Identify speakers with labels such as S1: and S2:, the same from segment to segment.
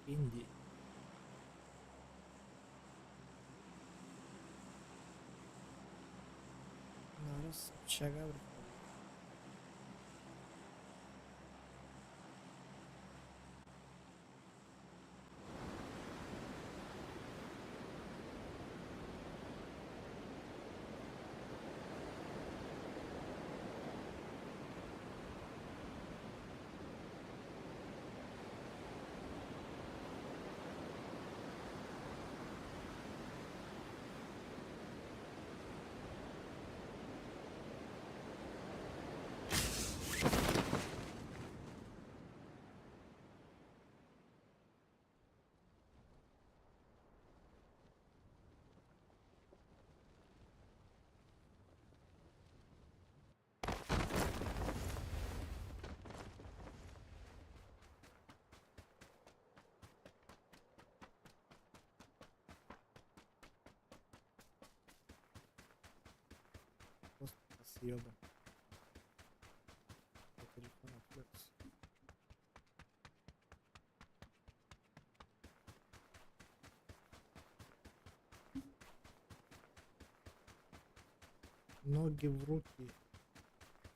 S1: Индии. Нарыс общага Просто съебан. По телефону отвлекся. Ноги в руки.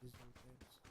S1: Извиняюсь.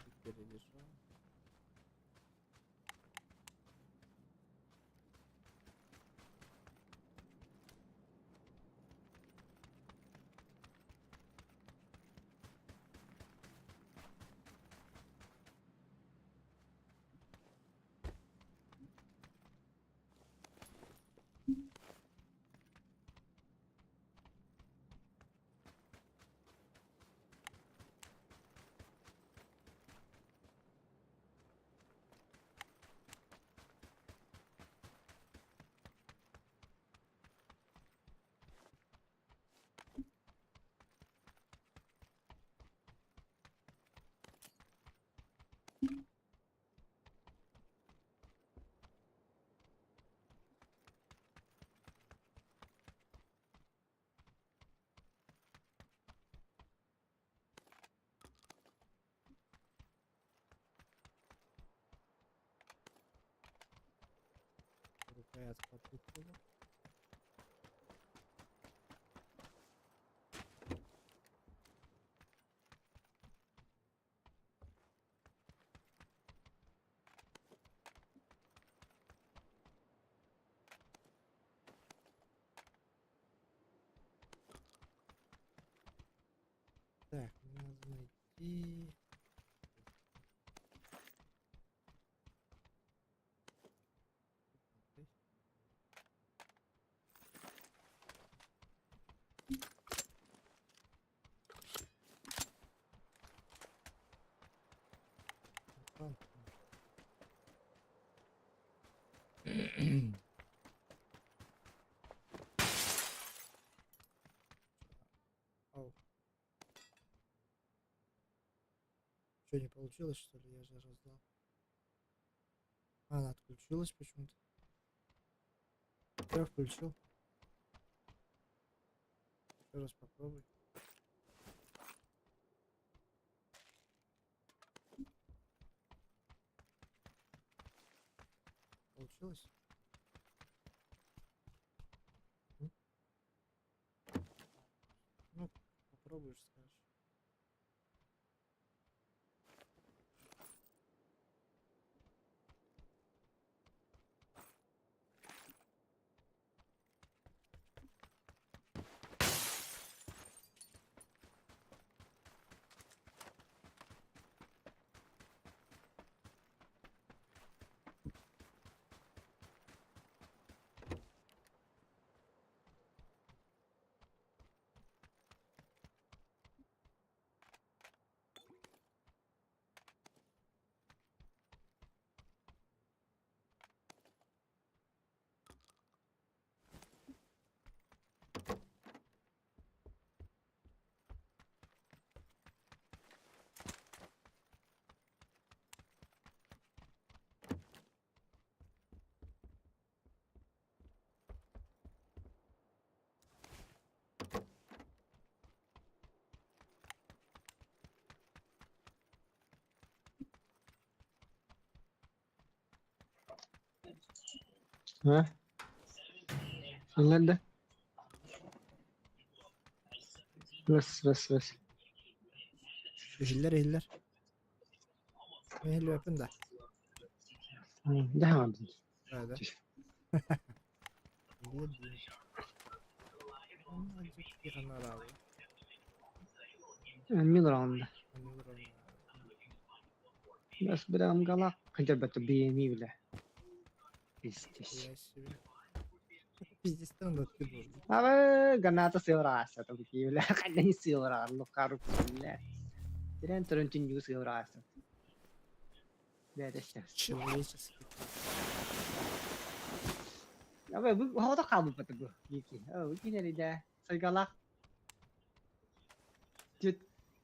S1: Чуть перележал. Рукоятка попутала. Так, мне надо найти. Ау. Что, не получилось, что ли? Я же раздал. А, она отключилась почему-то. Я включил. Еще раз попробуй. Получилось? М? Ну, попробуешь, скажешь.
S2: Ha? Finlanda. بس بس بس.
S1: Иһиллэр, иһиллэр. Иһиллибэппин да.
S2: Дэһэ
S1: Да, да. Иһиллэр.
S2: Милрон. Бэс бирам гала кыдырбаты биэни биле. Пиздец.
S1: Пиздец, там да ты был.
S2: Абы граната сыыраса то били. Кайдан сыыра лукару биле. Тирен төрөн түнүгү сыыраса. Бэдэстэ.
S1: Человеческий.
S2: Абы бу хото калбы баты бу. Вики. О, вики нери да. Сайгала.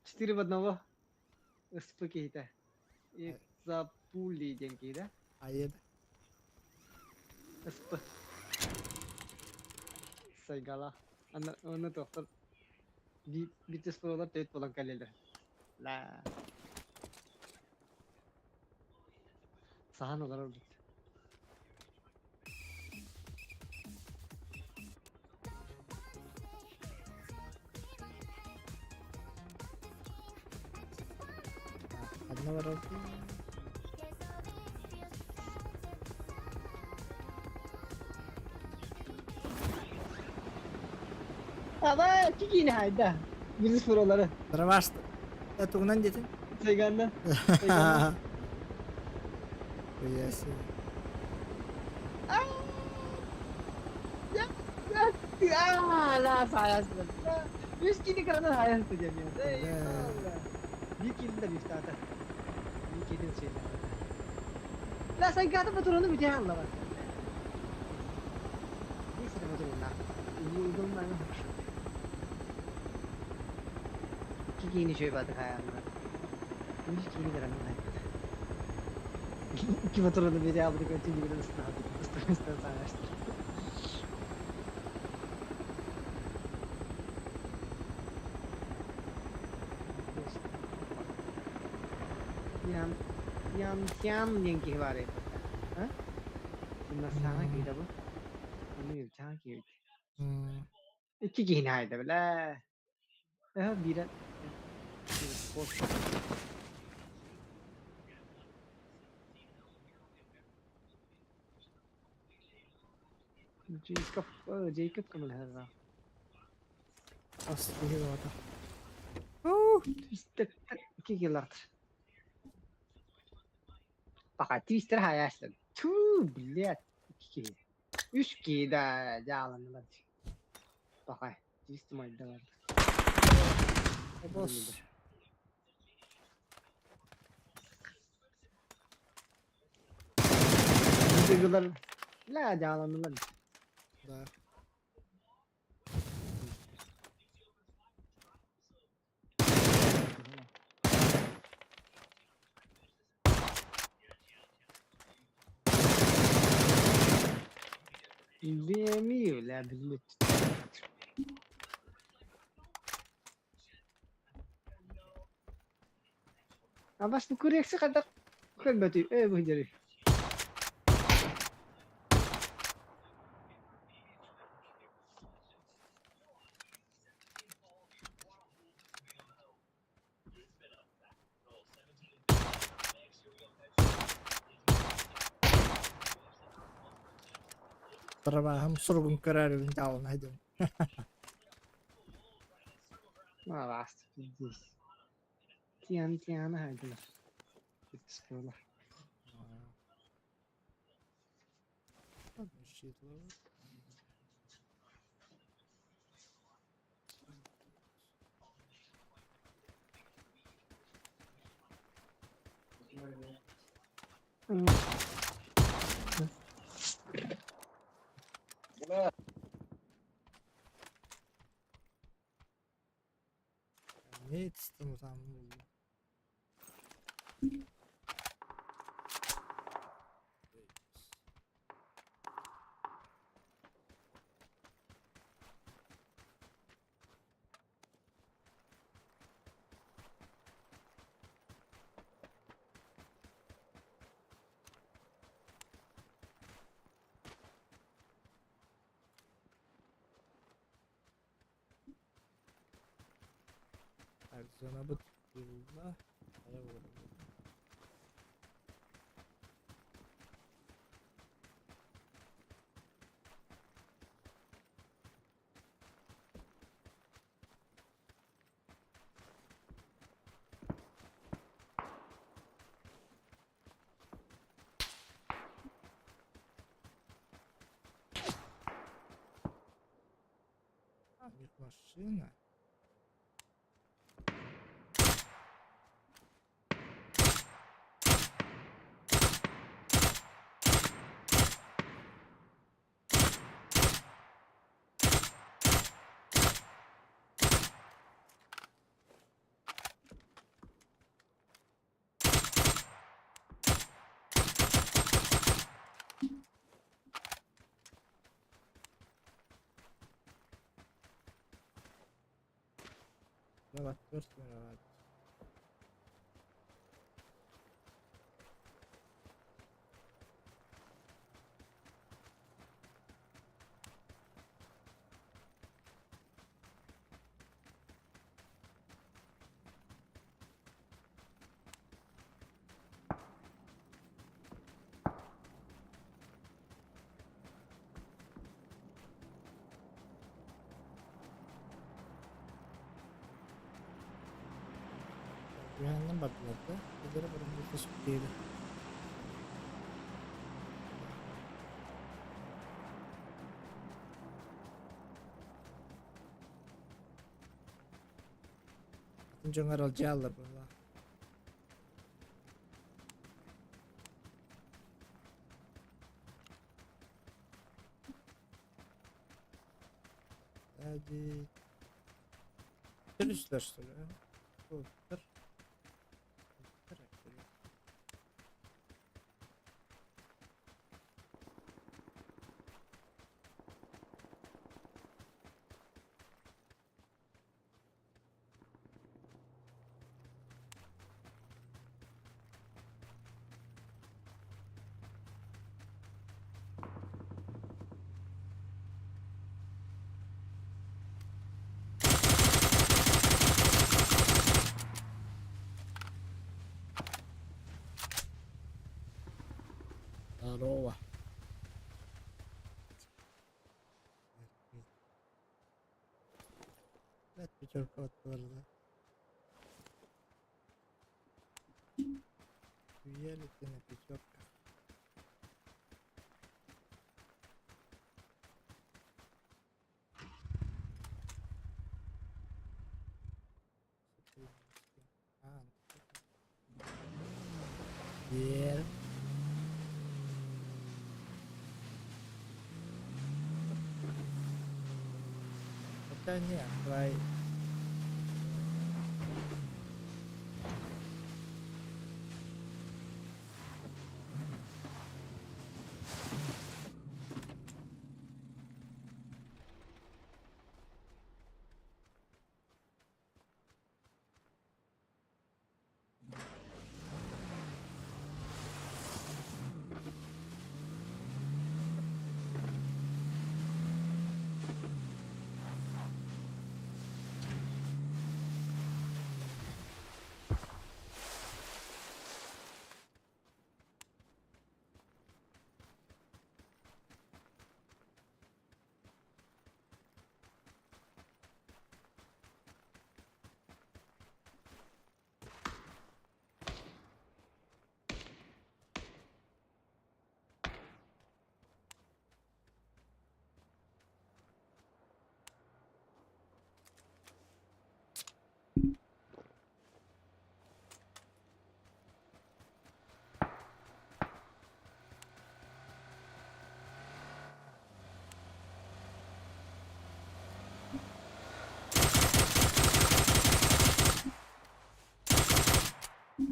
S2: Четыре в одного. СП это. И за пули деньги, да?
S1: А это?
S2: СП. Сайгала. Аны оны тоқтор. Битес пролар тейт болан калелер. Ла. Сахан олар бит.
S1: Одного раза.
S2: Aba kikini hayda. Битес пролары.
S1: Дроваш. Это угнан дети?
S2: Сайганна. Сайганна.
S1: Хуя себе.
S2: А, ла саясты. Үс кини карана саясты деми. Би килдер юстата. Би килдер şeyler. La сайгата батураны бите алла бар. Neyse de батурна. Uygun Kikini şöyle batı hayalına. Үс кини карана Икки батураны бите алды көтүн gibi ısınады. Ыстын саясты. Ям ям тям диэн киһи баар эбит. А? Саҥа киһитэ бу. Саҥа киһи. Икки киһини аайда бля. Эһэ биирэ Джейкоб, Джейкоб көмөлөһөр
S1: Ас киһи баҕата.
S2: Твистер икки киларт. Пока твистер хайаастан. Туу, блядь. Икки киһи. Үс киһи да дьааланнылар. Пока. Твист майдалар.
S1: Босс.
S2: Дыгылар. Бля, дьааланнылар.
S1: Да.
S2: Билбиэмий, бля, билбит. Абас бу күрүөксү хайдах көрбөтүй? Ээ бу дьэри.
S1: Трабаһым суругун көрөөрүбүн дьаалынай диэн.
S2: Араас пиздец. Тиан Тиана хайдылар. Школа.
S1: Ne yetiştim o zaman buldum. Так, зона быт хайа буолар. А, у них машина. Давай, отвертки. Güvenli бардылар да. Өздері бұрын қосып дейді. Атын жоңар ал жаалар була. Hadi. Teröristler что ли? а? О, тыр. Тыр, Здорово. Блядь, пятерка отправила. Хуяли ты на пятерках. А, Ер. Хотя нет, давай.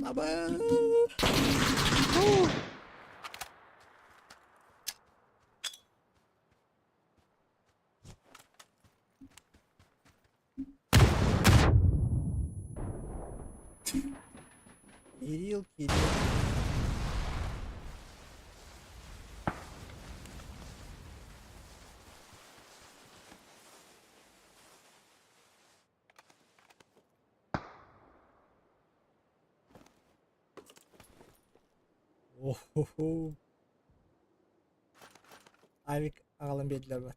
S1: Аба! Кирилл, Кирилл. О-хо-хо. Авик аҕалан биэрдилэр бат.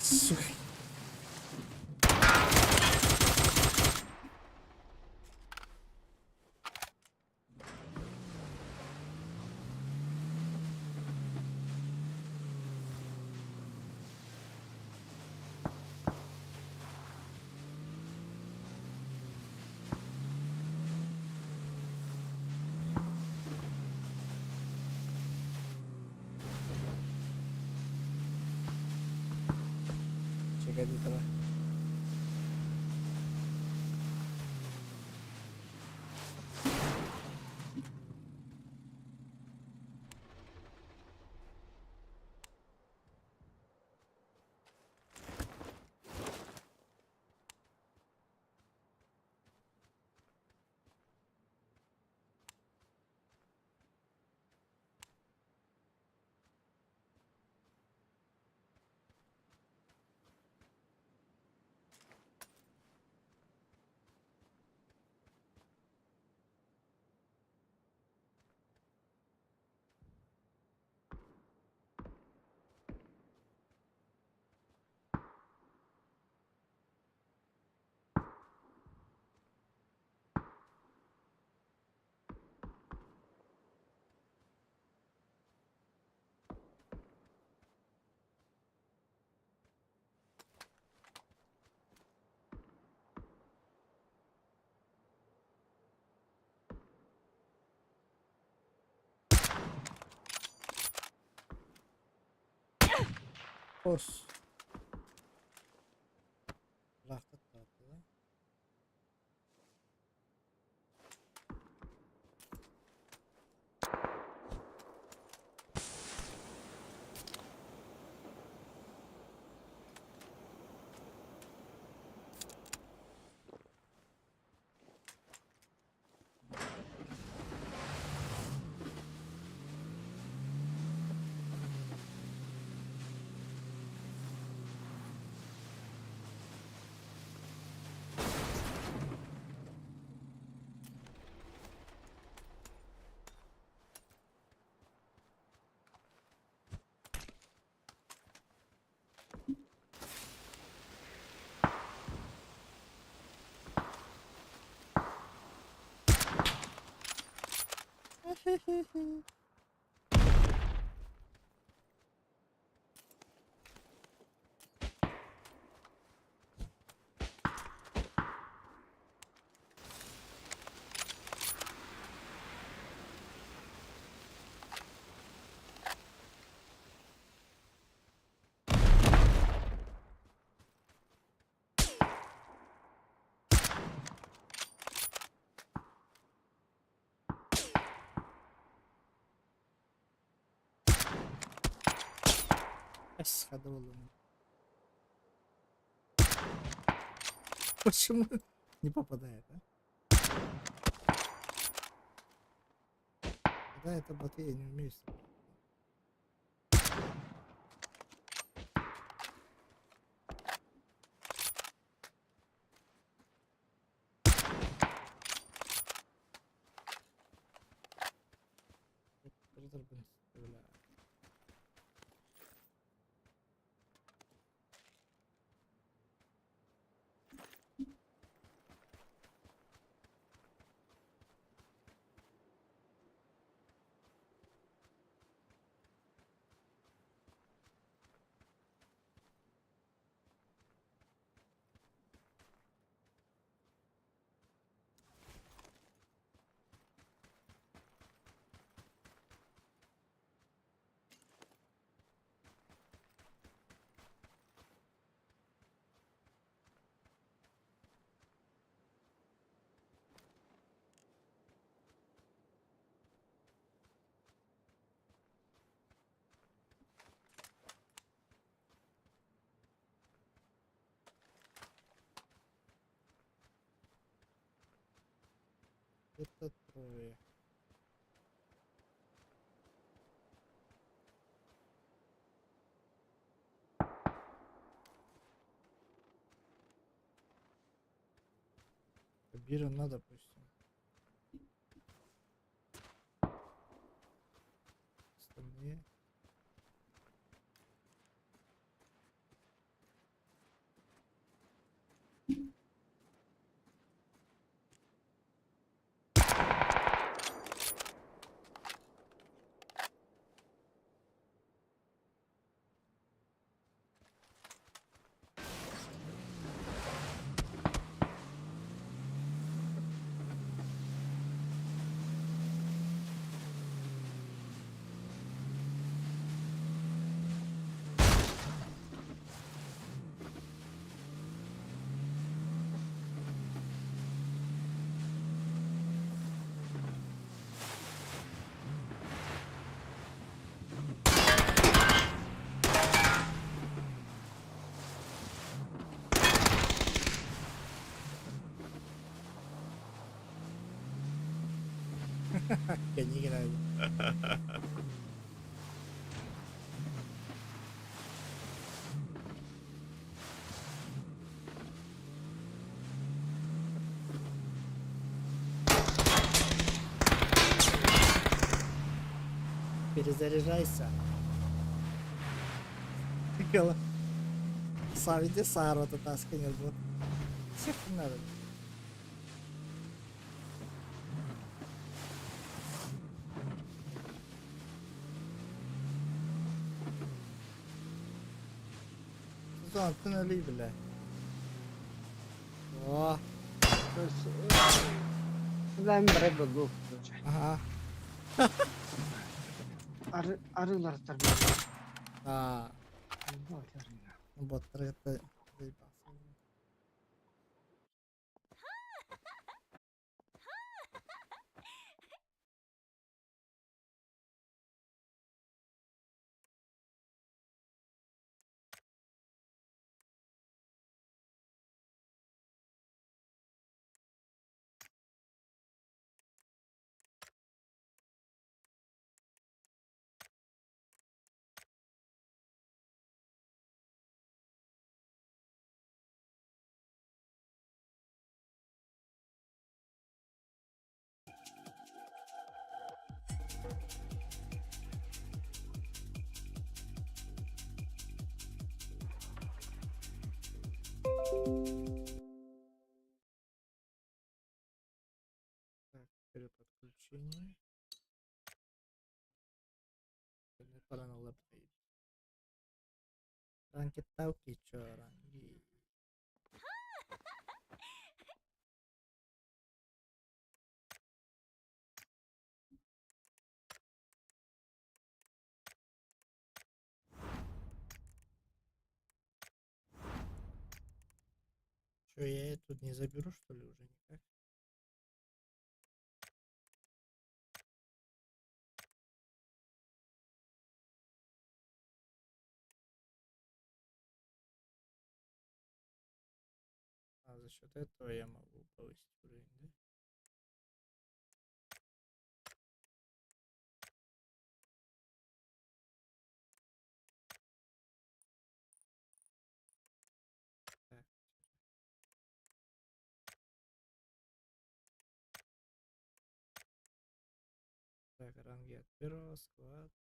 S1: Сука. Чекай, давай. Хос. Ыраахтаттаатылар. Эс, ходовый. Почему не попадает, а? Да, это боты, я не умею стрелять. Это трое. Бира надо, допустим. Остальные. Кэннигин Перезаряжайся. Савиде саарвата тасканер бу. Всех надо. Антын өлүй бile. О, Аха.
S2: Арыылар
S1: Аа. Боттары кытта заебался. Так, переподключение. Пора на лапты. Ранки чё, ранги. Чё, я тут не заберу, что ли, уже никак? А за счет этого я могу повысить уровень, да? Так. Так, ранги от первого, склад.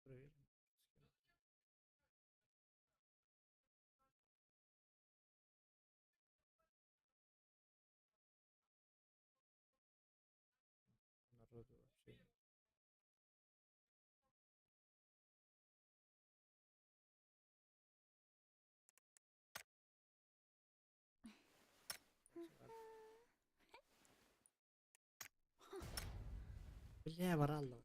S1: Проверим. Народу вообще нет. Бля, баралла.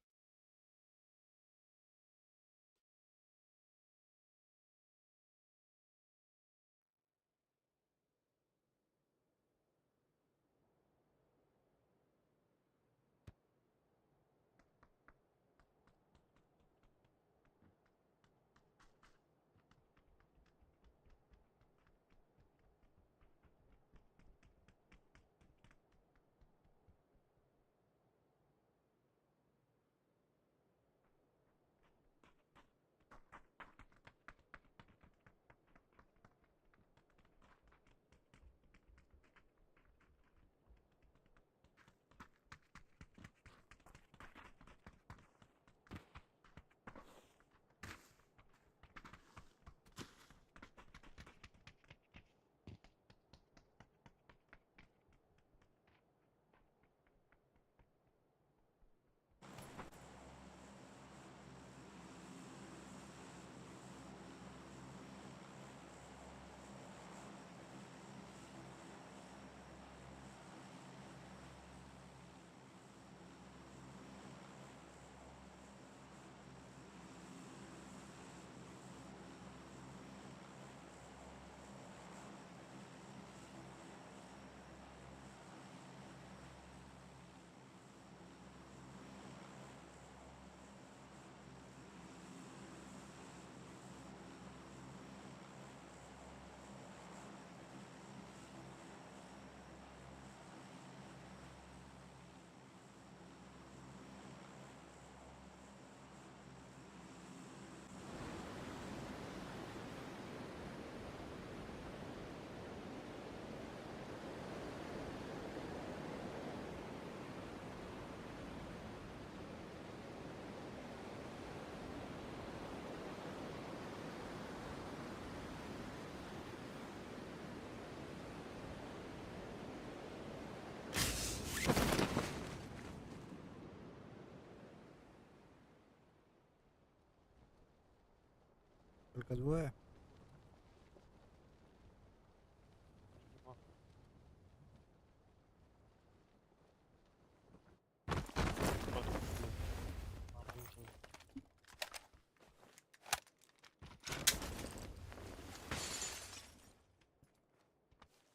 S1: Только двое?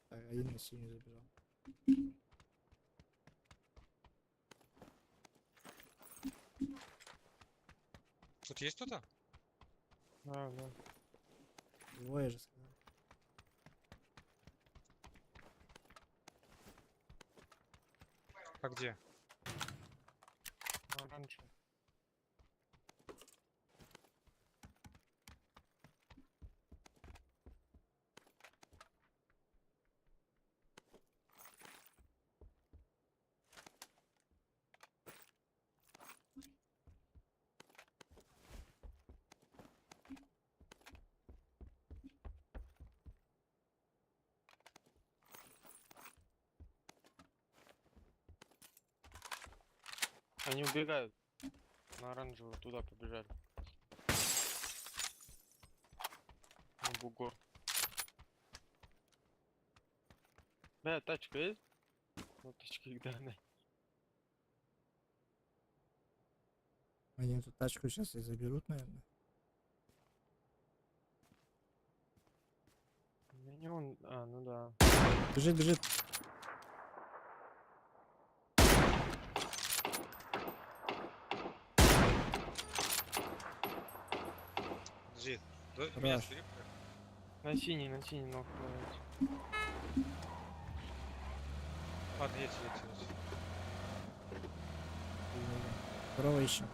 S1: Так, один на синюю забежал.
S3: Тут есть кто-то?
S4: Да, да.
S1: Двое же сказал.
S3: А где?
S4: На оранжевый. Они убегают. На оранжевую туда побежали. На бугор. Бля, тачка есть? Ну, тачка их да,
S1: Они эту тачку сейчас и заберут, наверное.
S4: Не, не он. А, ну да.
S1: Бежит, бежит.
S3: Подожди. Да, меня
S1: Хорош.
S3: собери, бля.
S4: На синий ног давайте.
S3: Ладно, едь, едь, едь.
S1: Второго ищем.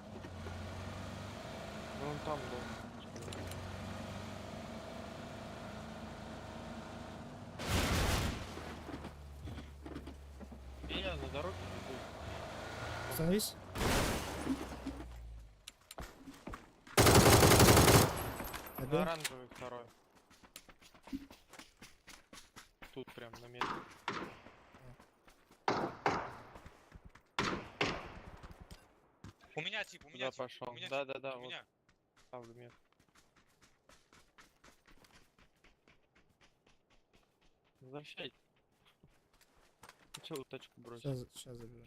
S4: Ну он там был. Скорее всего. Я на дороге иду.
S1: Остановись.
S4: На
S1: Добил?
S4: оранжевый второй. Тут прям на месте.
S3: У меня тип, у меня
S4: Туда
S3: тип.
S4: пошел.
S3: У меня
S4: Да,
S3: тип,
S4: да, да,
S3: у
S4: вот
S3: меня.
S4: ставлю метку. Возвращай. Хотел тачку бросить.
S1: Сейчас, сейчас заберу.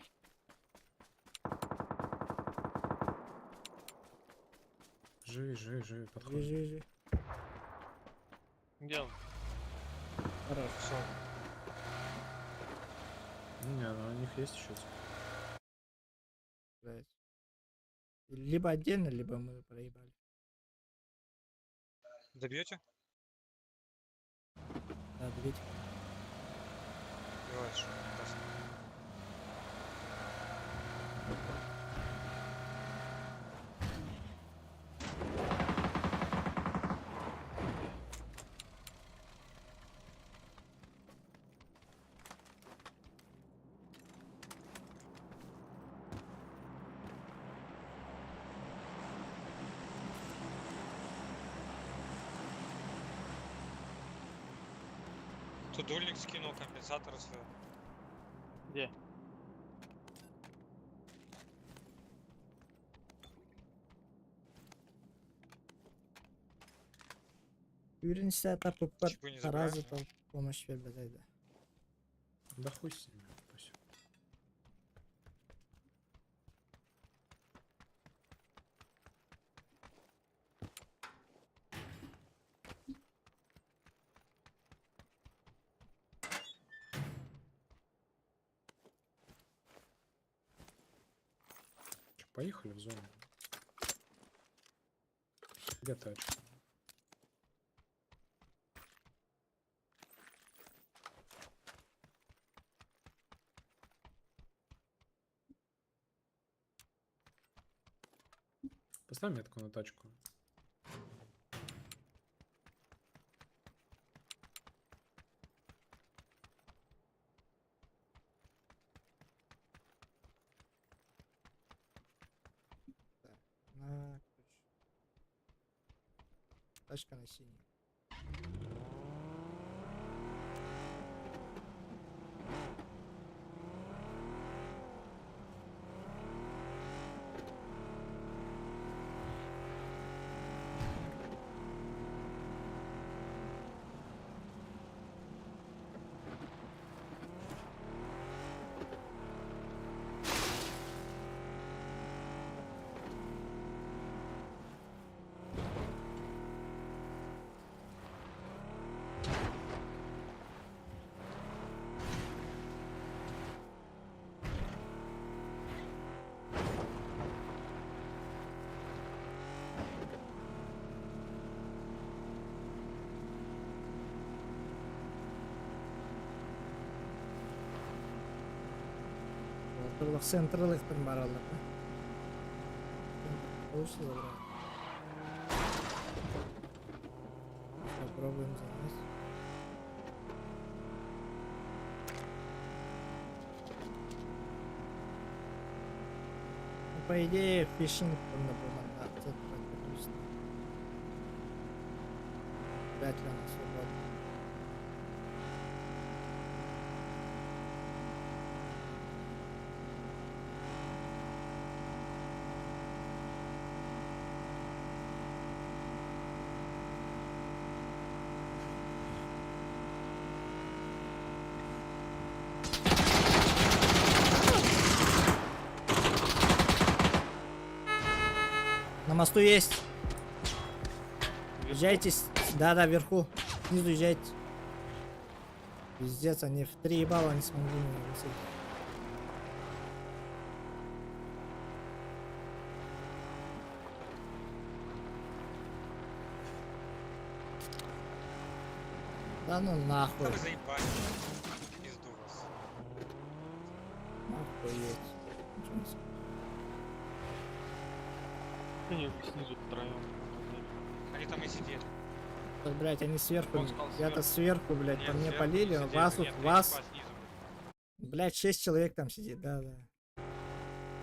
S5: Живи, живи, живи,
S1: Живи,
S5: подходит.
S1: живи, живи.
S4: Где он?
S1: Хорош.
S3: Все.
S5: Не, ну у них есть еще.
S1: Блядь. Либо отдельно, либо мы проебали.
S3: Добьете?
S1: Да, добить.
S3: Давай, что, даст. Тут дульник скинул компенсатор свой.
S4: Где?
S1: Уверенность тапы
S3: Чипы не забираем,
S1: раза
S3: да?
S1: там помощь вербедай, да.
S5: Да хуй с ними, пусть. Чё, поехали в зону? Где тачка? Поставь метку на тачку.
S1: На, короче. Тачка на синий. Олох централыктан бараллар да. Получится забрать. Попробуем залезть. Ну, по идее, фишинг он да, центр отпустит. Вряд ли она свободна. На мосту есть. Езжайтесь. Да-да, вверху. Снизу езжайте. Пиздец, они в три ебала не смогли меня высадить. Да ну нахуй.
S3: Да вы заебали. Пизду вас.
S1: Охуеть. Ничего не скажу.
S4: Они снизу втроем.
S3: Они там и сидели.
S1: Так, блядь, они сверху.
S4: Он сказал
S1: Я-то сверху, блядь,
S3: Нет,
S1: по мне
S3: сверху
S1: полили,
S3: сидели.
S1: вас
S3: Нет,
S1: тут,
S3: три
S1: вас.
S3: типа снизу.
S1: Блядь, 6 человек там сидит, да-да.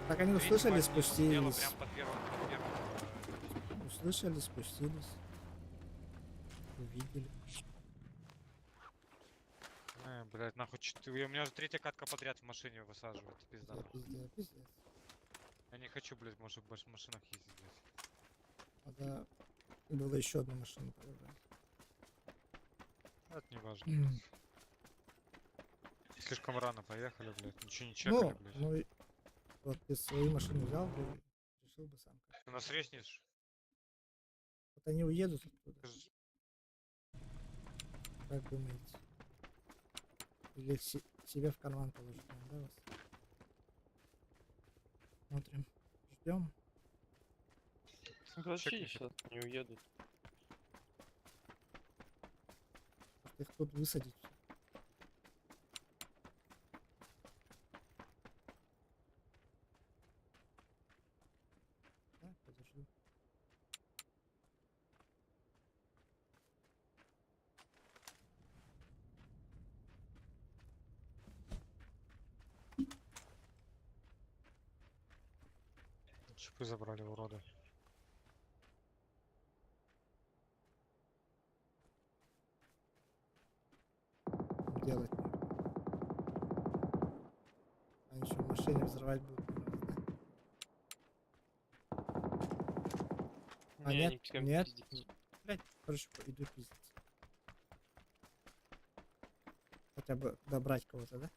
S1: Так они
S3: Три
S1: услышали,
S3: типа снизу, слева,
S1: спустились.
S3: Прям под первым, под первым.
S1: Услышали, спустились. Увидели.
S3: Блядь, нахуй, у меня уже третья катка подряд в машине высаживает, пизда.
S1: Пиздец, пиздец, пиздец.
S3: Я не хочу, блядь, может, больше в машинах ездить, блядь.
S1: Надо было еще одну машину подобрать.
S3: Это не важно. блядь. Слишком рано поехали, блядь, ничего не чекали,
S1: Ну,
S3: блядь.
S1: ну, и вот ты свою машину взял бы, решил бы сам. как.
S3: Ты нас резнешь?
S1: Вот они уедут оттуда.
S3: Ты ж-
S1: Как думаете? Или себе в карман положить надо, да, вас? Смотрим. Ждем.
S4: Вообще
S3: Чекни.
S4: сейчас не уедут.
S1: Может, их тут высадить? Да, подожду.
S3: Чипы забрали, уроды.
S1: Делать. Они еще в машине взрывать будут, наверное, да? А,
S4: Не,
S1: нет,
S4: они пускай
S1: нет.
S4: пиздятся.
S1: Блять, короче, иду пиздиться. Хотя бы добрать кого-то, да?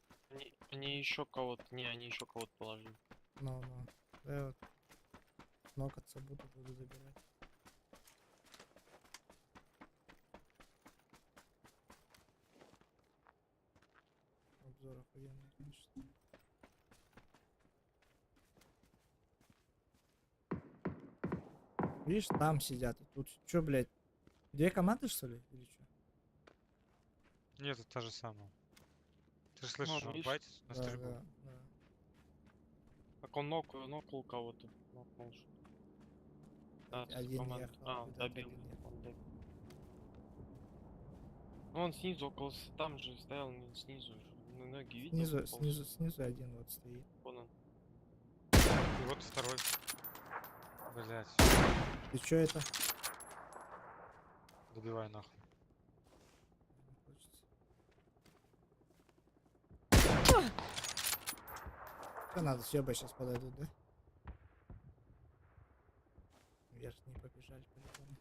S4: Они еще кого-то. Не, они еще кого-то положили.
S1: Ну, ну. Да, я вот нокаться буду, буду забирать. Обзор охуенный, конечно. Видишь, там сидят. И тут чё, блядь? Две команды, что ли? Или чё?
S3: Нет, это та же самая. Ты же слышишь, он
S4: видишь?
S3: байтит на
S1: Да,
S3: стрельбу.
S1: да, да.
S4: Так он нокнул кого-то. Нокнул что-то. Да, тут
S1: Один
S4: команда.
S1: ехал,
S4: А,
S1: видать,
S4: добил.
S1: один ехал.
S4: Он добил. Ну он снизу около, там же стоял, он снизу же. Ну, ноги видел?
S1: Снизу,
S4: Полз.
S1: снизу, снизу один вот стоит.
S4: Вон он.
S3: И вот второй. Блять,
S1: И чё это?
S3: добивай нахуй.
S1: Не хочется. Что надо, съебать сейчас подойдут, да? Верхние побежали по-любому.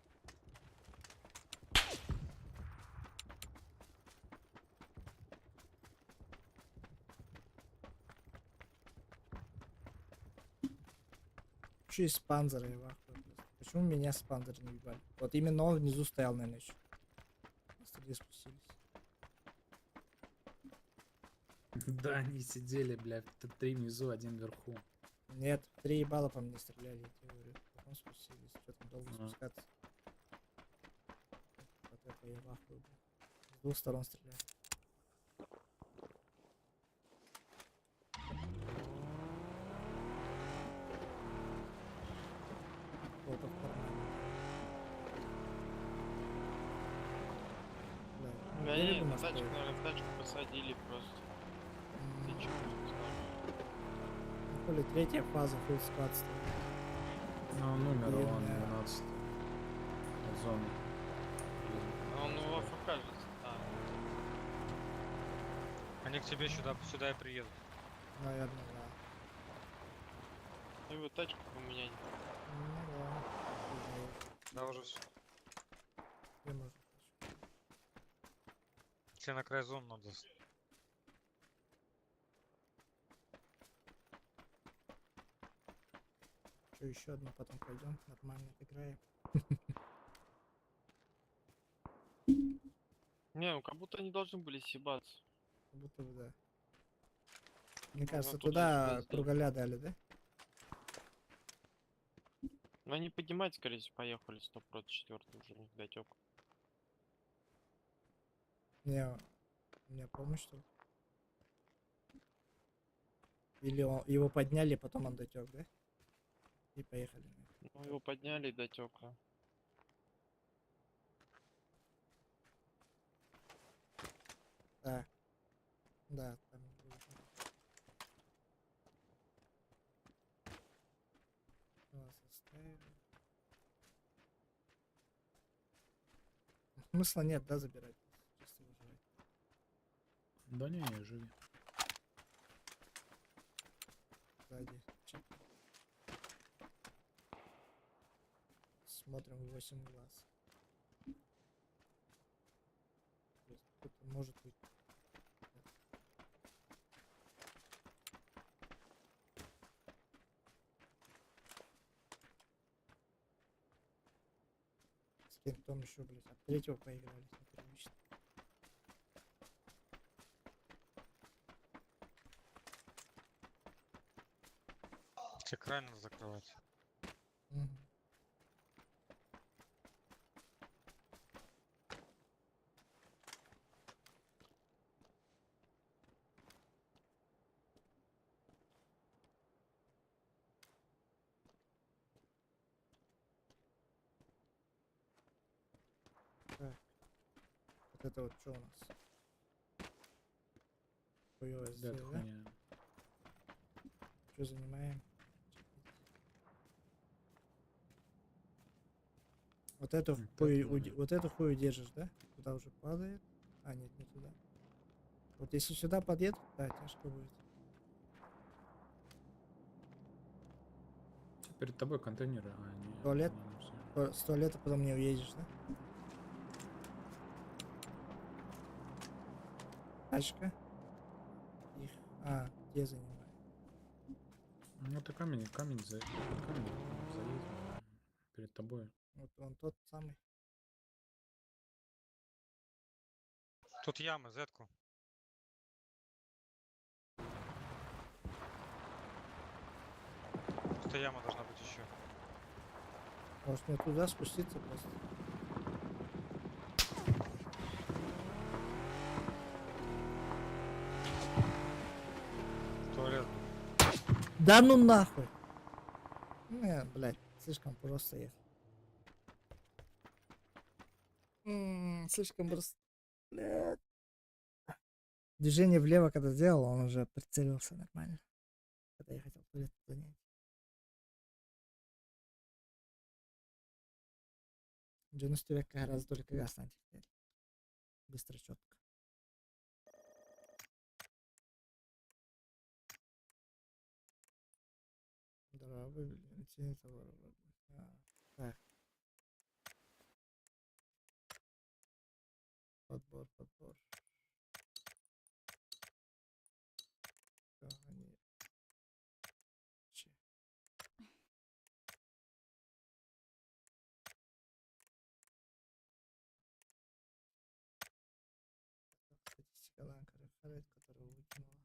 S1: Еще из панзера я в ахуе просто. Почему меня с панзера не ебали? Вот именно он внизу стоял, наверное, еще. Остальные спустились.
S5: Да, они сидели, блядь, три внизу, один вверху.
S1: Нет, 3 ебала по мне стреляли, я тебе говорю. Потом спустились. Что там долго спускаться? Вот это я в ахуе был. С двух сторон стреляли.
S4: Да
S1: берегу,
S4: нет,
S1: может,
S4: тачку,
S1: поехать?
S4: наверное, в тачку посадили просто.
S1: М,
S4: Ты чё, не знаю.
S1: Ну, хули, третья фаза, full squad стоит.
S5: Ну, он умер,
S1: Блин,
S5: он
S1: да.
S5: 12 От зоны. Блин.
S4: А он в АФК же. А,
S3: Они к тебе сюда, сюда и приедут.
S1: Наверное, да.
S4: ну его тачку поменять.
S1: Ну да. Хуй знает,
S3: Да, уже все.
S1: где можно тачку.
S3: Тебе на край зон надо.
S1: Что, еще одну потом пойдем, нормально отыграем.
S4: Не, ну как будто они должны были съебаться.
S1: Как будто бы да. Мне
S4: Ну,
S1: кажется,
S4: оттуда
S1: туда
S4: не пизда.
S1: кругаля дали, да?
S4: Но они поднимать, скорее всего, поехали 100% уже у них дотек.
S1: Не, у меня помощь, что ли? Или он, его подняли, потом он дотек, да? И поехали.
S4: Ну его подняли и дотек. а.
S1: Да. Да, там будет. Вас оставили. Смысла нет, да, забирать? Чисто выживать.
S5: Да не, не, живи.
S1: Сзади. Чик. Смотрим в 8 глаз. Блин, Кто-то может быть. Нет. С кем-то еще, блядь, от третьего поиграли, непривычно.
S3: Тебе край надо закрывать.
S1: Мгм. Так. Вот это вот что у нас? Хуёвая
S5: Да, это
S1: сделали, да?
S5: хуйня.
S1: Что занимаем? Вот эту
S5: Вот
S1: хуй,
S5: это да.
S1: вот эту хую держишь, да? Туда уже падает. А, нет, не туда. Вот если сюда подъедут, да, тяжко будет.
S5: Перед тобой контейнеры, а не...
S1: Туалет?
S5: не, не всё.
S1: С туалета потом не уедешь, да? Тачка. Их. А, где занимают?
S5: Ну ты камень, камень, за... камень заедь. Перед тобой.
S1: Вот он тот самый.
S3: Тут ямы, зетку. Тут яма должна быть еще.
S1: Может мне туда спуститься просто?
S3: Туалет.
S1: Да ну нахуй! Не, блядь, слишком просто ехал. Слишком просто. Блядь. Движение влево, когда сделал, он уже прицелился нормально. Когда я хотел туалет занять. 90 гораздо только газ на Быстро, четко. Так. Подбор, подбор. Всё, они... Че. Статистика Ланкара Харет, которого выкинула.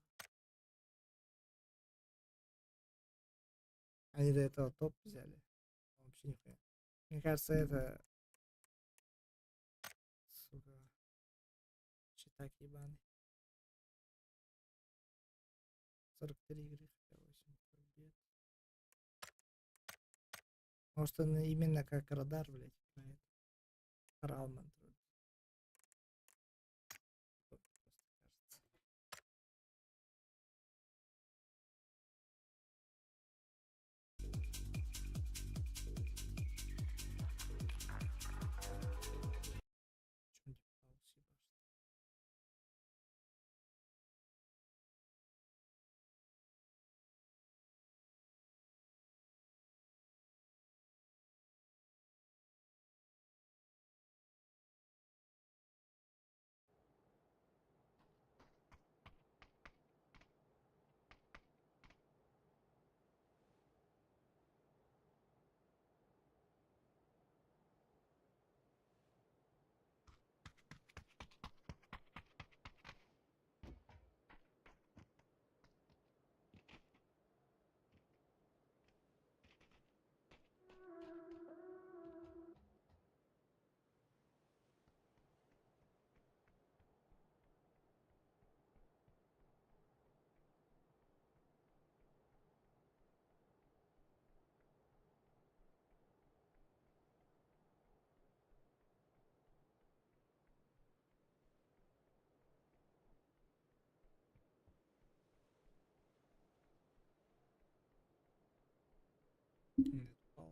S1: Они до этого топ взяли. Вообще нихуя. Мне кажется, это... Сука. Читак ебаный. 43 игры, хотя 8 побед. Может, он именно как радар, блядь, играет. Ралман. Нет, упал.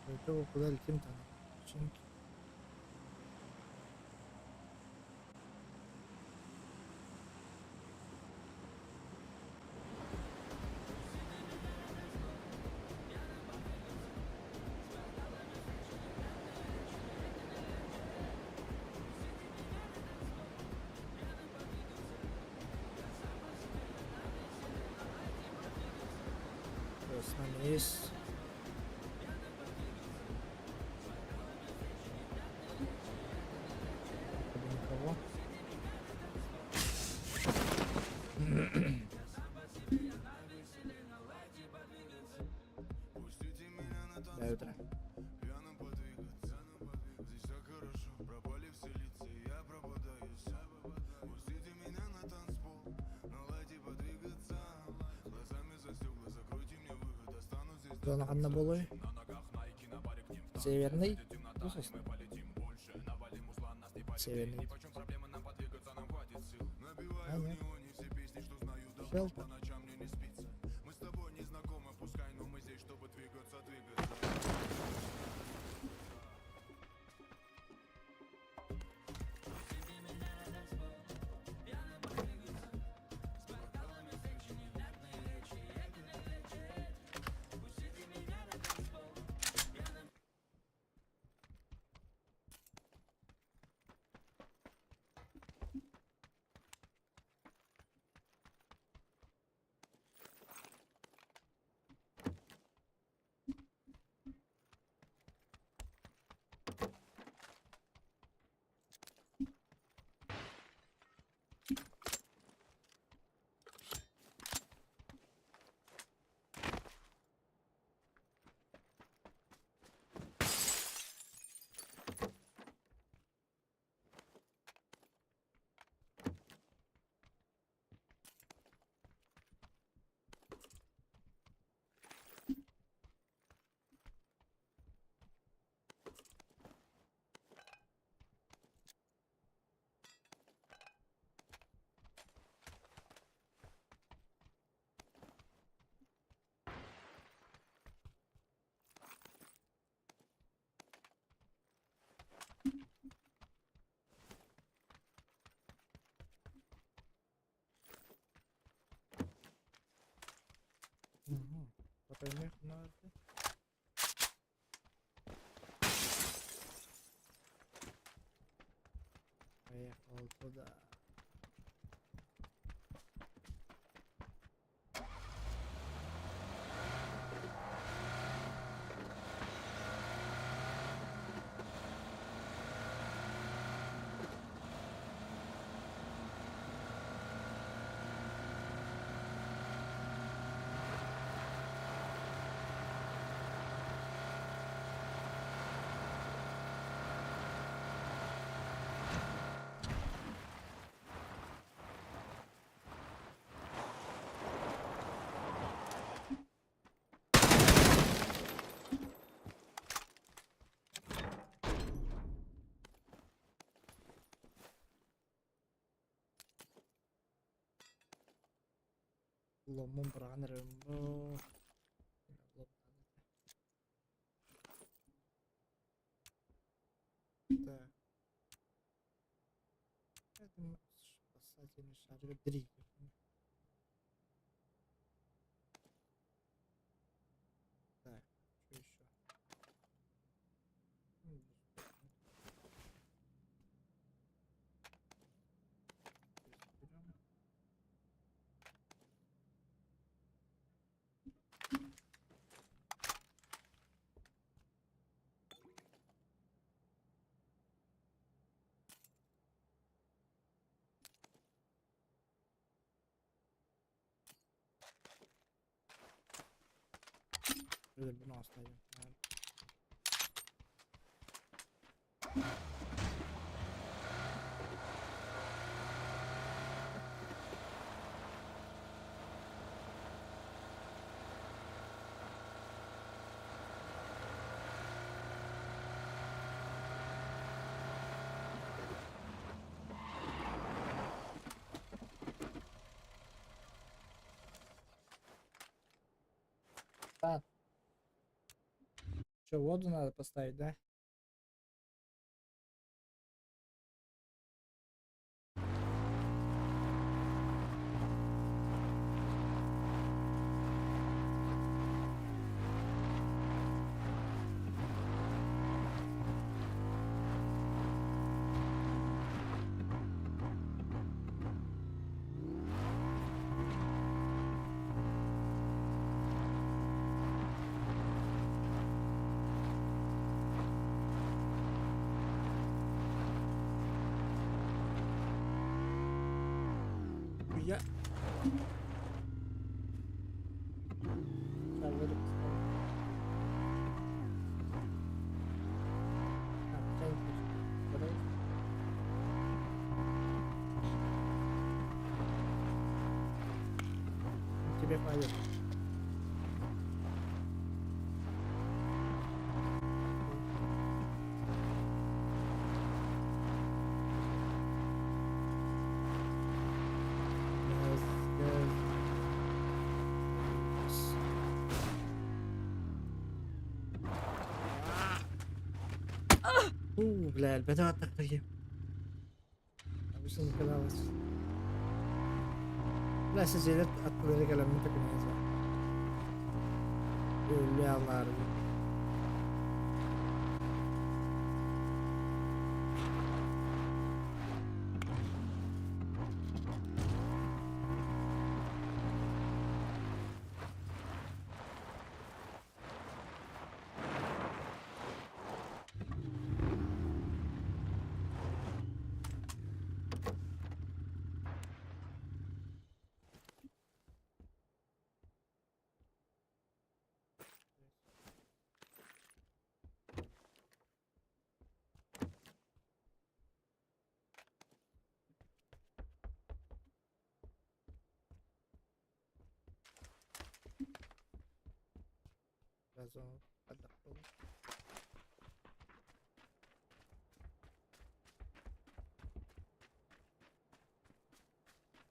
S1: По итогу куда летим-то? На Починки. Что с нами есть? Походу никого. Доброе утро. Зона ханна буолуой? Северный? Ну, сосна. Северный. А, нет. Шелтер. Угу. Надо. Поехал туда. Ломом быраҕан Так. Это спасательный шарик дригер. Так, что еще? Ну, берем. Bunu оставим. Наверное. А. Что, воду надо поставить, да? Я... Сейчас воду поставлю. А, чайник включил. Вода есть? Ну, тебе хватит. Газ, газ. У, бля, элбэтэх аттахтар Обычно казалось. Бля, сидели аттылары кэлэммин төкүнэйэ Өллө аллаары. Сразу отдохнул.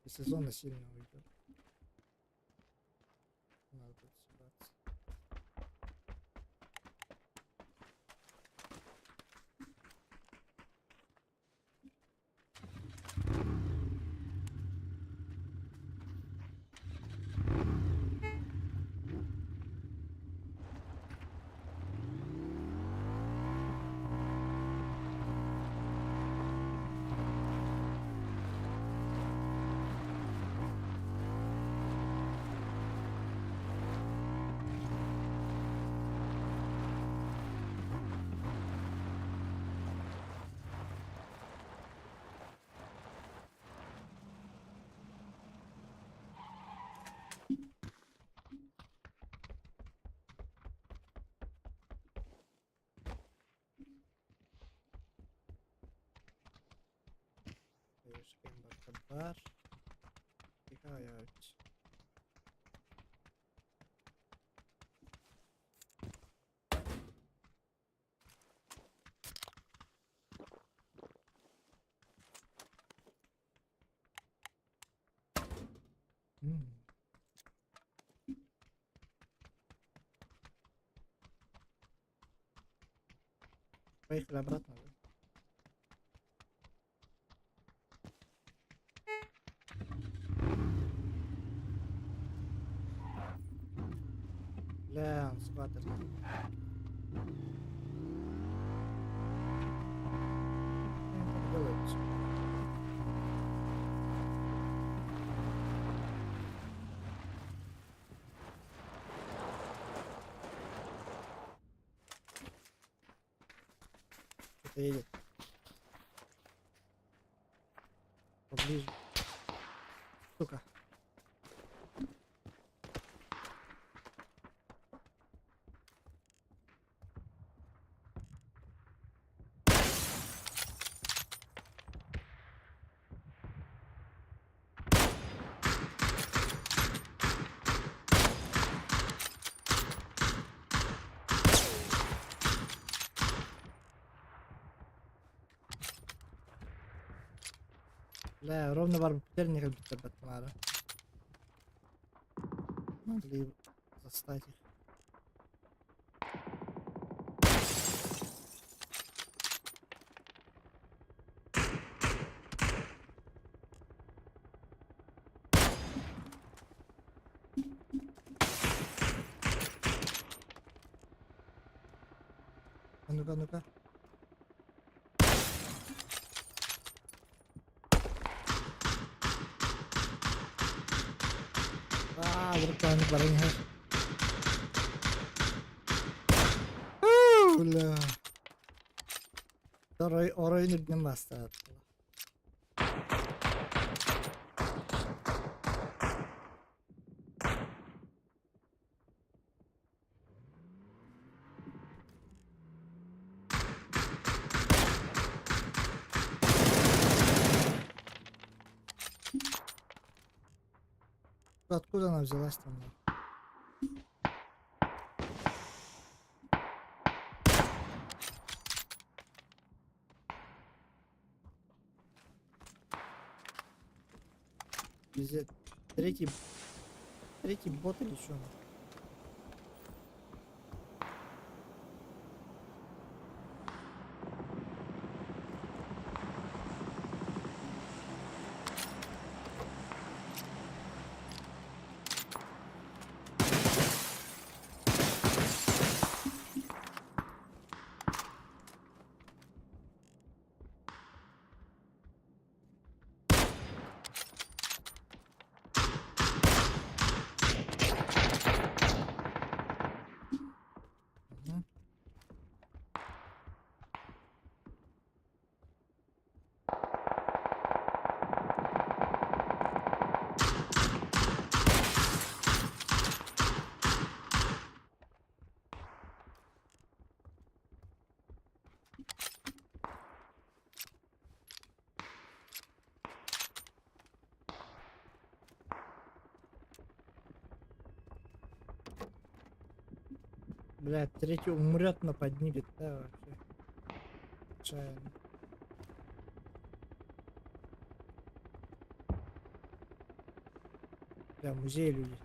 S1: Если зона сильно уйдет. Надо будет собраться. Бар. Играют. Поехали обратно, да? Бля, он скваттер. Что они там делают? Что-то едет. Поближе. Сука. Бля, ровно бар не кэлбиттэр баттамаары. Могли застать их. Ну-ка, ну-ка. Аа, вдруг баран иһэр. Бля. Орой, оройун үрдүнэн бастаат. Откуда она взялась там? Везде третий бот или что? Мгм. Бля, третий умрет, но поднимет, да, вообще. Отчаянно. Бля, музей люди.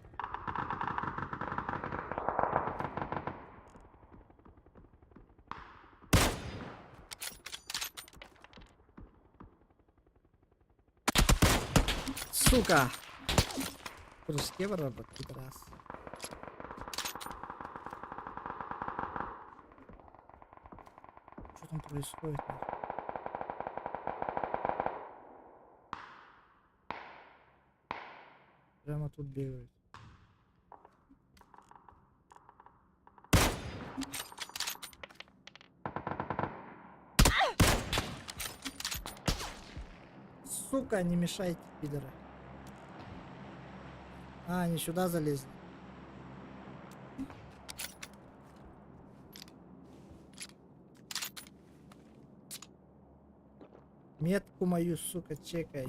S1: Сука! Прыжке робот, пидорас. Что там происходит? Нахуй? Прямо тут бегают. Сука, не мешайте, пидоры. А, они сюда залезли. Метку мою, сука, чекай.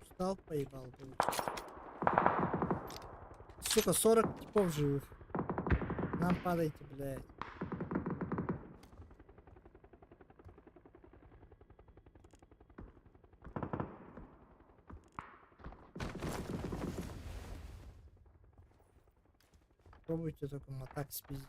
S1: Устал, поебал, получается. Сука, 40 типов живых. Нам падайте, блядь. Пробуйте только мотак спиздить.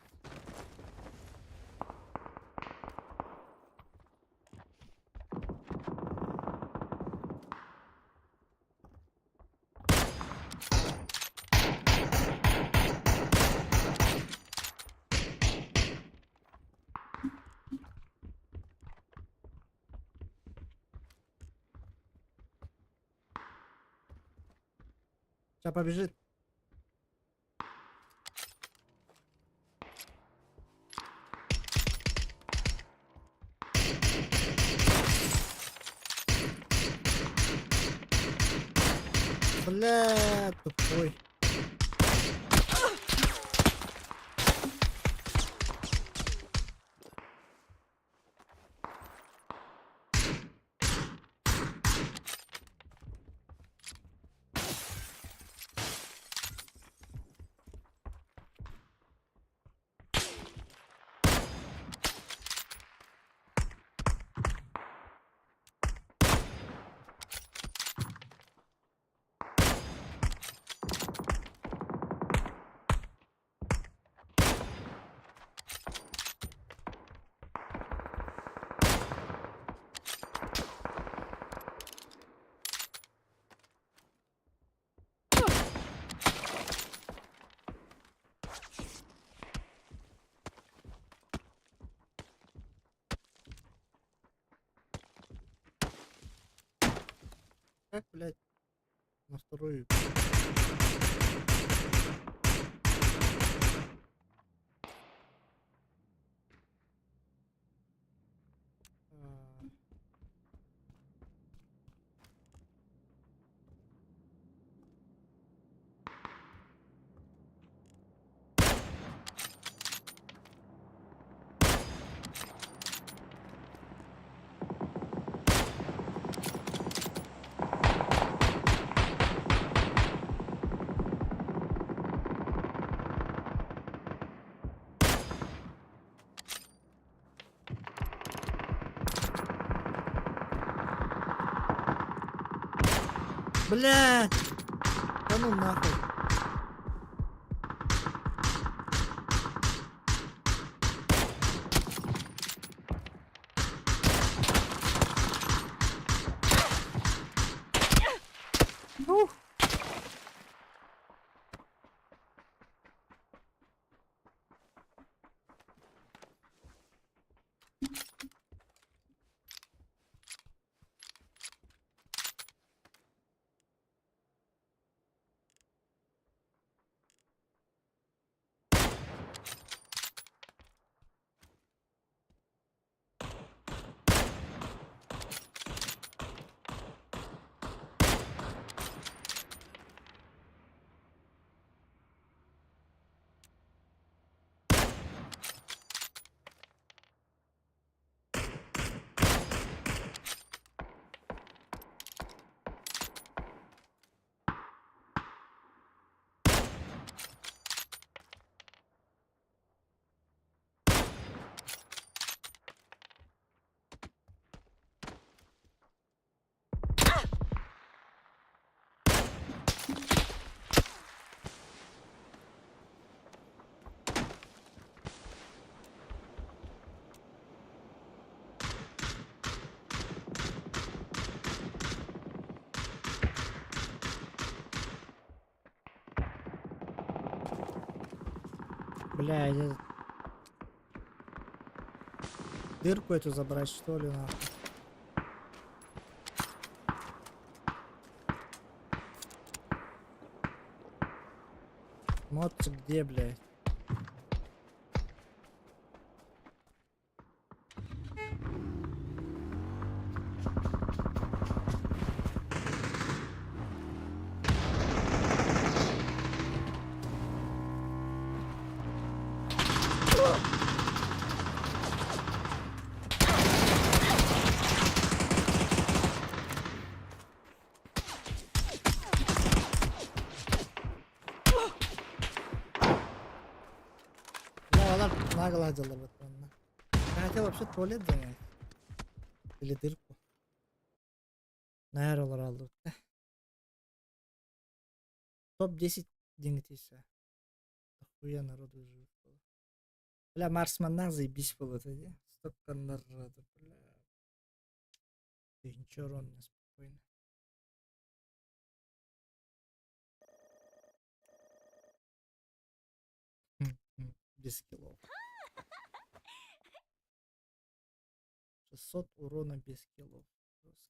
S1: Сейчас побежит. Бля, тупой. Как, блядь, на вторую? А. Блядь! Да ну нахуй. Ух. Бля, я... Дырку эту забрать, что ли, нахуй? Моцик где, блядь? Бля, олар нагло делали Я хотел вообще туалет занять. Или дырку. Наверное, олар Топ-10 деньги. Охуя народу живет было. Бля, Марсман заебись был это, не? Столько народу, бля. Ты ничего, ровно, спокойно. Без киллов. 600 урона без киллов. Просто.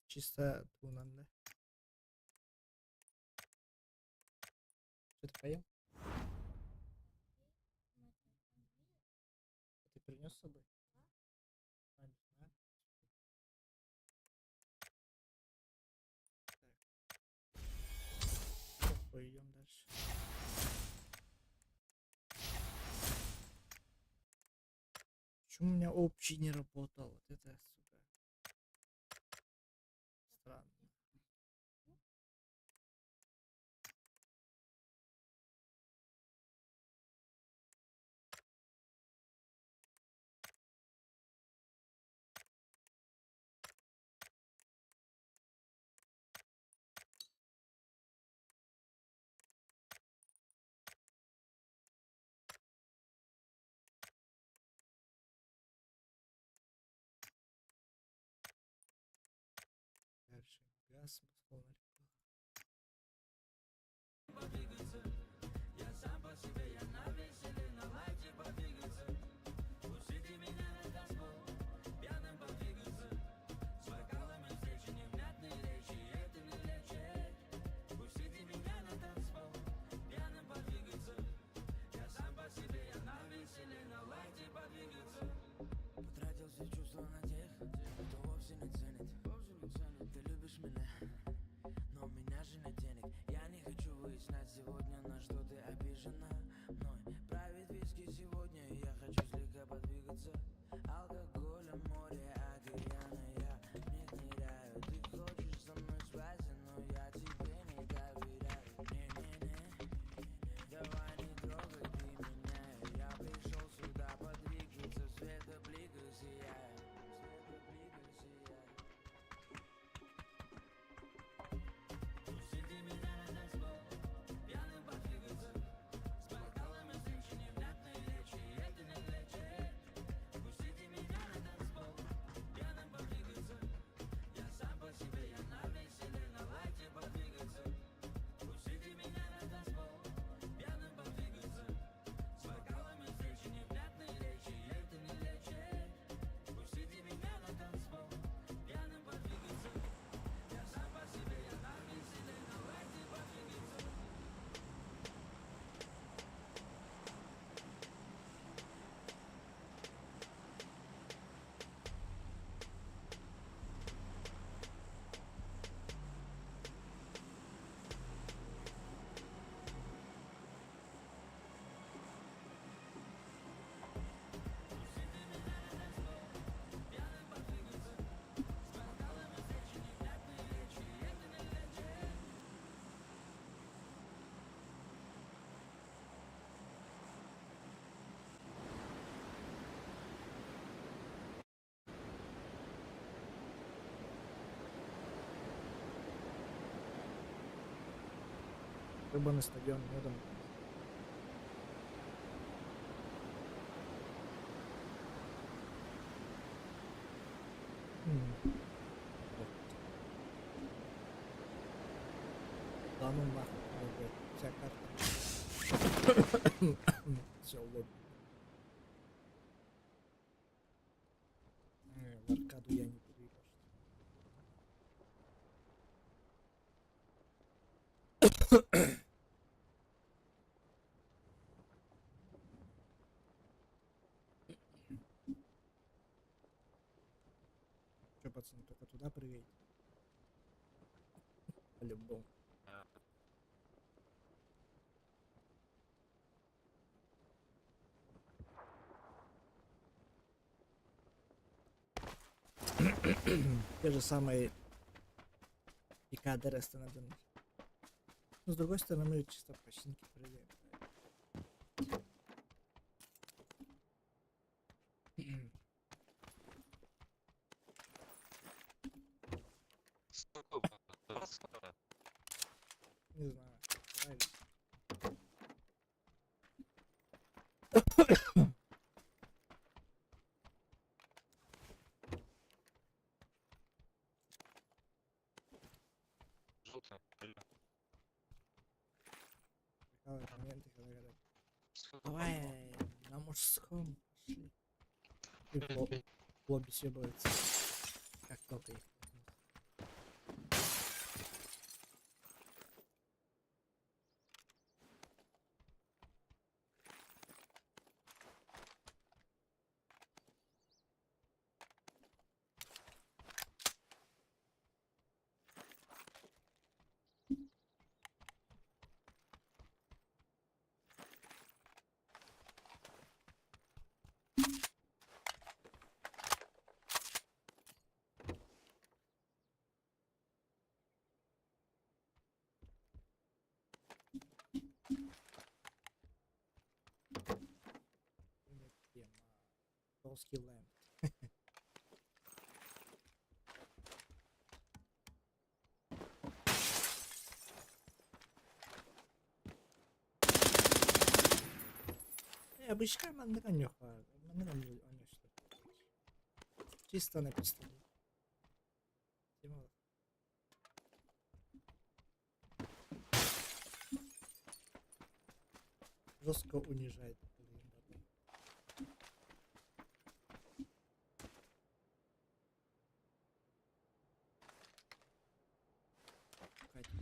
S1: Чисто тунан, да? Что ты поел? Ты принес с собой? А, не знаю. Так. Пойдем дальше. Почему у меня общий не работал? Вот это, сука. Странно. Дальше газ фонарик. Рыбаный стадион медом. Вот. Да ну нахуй, блядь, вся карта. Все, лобби. Не, в аркаду я не буду ебашить. Че, пацаны, только туда прыгайте? По-любому. Те же самые ИК становятся. Но с другой стороны, мы чисто починки прыгаем.
S3: Сколько? 20?
S1: Не знаю. Правильно.
S3: Желтая. Или
S1: Прикалывает моменты, когда говорят,
S3: сколько?
S1: давай на мужском пошли. И в лобби съебывается. Как только их. Тема. Полский лэнд. Обычно маннык онньуха. Маннык онньуштар. Чисто на пистолет. Тема. Жестко унижает. Блин, да. Катя.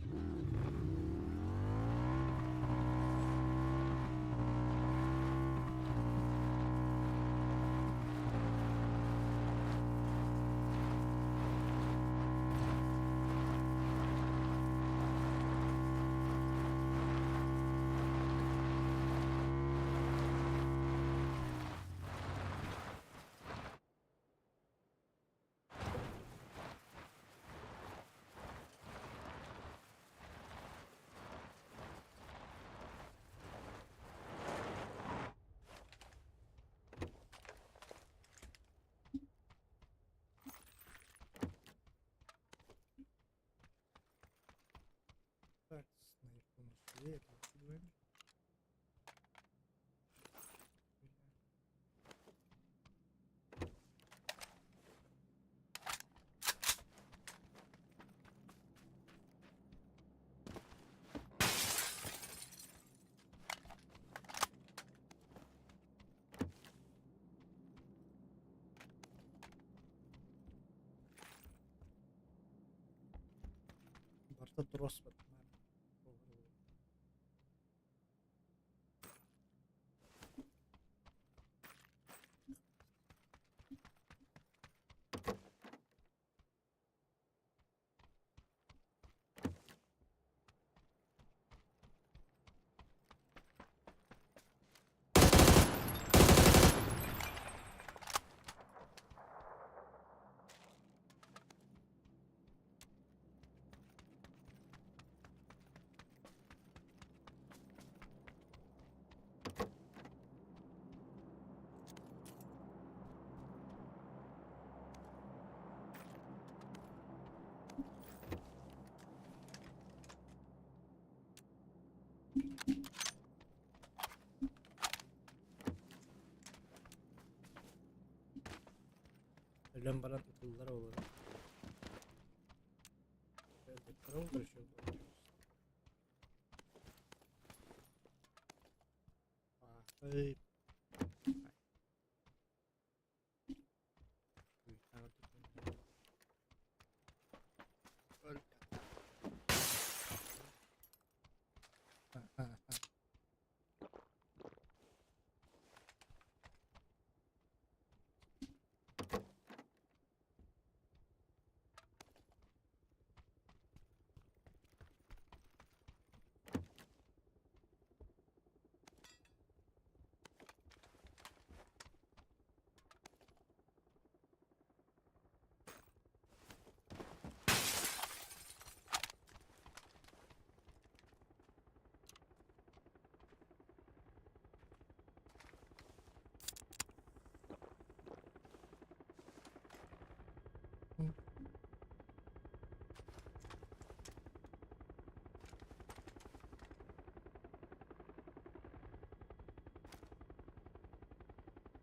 S1: Так, снайп у нас это выкидываем. Барыта трос Өлөн баран ытыллар олорор. Ай.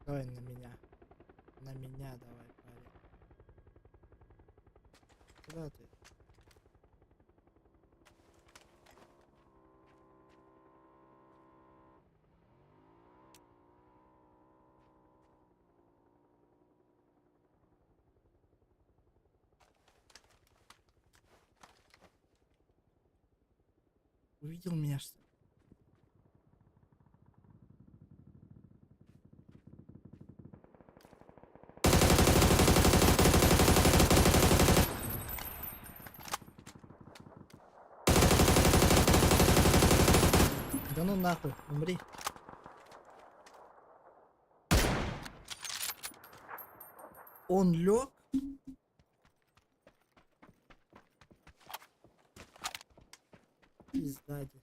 S1: Давай на меня. На меня давай, парень. Куда ты? Увидел меня, что ли? Да ну нахуй, умри. Он лег? Пизда тебе.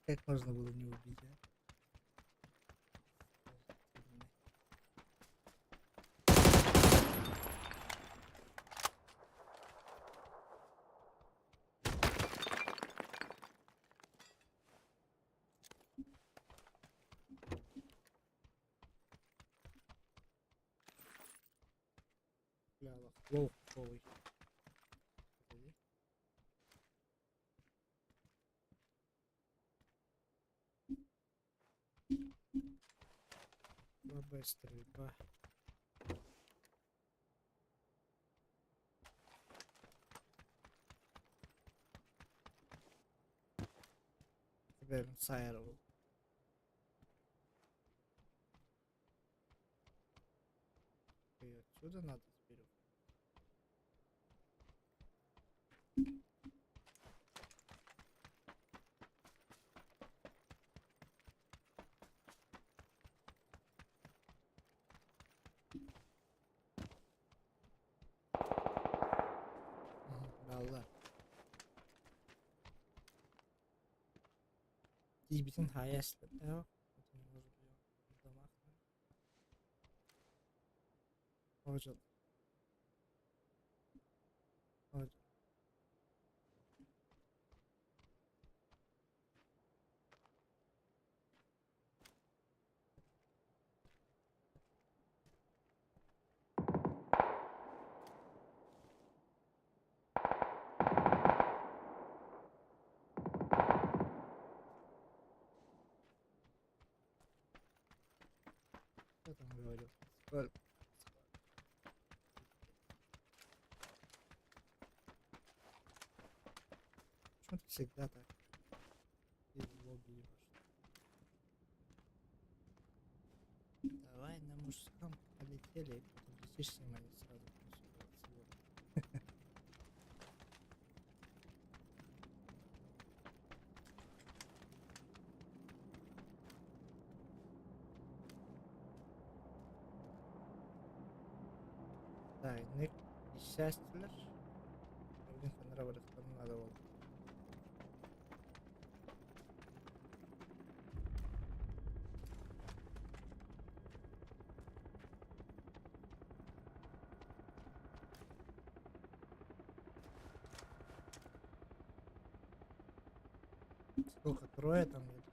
S1: Как можно было не убить, а? Бля, лох лоховый. Погоди. Слабая стрельба. Теперь Сайру. И отсюда надо теперь уходить. Балла. Тиийбитин хаайа эстэ. Оҕо Оҕо Что там говорил? Сколько? Почему ты всегда так? Из лобби ебашит. Давай на мужском полетели, и потом летишь с ним, они сразу плюс 20. Да, инник исчастилер. Блин, фонара надо было. Сколько? Трое там едут?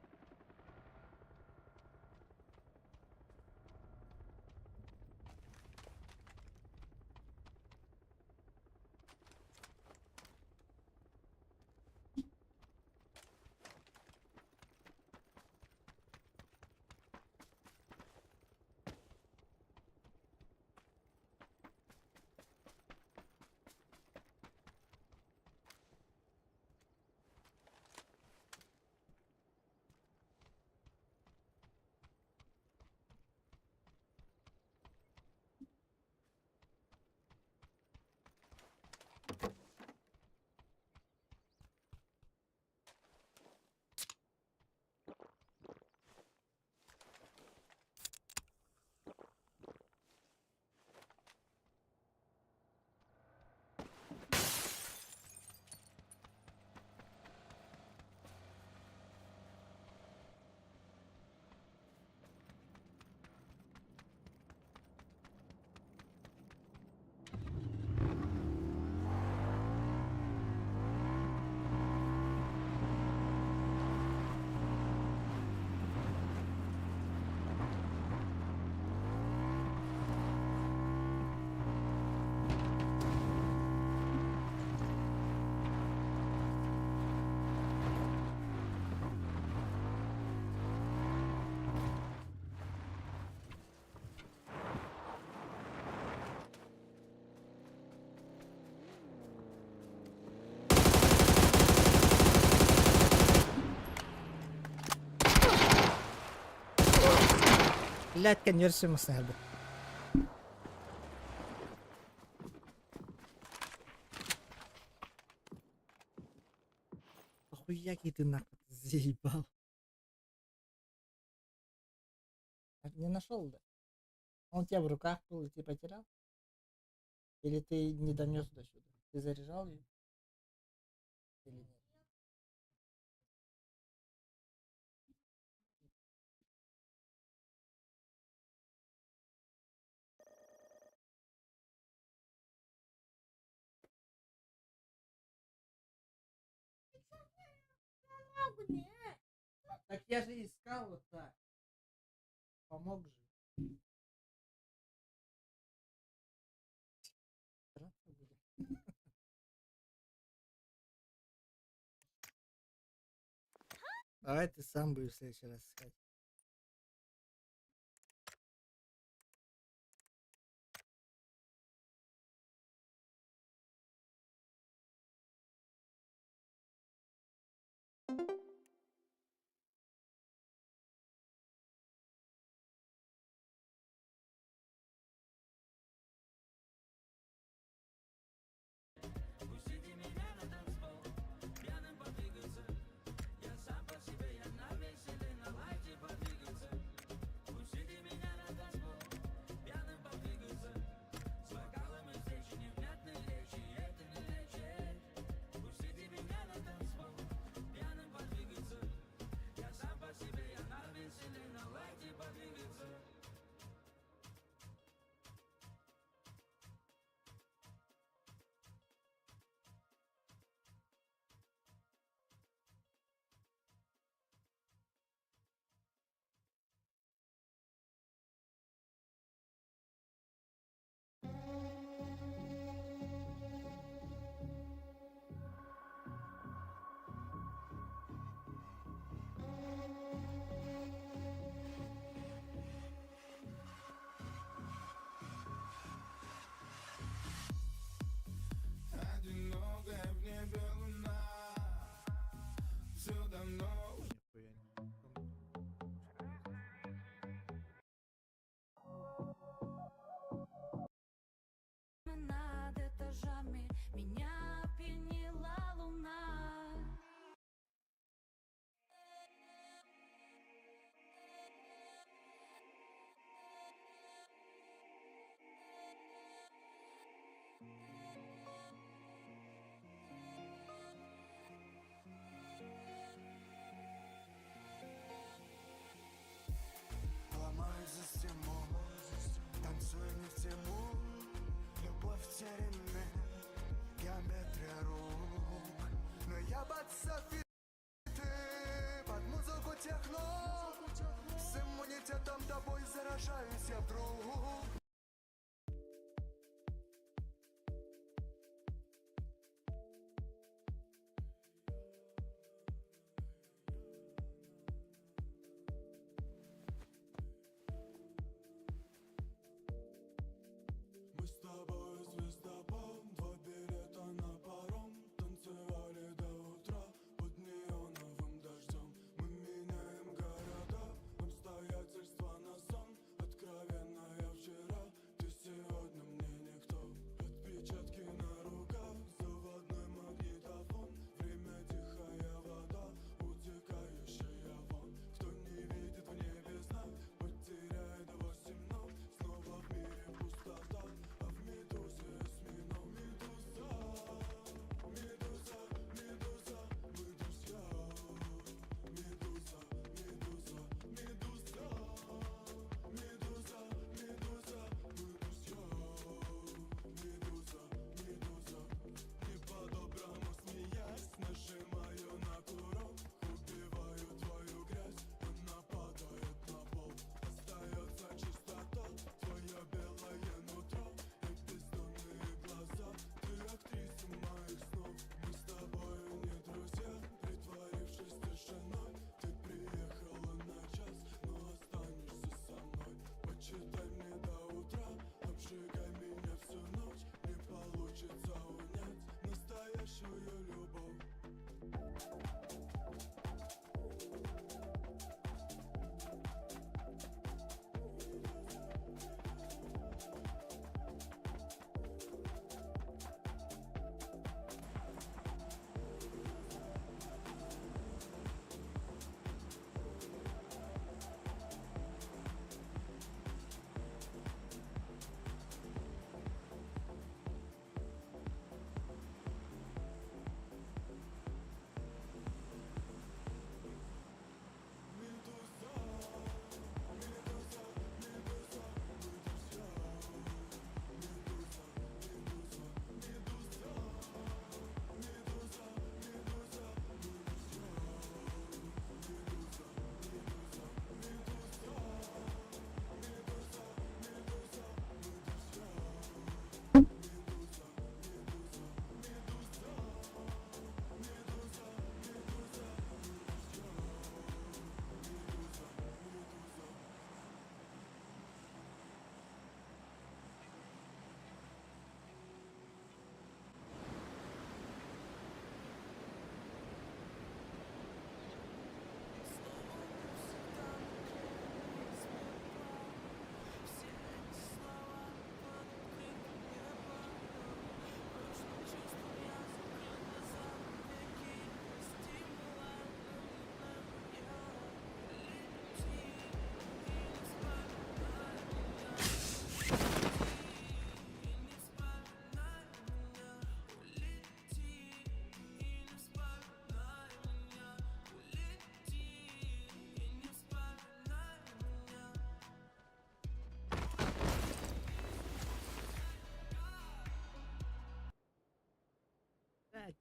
S1: Блядь, конверсию мы сняли. Охуяки ты нахуй заебал. А не нашел, да? Он у тебя в руках был, и ты потерял? Или ты не донес до сюда? Ты заряжал ее? Или нет? Так я же искал вот так. Помог же. Странно будет. Давай ты сам будешь в следующий раз искать.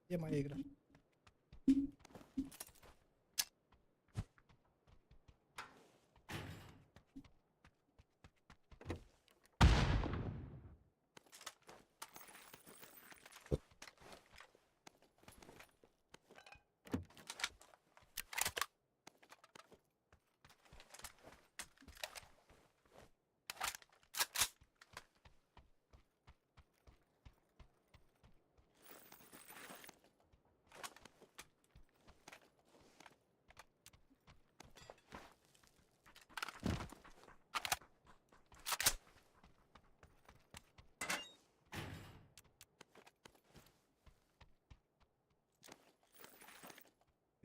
S1: Где моя игра?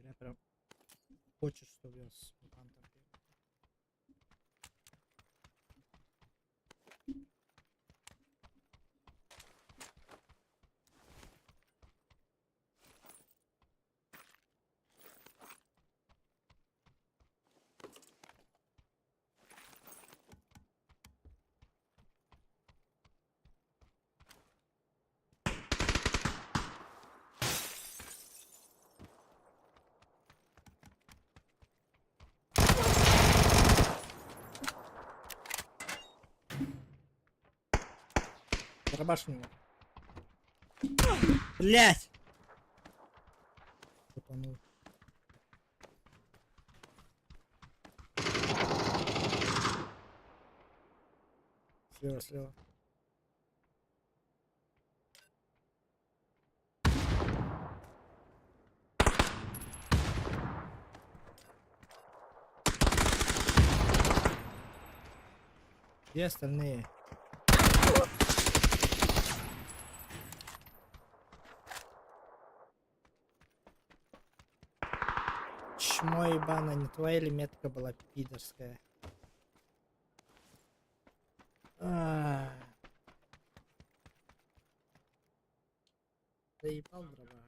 S1: Бля, прям хочет, чтобы я с мутантом бегал. Дробаш у него. Блять! Тупанул. Слева, слева. Где остальные? Чмо ебаное, не твоя ли метка была пидорская? А. Заебал дробовать.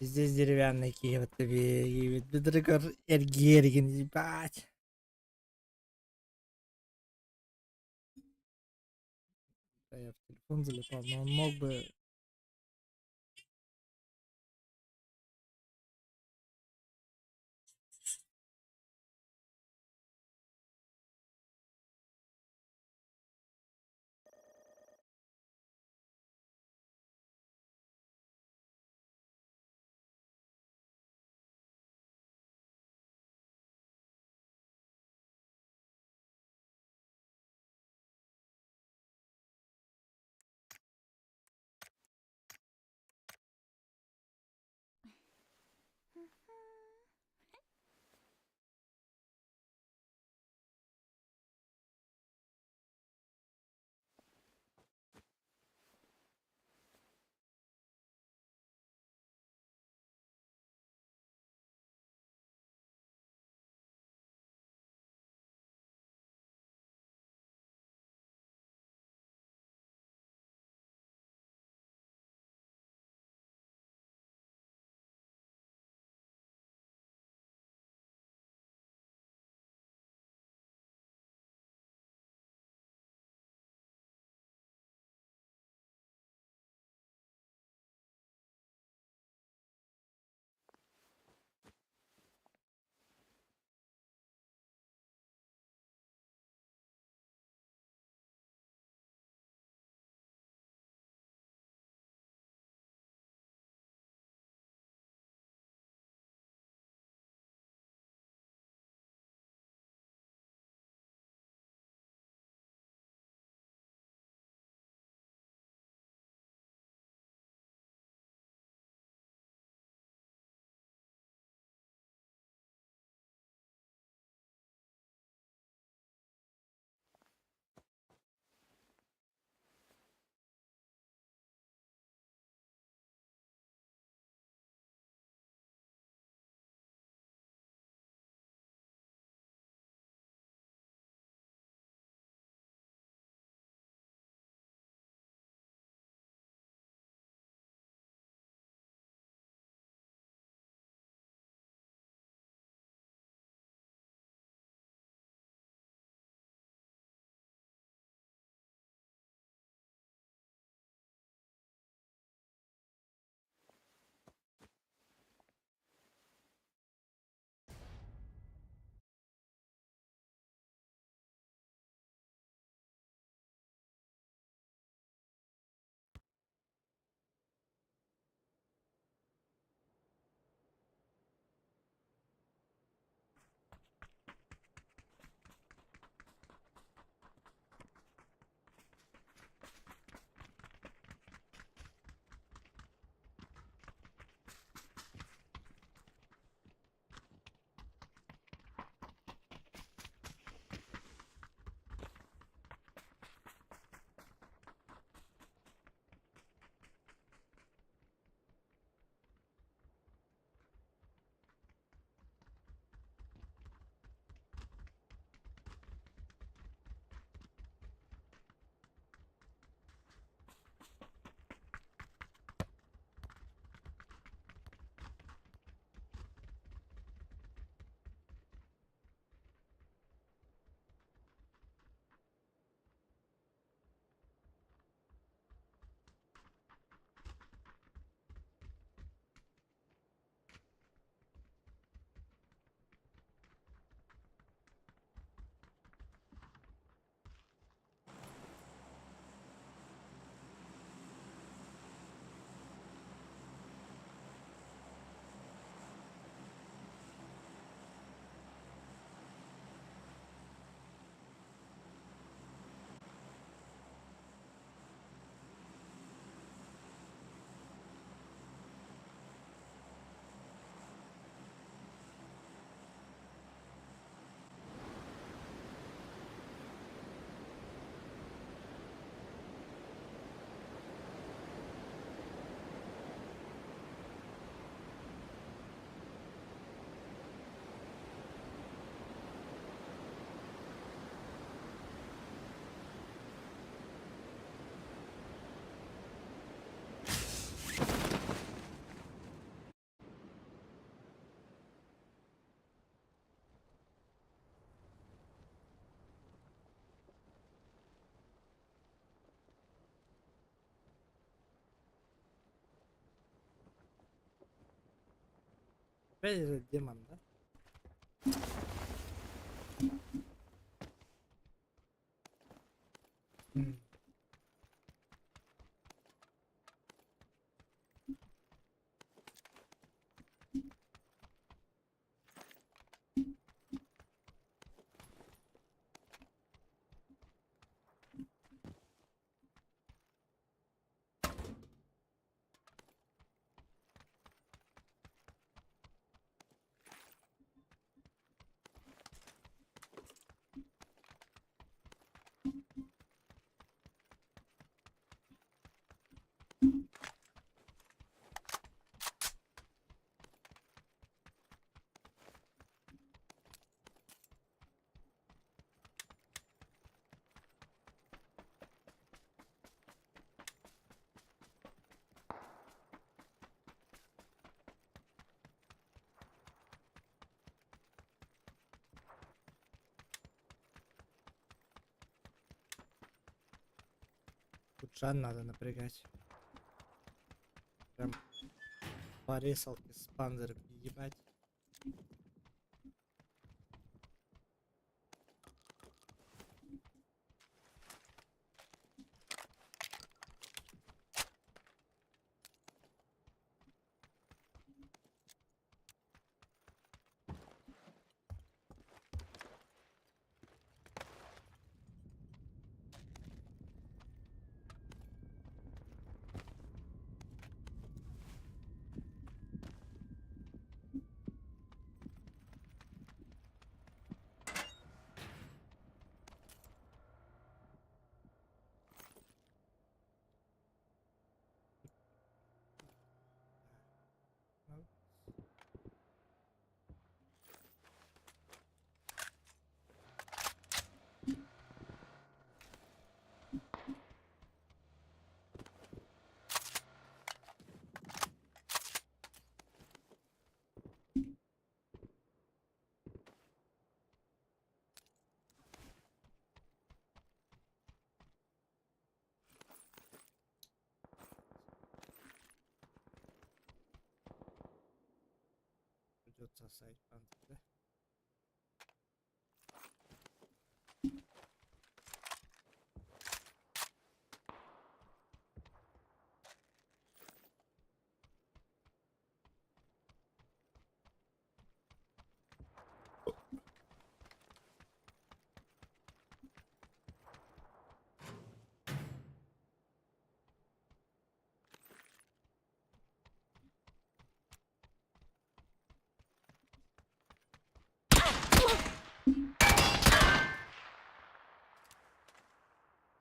S1: Здесь деревянный Киев, это эргиэригин, ебать. Да, я в телефон залипал, но он мог бы... Опять этот демон, да? Тут Жан надо напрягать. Прям по ресалке с панзером ебать. Ну. Придется оставить панцирь, да?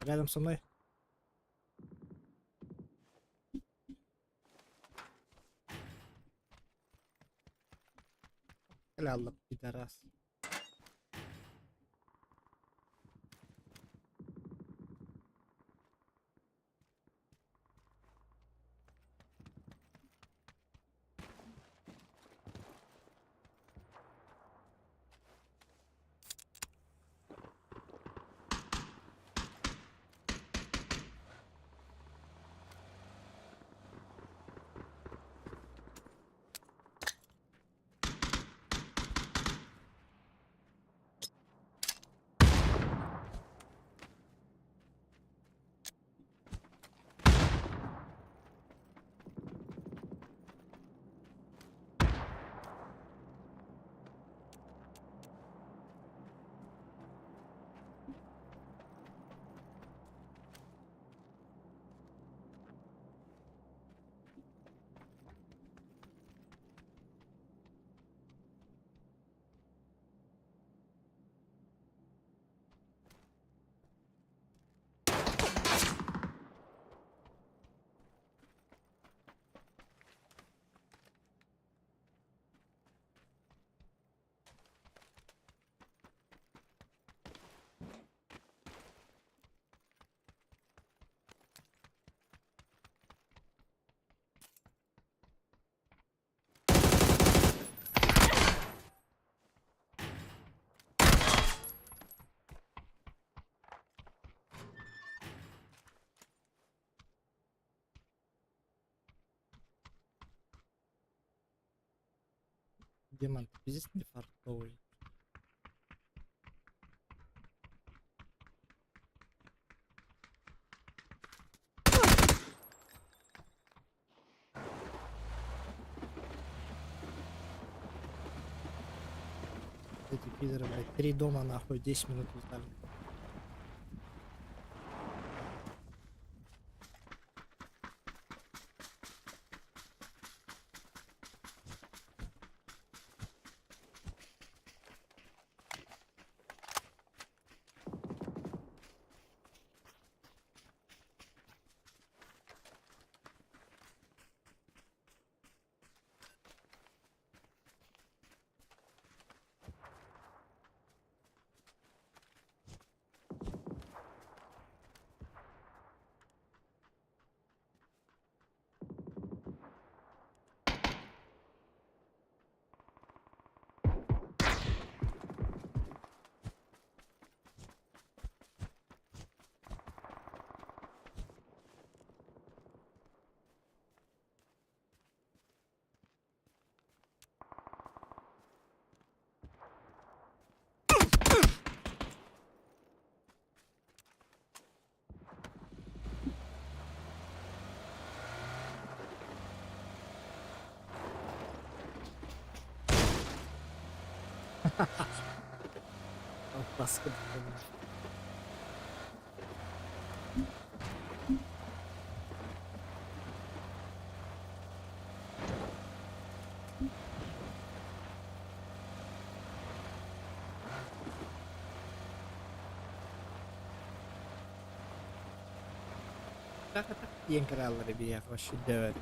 S1: Рядом со мной. Ляла, пидорас. Демон, ты пиздец не фартовый. Эти пидоры, блядь, три дома нахуй, 10 минут лутали. Паскуда. Диэн кырааллар эбиэх вообще дөөр.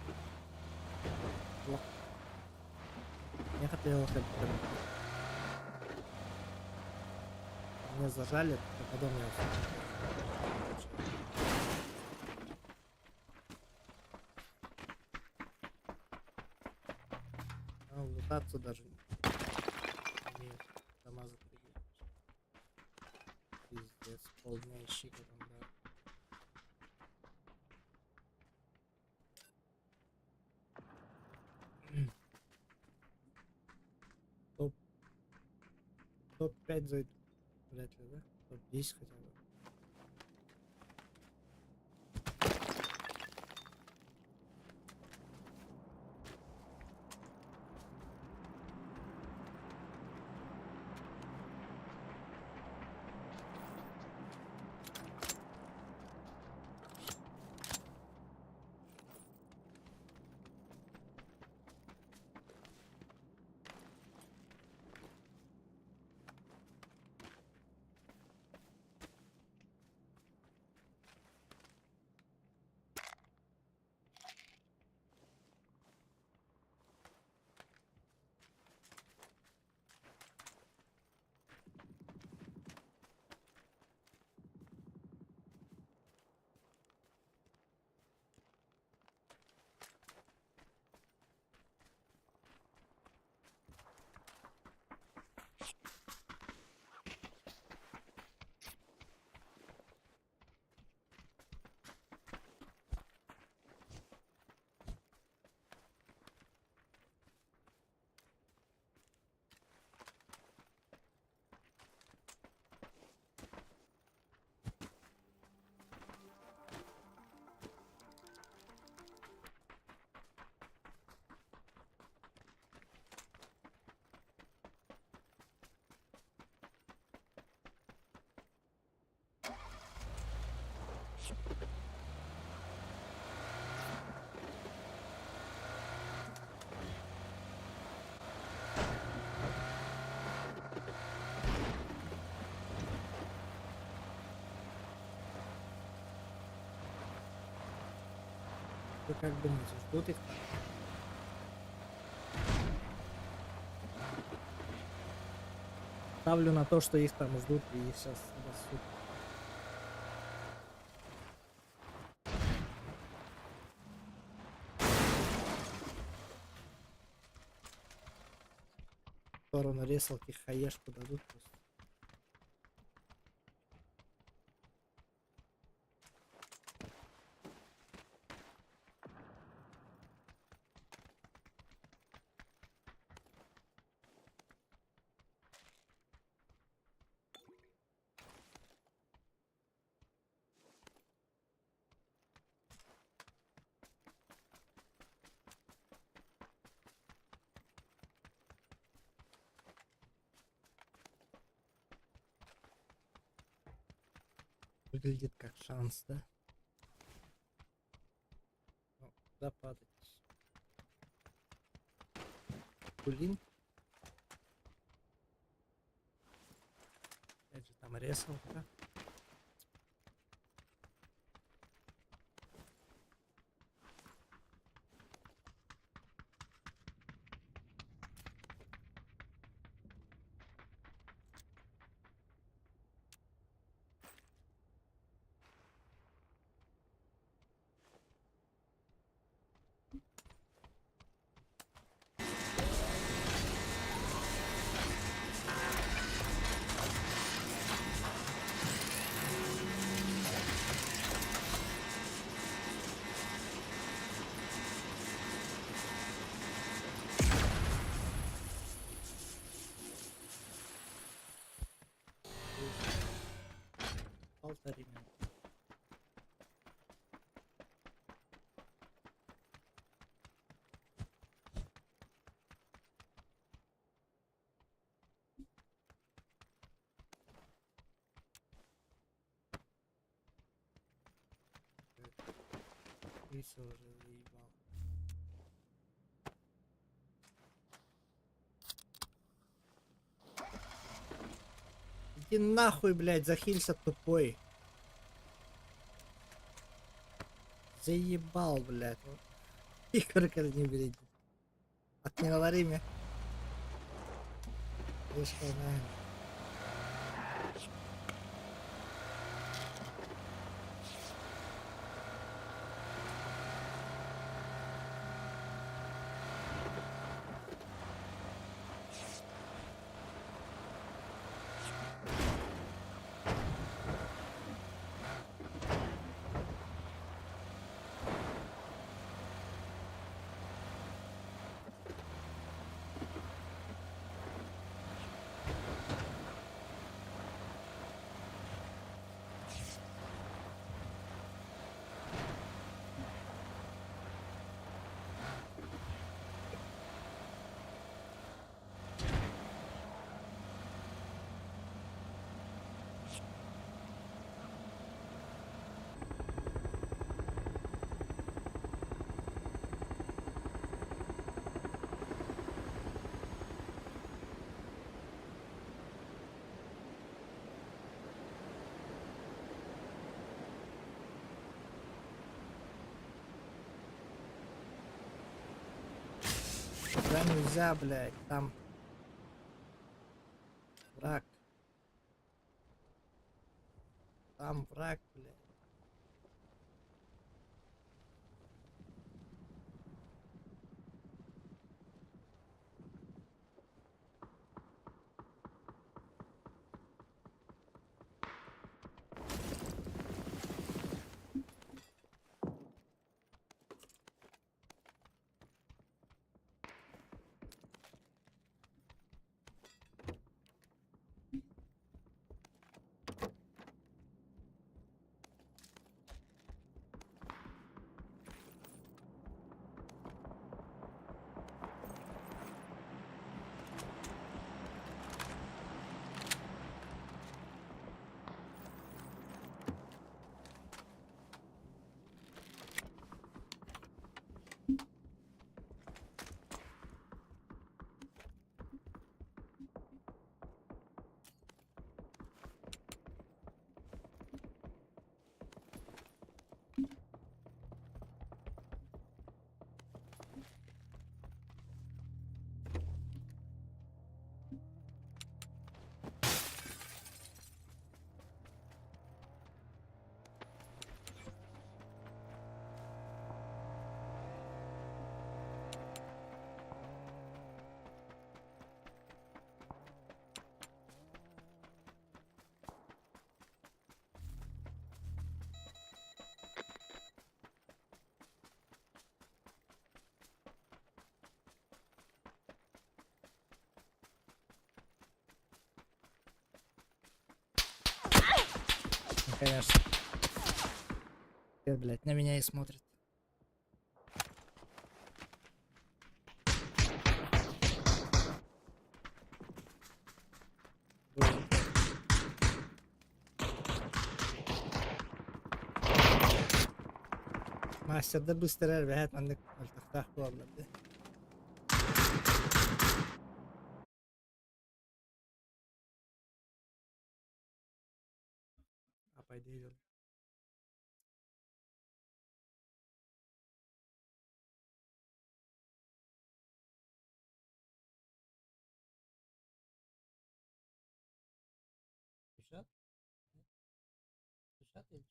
S1: Я хотел Меня зажали, а потом я А, лутаться даже не умеют. Дома запрыгивают. Пиздец, полдня ищи потом, да. Топ. Топ-5 зайду. Вряд ли, да? Топ-10 хотя бы. Вы как думаете, ждут их там? Ставлю на то, что их там ждут и их сейчас обоссут. В сторону ресалки хаешку дадут просто. Выглядит как шанс, да? Ну, куда падать? Кулин? Опять же, там ресалка. Полторы минуты. Крыса уже заебал. Иди нахуй, блядь, захилься тупой. Заебал, блядь. Игорь не берите. От не говори мне. Слишком, наверное. Туда нельзя, блядь, там враг. Там враг, блядь. Ну, конечно. Теперь, блядь, на меня и смотрит. Боже. Мастердар быстарар эбэһээт маннык мөлтөхтөөх буолаллар дии. Апай дии. Десят? Десят или?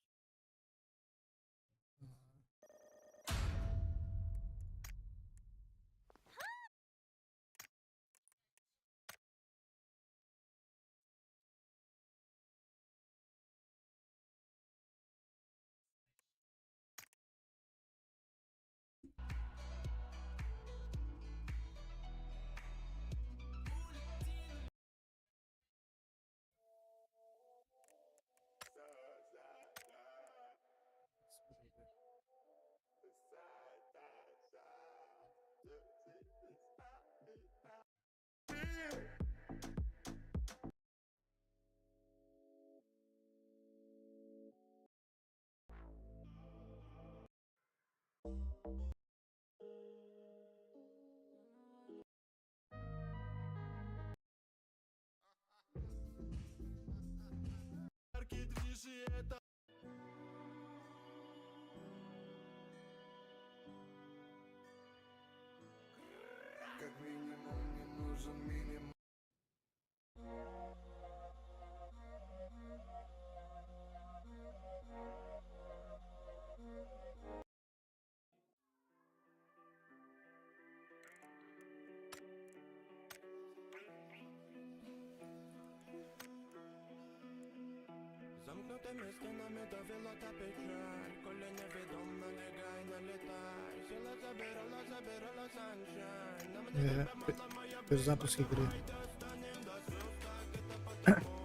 S1: Перезапуск игры.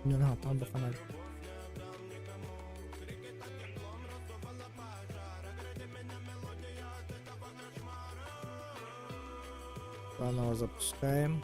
S1: Не надо, там баханали. Заново запускаем.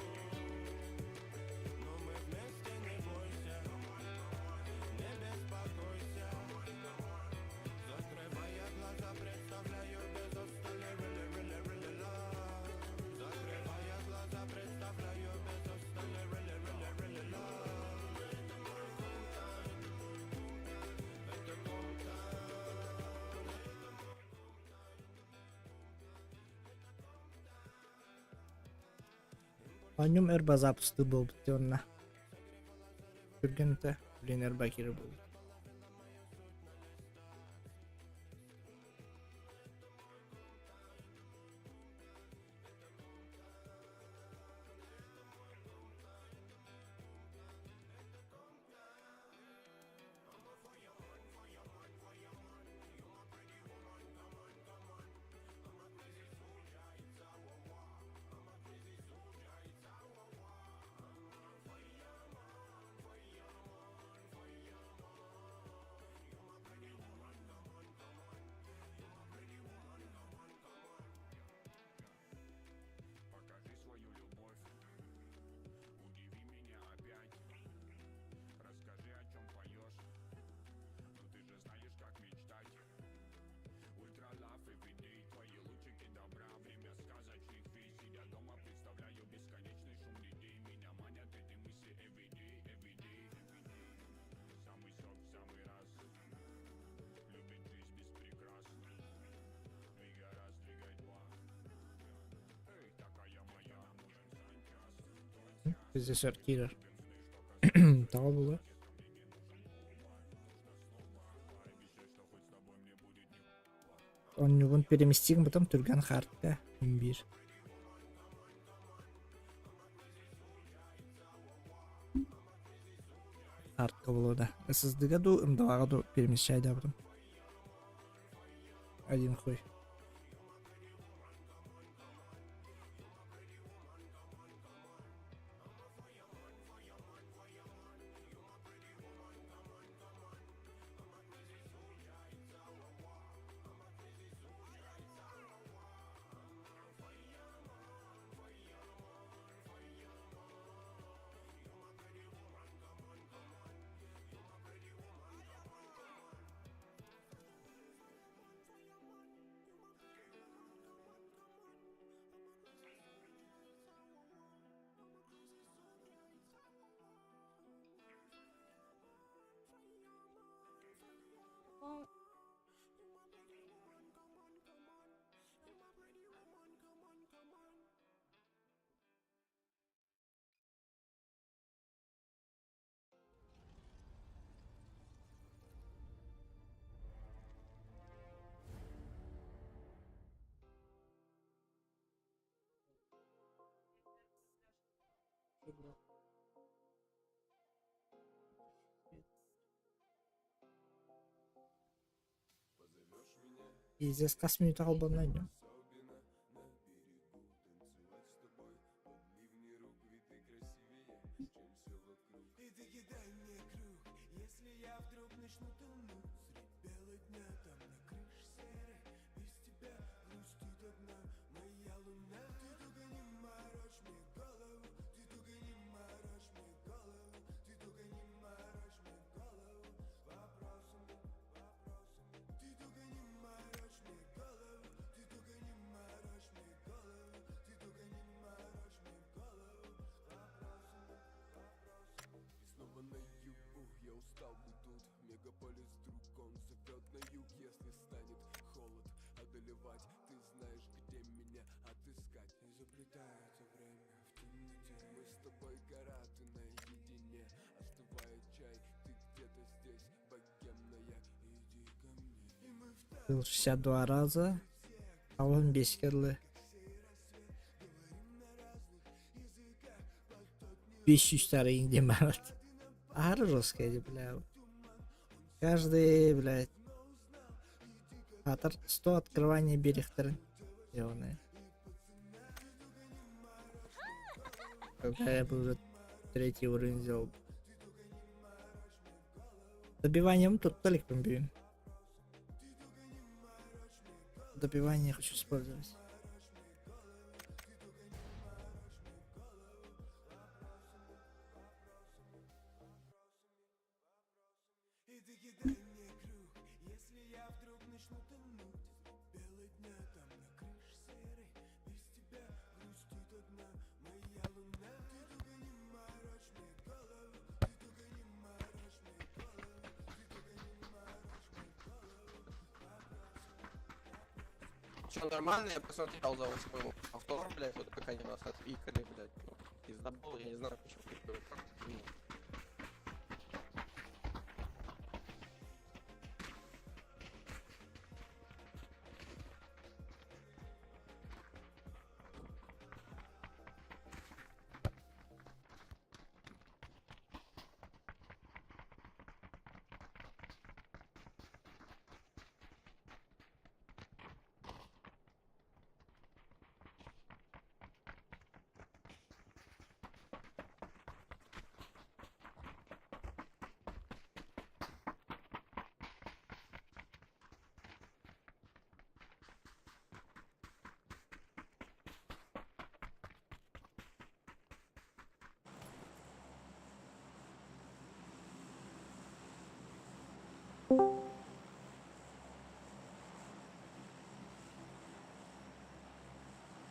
S1: Анюм эрба запусты был онна. Түргенте, блин, эрба кире был. Режиссер киирэр. Тоҕо буолуо? Онньугун переместиҥ потом түргэн хаарта биир. Хартка буолуо да. ССД-га дуу, МДА-ҕа дуу перемещайдаабытым. Один хуй. Игрок. Пиздец, хас мүнүүтэ холбонно инньэ? Был 62 раза, а он бэскэ дылы 500 тары диэн баарат. Аһары жесткая дии, бля. Каждый, блядь, Аатар 100 открывание биэриэхтэрин ебаные. Когда я бы уже третий уровень сделал. Добиванием тут толик бүгүн. Добивание хочу использовать.
S6: Че, нормально? Я посмотрел за свой повтор, блядь, вот как они нас отпикали, блядь. Ну, пиздобол, я не знаю, почему такой факт. Ну,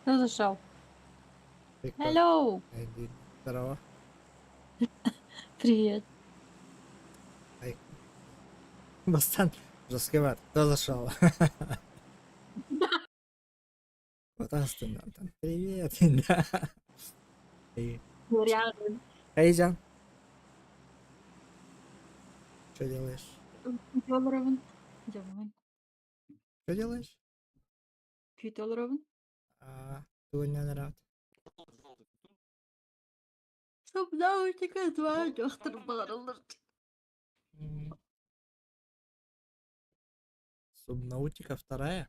S7: Кто зашел?
S1: Прикольно.
S7: Hello!
S1: Иди. Здорово.
S7: Привет.
S1: Ай. Бастан. Жесткий Кто зашел? Вот Астон, там. Привет. Да. И-
S7: Рядом.
S1: Айзян. Что делаешь?
S7: Долларовын. Дьоммун.
S1: Что делаешь?
S7: Күүтэ олоробун.
S1: А, тугунан рад.
S7: Субнаутика 2 дьахтар баҕараллар.
S1: Субнаутика вторая?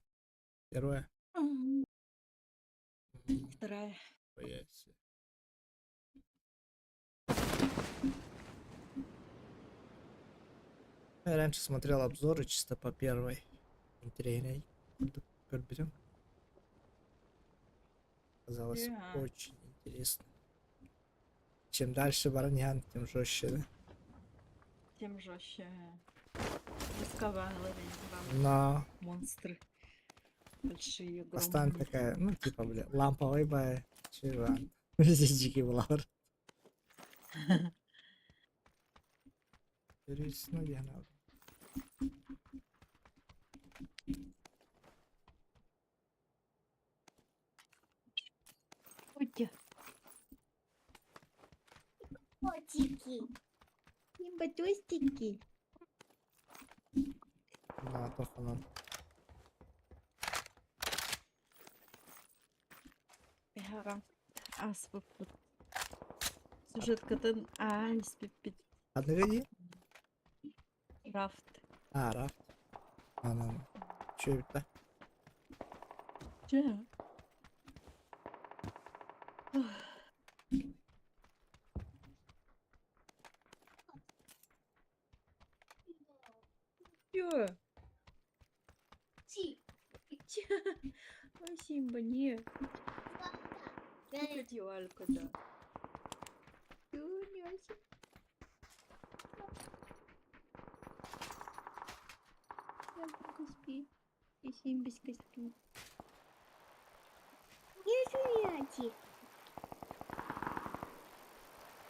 S1: Первая?
S7: Вторая.
S1: Хуя себе. Я раньше смотрел обзоры чисто по первой. Интересней. Көрбүтүм. Казалось
S7: Yeah.
S1: очень интересно. Чем дальше баран тем жестче, да?
S7: Тем жестче. Рисковала
S1: Но
S7: монстры. Большие,
S1: Бастан
S7: огромные.
S1: такая, ну типа, бля, ламповый бай, чувак. Здесь дикий булар. Ноги надо.
S7: Котя.
S8: Котики. Батюстики.
S1: Да, тофанан.
S7: Бэхэҕэ ааспыппыт. Сюжеткатын аан испиппит.
S1: Ханныгы дии?
S7: Рафт.
S1: А, Рафт. Анан. Үчүгэй эбит да.
S7: Чэ. Чё? Чё? Ой, Симба, не. Одевалька, да. Чё, няся? Яблоко спи. И Симбиська спи.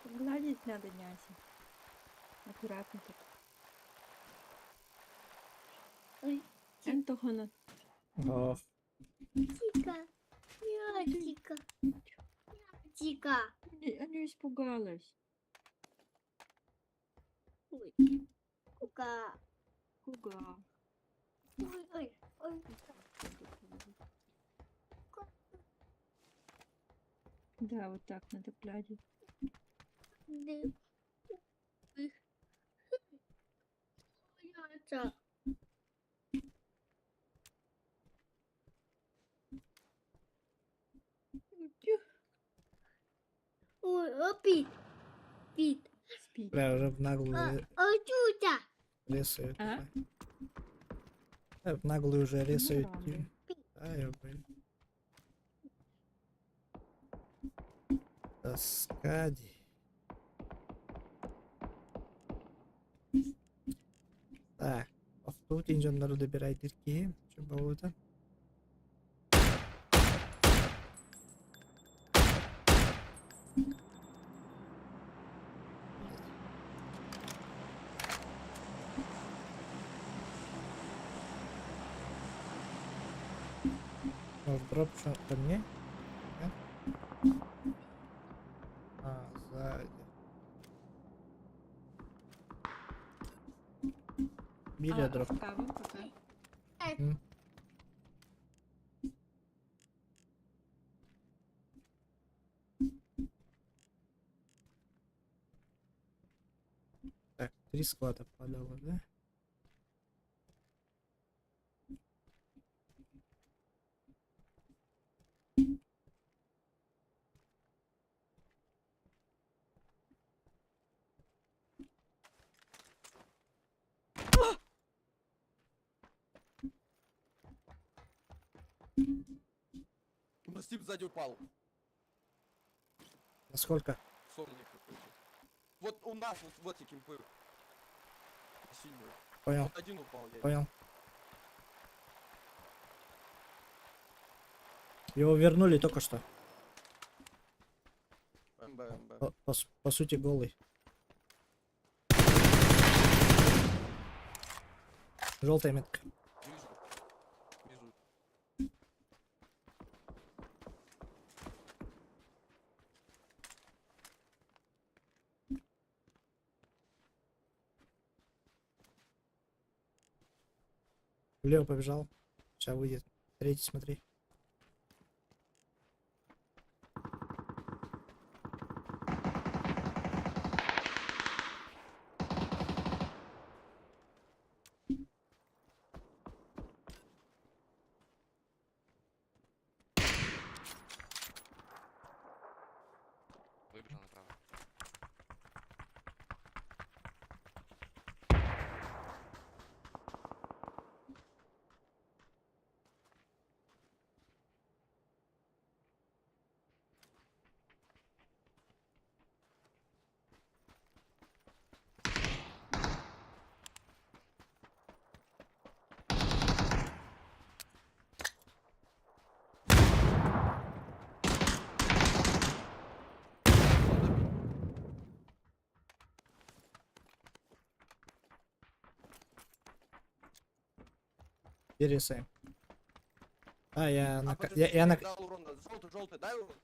S7: Гладить надо, няся. Аккуратно так.
S8: Ой.
S7: Антохана.
S1: О,
S8: Тика. Тика. Тика.
S7: Она испугалась.
S8: Ой. Кука.
S7: Куга.
S8: Ой, ой, ой.
S7: Да, вот так надо гладить.
S8: Да. Ой. Боятся.
S7: Тюх,
S8: Ой, о, пит. Пит.
S7: Спит.
S1: бля, уже в наглую
S8: А, а тютя.
S1: ресают.
S7: А?
S1: Да, в наглую уже ресают.
S7: рано.
S1: Да, я понял. Тоска ди. Так, автобус инженеры добирай дырки. Что было это? Может, дроп что ко мне? Нет? А, сзади. Били
S7: А,
S1: дроп.
S7: вправо пока.
S1: М. Так, три склада падало, да?
S6: У нас тип сзади упал.
S1: Насколько?
S6: Сольник какой-то. Вот у нас вот, вот эти кемпы. Синие.
S1: Понял,
S6: Вот один упал, я.
S1: понял. Его вернули только что.
S6: МБ, МБ.
S1: По сути, голый. Желтая метка.
S6: Вижу. Вижу.
S1: Влево побежал. Сейчас выйдет. Третий, смотри.
S3: Выбежал направо.
S6: Надо бить.
S1: Пересаем. А, я на...
S6: А,
S1: ка-
S6: подожди,
S1: Я, я на...
S6: дал урон. Желтый, желтый, дай урон.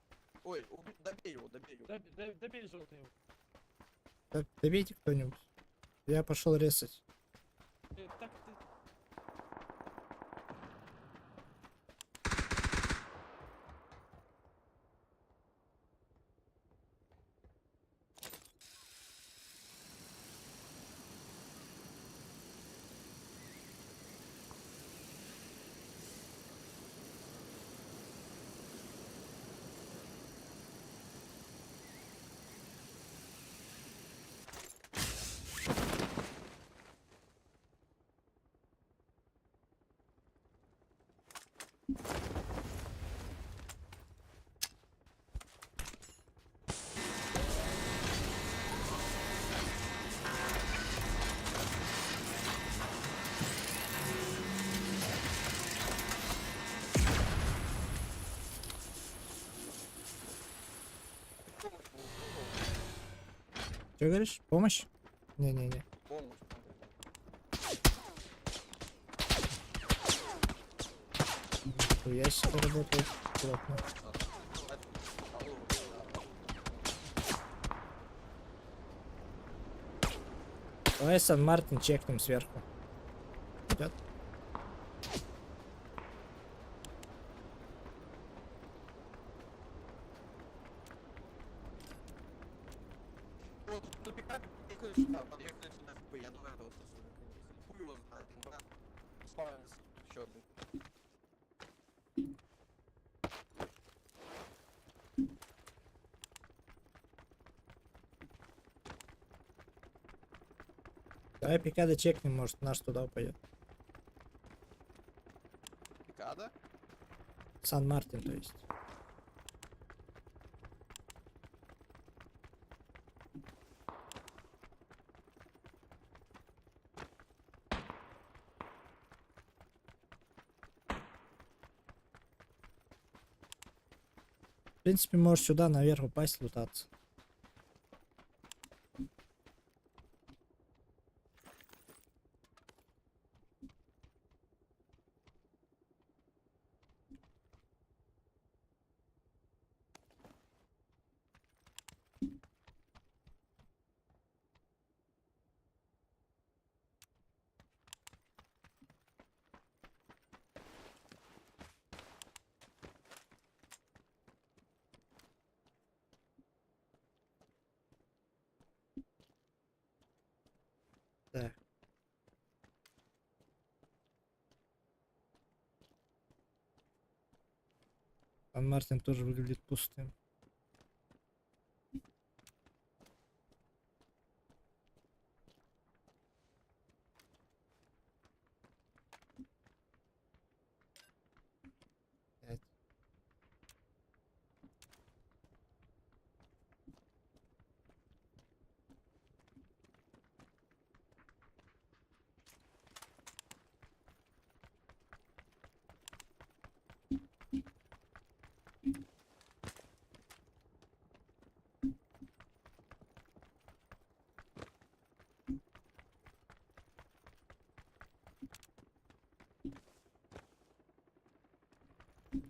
S6: Ой, добей его, добей его.
S4: Добей желтый его.
S1: Так, добейте кто-нибудь. Я пошел резать.
S4: Так ты...
S1: Что говоришь? Помощь? Не-не-не.
S6: Помощь.
S1: Нихуя себе работает плотно. Давай Сан-Мартин чекнем сверху. Идет?
S6: Вот, на пикапе подъехали сюда, подъехали сюда, типа, я до этого просто хуй его знает, ну, да. Спавнится еще один.
S1: Давай пикада чекнем, может наш туда упадет.
S6: Пикада?
S1: Сан-Мартин, то есть. В принципе, можешь сюда наверх упасть, лутаться. Так. Сан-Мартин тоже выглядит пустым. Пять.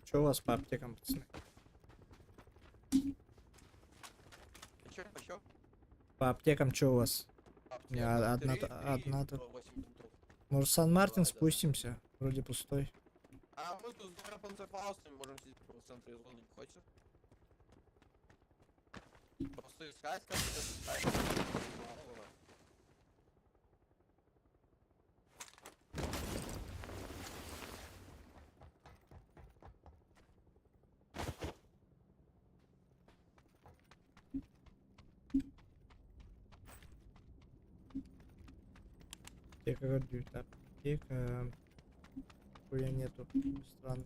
S1: Че у вас по аптекам, пацаны?
S6: Еще, еще?
S1: По аптекам что у вас? У меня одна,
S6: Три,
S1: одна
S6: три,
S1: тут.
S6: восемь бинтов.
S1: Может, Сан-Мартин
S6: Давай, да.
S1: спустимся? Вроде пустой.
S6: А мы тут с двумя панцерфаустами можем сидеть в центре зоны, не хочешь? Просто искать, как это искать.
S1: Аптека гордюет, аптека. Хуя нету. Странно.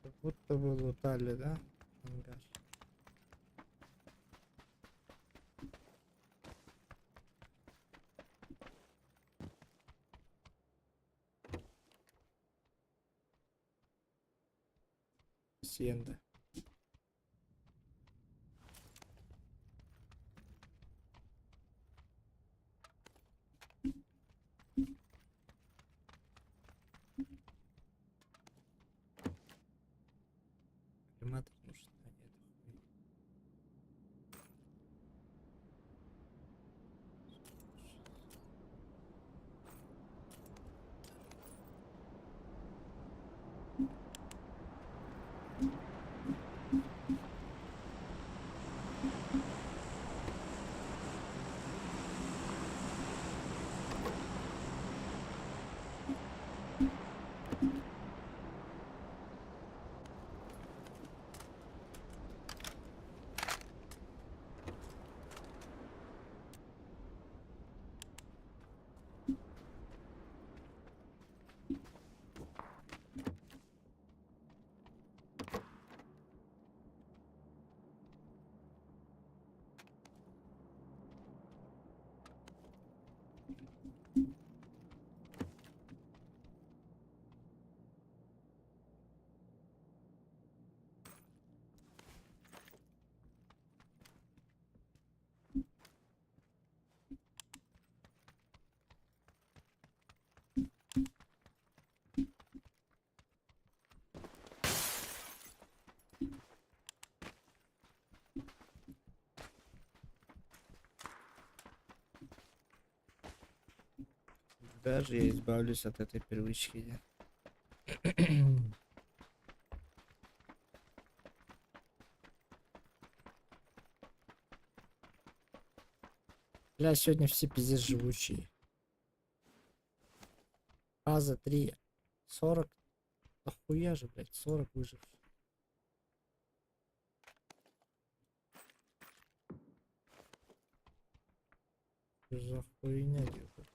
S1: Как будто бы лутали, да? Ангар. Сиенда. Коллиматор нужен. А, нет, хуй. Когда же я избавлюсь от этой привычки, да? Бля, сегодня все пиздец живучие. Фаза 3. 40. Охуя же, блядь, 40 выживших. Что за хуйня делает?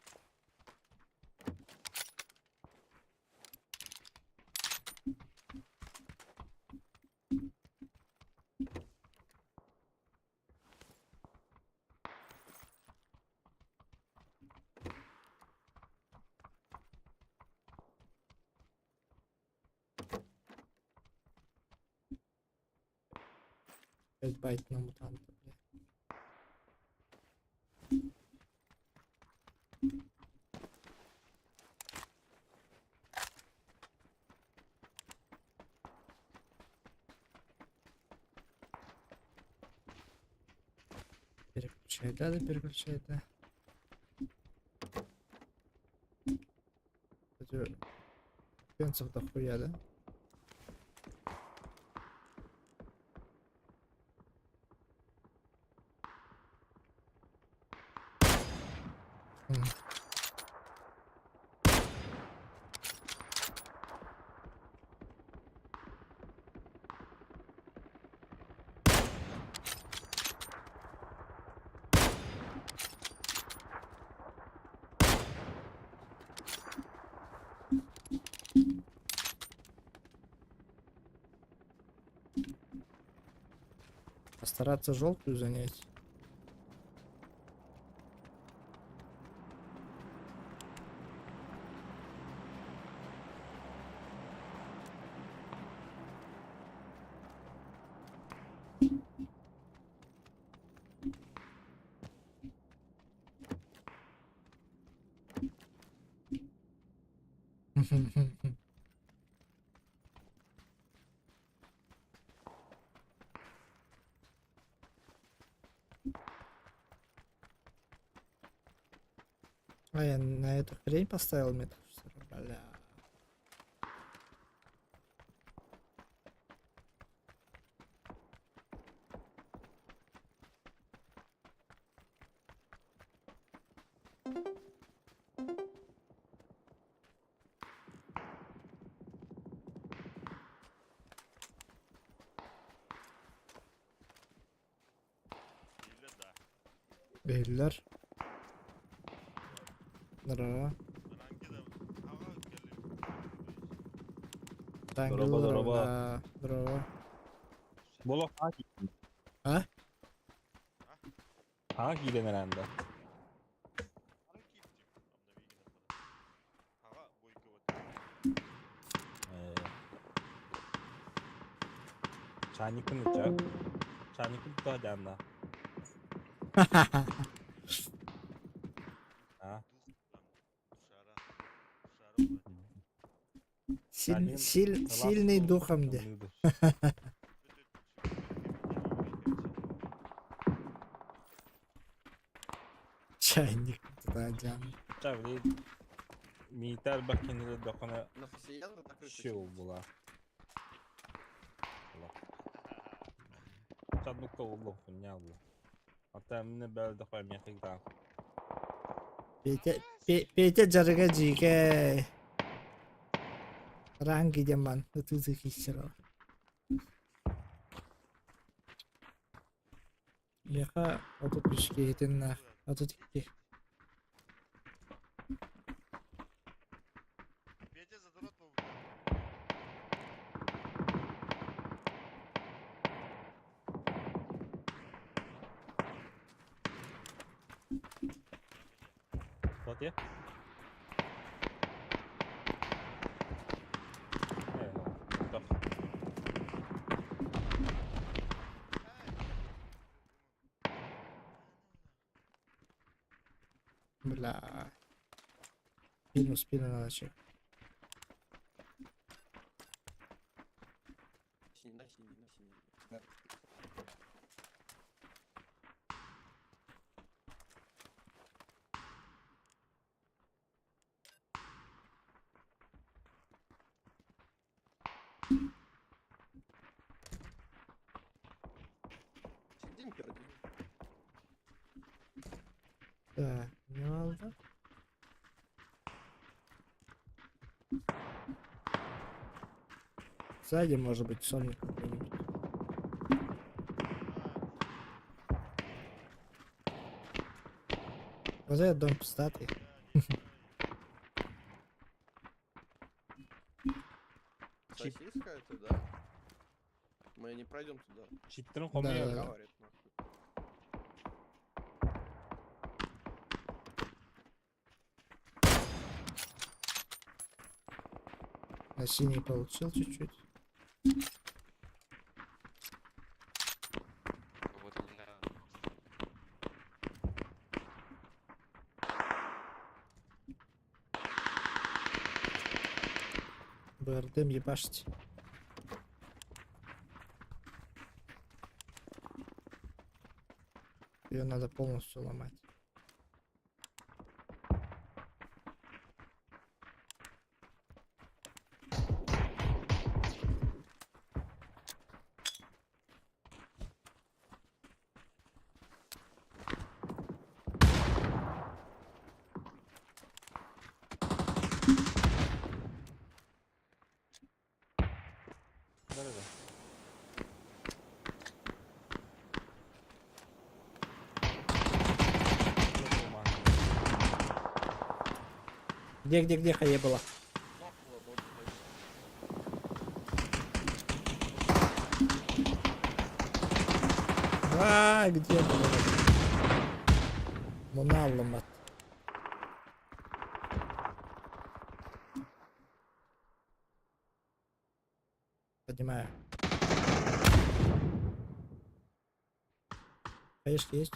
S1: Пять байт на мутанта, бля. Переключай, да, переключай, да. Кстати, пенсов дохуя, да? Постараться желтую занять. А я на эту хрень поставил метку, что ли? Бля. Beyler. Здорово.
S9: Здорово, здорово.
S1: Да, здорово.
S9: Боло
S1: А?
S9: А киирэн эрэнда. Чайникын ича. Чайникын тута жанна. А?
S1: Сильный духом, де. Чайник туда дян.
S9: Чавли митар бакинылы докона
S6: На фасиен закрыто.
S9: шил була. Чаднукка уллу хуйня була. Ата мне бэл дохой мехигда.
S1: Петя, Петя жарыга жиге. Ранги деман, ытызы хищеров. Меха, отут үшке етен отут икки.
S10: Петя задрот был.
S9: Вот я.
S1: Бля. Спину, спину надо чек.
S6: Синий, на синий, на синий. Да.
S1: Так, не алды. Сзади может быть сольник какой-нибудь. Вот этот дом пиздатый.
S6: Сосиска это, да? Мы не пройдем туда.
S9: Читтерин хомуйар.
S1: Да.
S6: Говорит, нахуй.
S1: На синий получил чуть-чуть.
S3: Вот, бля.
S1: БРДМ ебашить. Ее надо полностью ломать.
S9: Да-да-да.
S1: Где, где, где хае была?
S6: Нокнула, может быть.
S1: А, где была? Муна ломать. Поднимаю. Хаешки есть?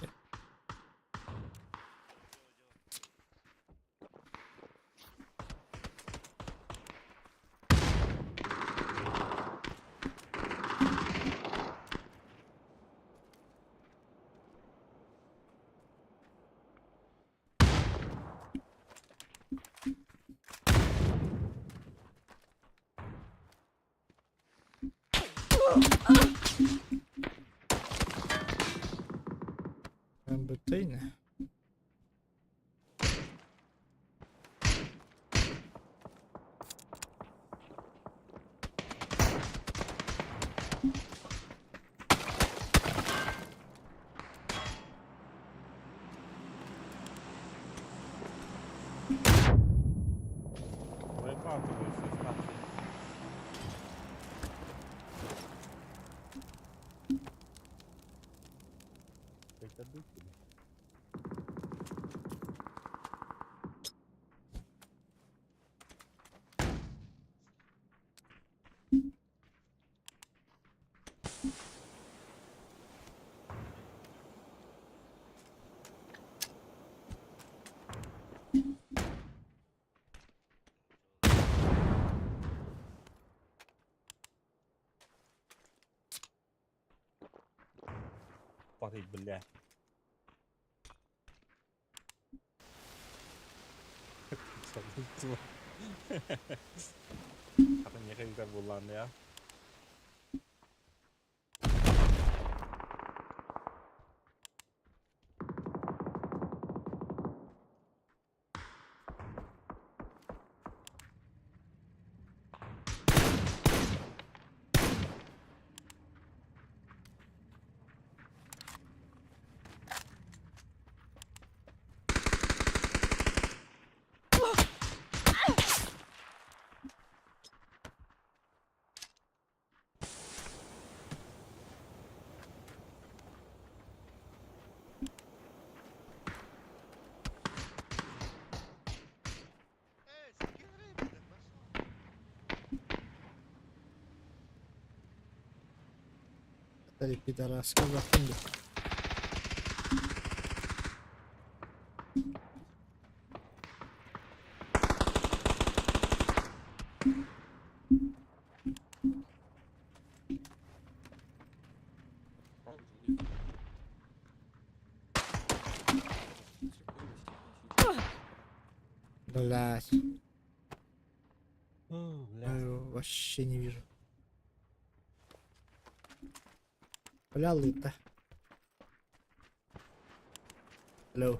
S1: МБТ-не.
S9: Вырабатываются ставки. Это духи. Падай, бля. Хата не когда булан я.
S1: Дали пидораска захунди. Блять.
S9: Бля.
S1: Я его вообще не вижу. Бля, лыта. Алло.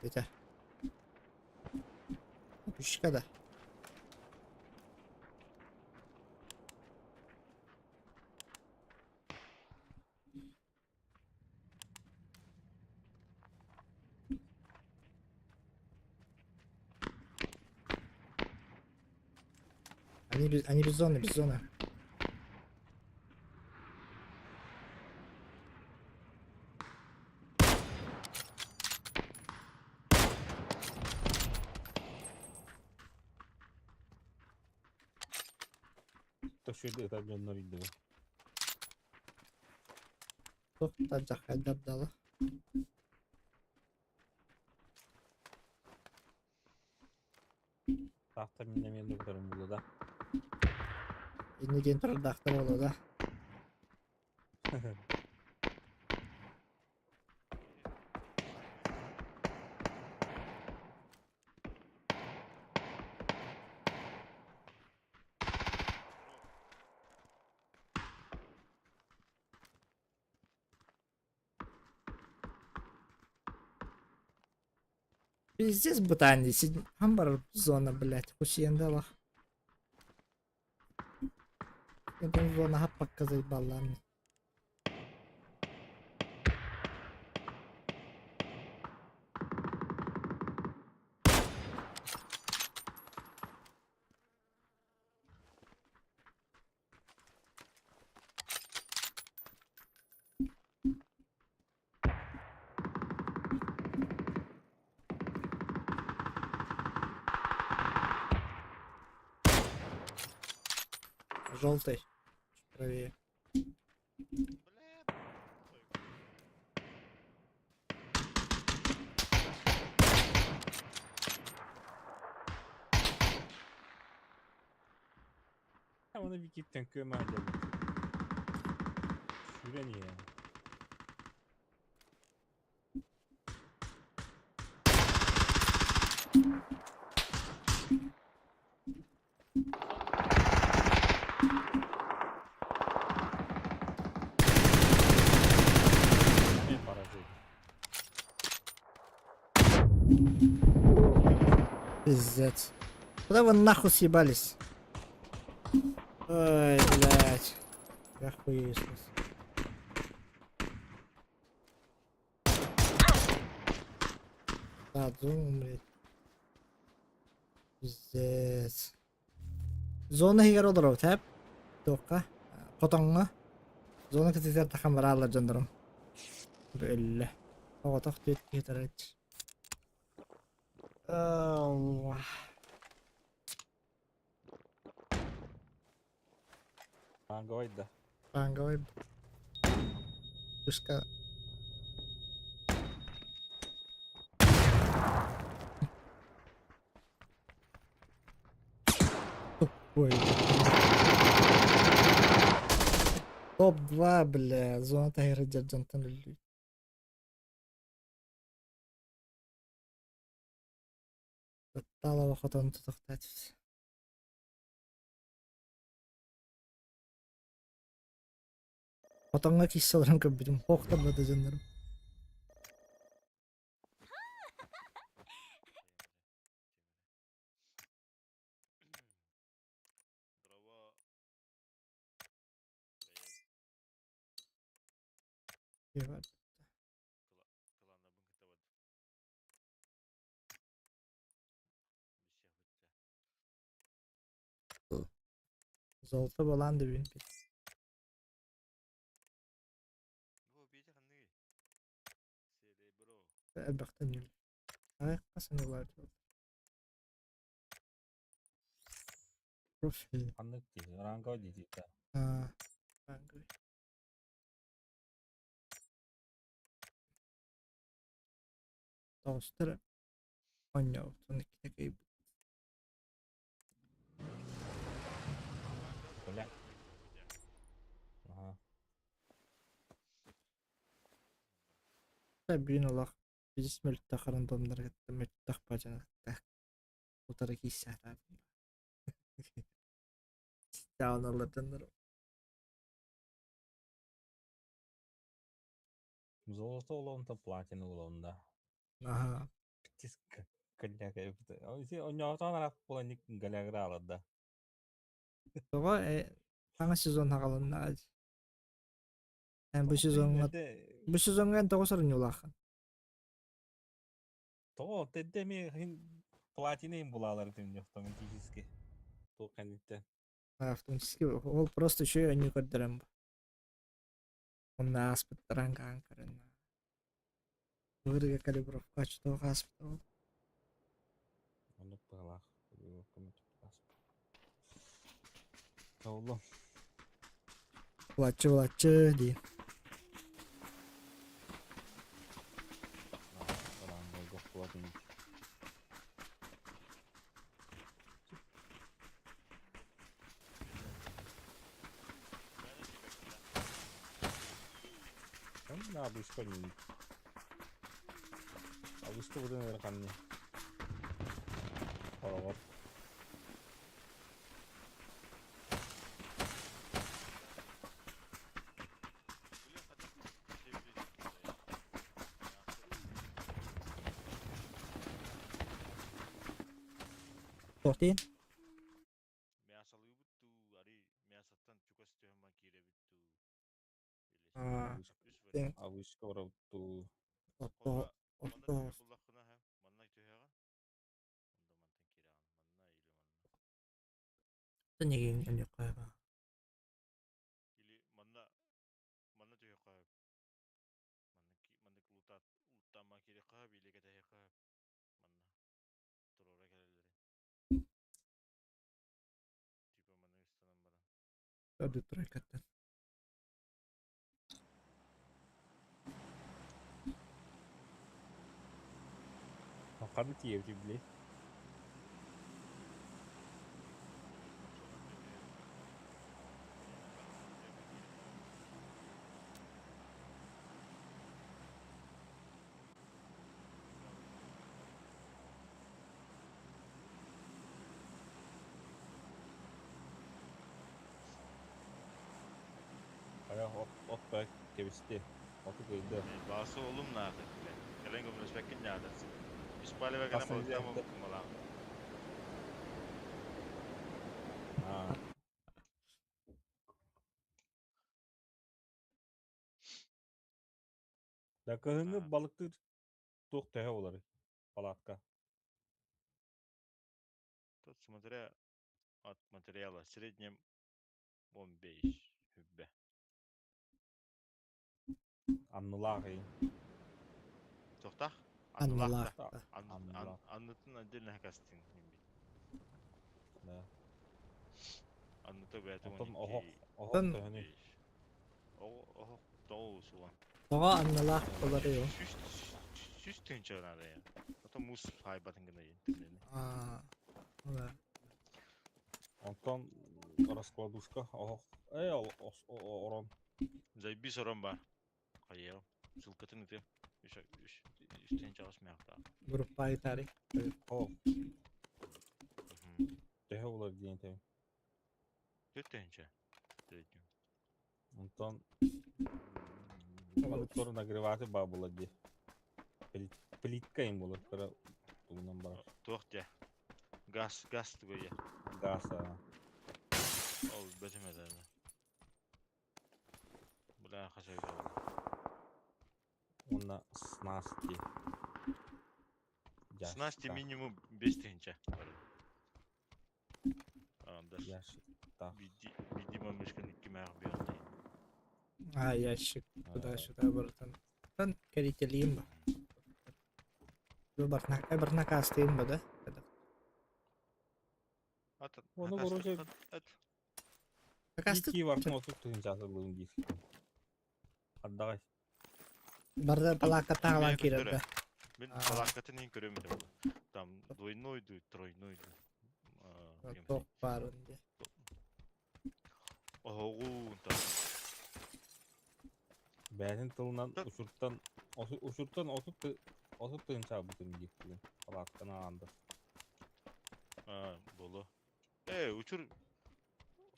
S1: Бүтэ. Пушка да. Они без зоны, без зоны.
S9: Төшүрдү ытар дьоннор индигэ.
S1: Туох да дьахайдардала.
S9: Таахтар мин эмиэ докторум булла да.
S1: Инне диэн турардаахтар буолуо да. Пиздец бытаан дии, сид- хамбар зона, блядь, хусиендалах. Это зона хаппакка заебаллаан. Желтый. Чуть правее.
S4: Бля,
S9: Оны Викиттен көмө дьэ. Сүрэн иһэ. Эмиэ паразит.
S1: Пиздец. Куда вы нахуй съебались? Ой, блядь. Я хуею сейчас. Да, зону, блядь. Пиздец. Зона иһигэр олоробут, һэп? Туохха? Хотоҥҥо. Зона кытыытыгар тахан барааллар дьоннорум. Бу өллө. Оҕотох түөрт киһи тарыч. Аллах.
S9: Ранговай да.
S1: Ранговай. Пушка. Ой. Топ-2, бля. Зона таһыгар дьонтон өллүү. Талава хотон тутахтаат. Хотоҥҥо киирсэ олорон көрбүтүм. Хоохтор да дьоннорум.
S10: Дрова.
S1: Золото балан да бин. Элбэхтэн үл. Ай, хасан улар. Профиль.
S9: Ханнык дии, ранговай дии да.
S1: А, ранговый. Тоҕустар оонньообутун иккитэ кыайбыт.
S9: Бля. Ага.
S1: Бүгүн олох бизнес мөлтөх рандомнар кытта мөлтөх бадьаны кытта утары киирсээтаатым. Даун
S9: Золото улонта, платина улонда.
S1: Ага.
S9: Иккис голяга эбит. Онньоотоон араак буолан голягра аларда.
S1: Тоҕо саҥа сезон аҕалынна. Эн бу сезоҥҥа бу сезоҥҥа эн тоҕо сорунньулааххын?
S9: Тоҕо тедде эмиэ хин платина им булаалар этим автоматически. Туох кэнниттэн.
S1: Автоматически ол просто еще өнньү көрдөрөн бу. Онно ааспыттаран хаан көрөн. Былырга калибровка что ааспыта ол.
S9: Оннук быһалаах. Толло.
S1: Булаччы булаччы дии.
S9: Абыска бутун ыараханны. Хороҕор.
S1: Тохтин.
S10: Мясалыыбыт дуу, арый мясоттан чугас түһэн киирэбит дуу.
S1: Аа,
S9: Абыска барабыт дуу.
S1: Отто отто
S10: Буллаххына манна түһэҕин. Онда мантан киирэҕин. Манна или манна.
S1: Нигин
S10: Или манна манна түһүөххэ сөп. Манна маннык лутаама киириэххэ сөп или кэтэһиэххэ сөп. Манна туруора кэлэллэрин. Типа маннык ыстанан баран.
S1: Көрдү тройкаттан.
S9: Ханна тиийэбит били? Ара от от кэбисти. Оту кыйды.
S10: Баасы олум наада блядь. Кэлэн көмөлөспөккүн наада. Испалева кэлэн балыктаан буолбуккун балаҕан.
S9: Аа. Да кыһыҥҥы балыктыыр туох төһө буоларый? Палатка.
S10: Тут смотря от материала, в среднем 15 хүббэ.
S9: Аннылаах ый.
S10: Тохтах?
S1: Аннылаах.
S10: Аннылаах. Аннытын отдельно кастинг
S9: Да.
S10: Анныта бэйэтэ
S9: Оттон оһох оһох төһөнүй?
S10: Оһох тоҕо сула.
S1: Тоҕо аннылаах болары о?
S10: Сүүс тыһыынча наада я. Ото муус хаайбатын гына тимнени.
S1: Аа. Да.
S9: Онтон раскладушка оһох э орон.
S10: Заебись орон бар. Хайыам. Ссылкатын ытыам. Үс үс үс тыһыынчаҕа смяхтаах.
S1: Группа айтари.
S9: Оһох. Төһө болар диэн этэбин.
S10: Төрт тыһыынча. Среднем.
S9: Онтон балыктар нагреватель баар буолар дии. Плитка им буолар кыра тугунан барар.
S10: Туох дии? Газ, газ тугуйа.
S9: Газ аа.
S10: Ол бэтим этэ. Бля, хас эбит ол.
S9: Уонна снасти.
S10: Снасти минимум 5 тыһыынча.
S9: Ящик.
S10: Видимо, мышканы кимээх биэрдэ.
S1: А, ящик туда-сюда братан. Тан кэрителиим ба. Бу барнакастыым ба да?
S9: Оны короче
S1: Накасты.
S9: Ики бартын отук тыһыынча диир. Ардагай.
S1: Барда палака таалан киирэр да.
S10: Мин палаккатын иһин көрөм этэ Там двойной ду, тройной ду.
S1: Туох баарын дии.
S10: Оһоҕуун там.
S9: Бэйэтин тылынан учуртан учуртан 30 тыһыынча бутун диир бүгүн. Палатканы аандар.
S10: А, боло. Э, учур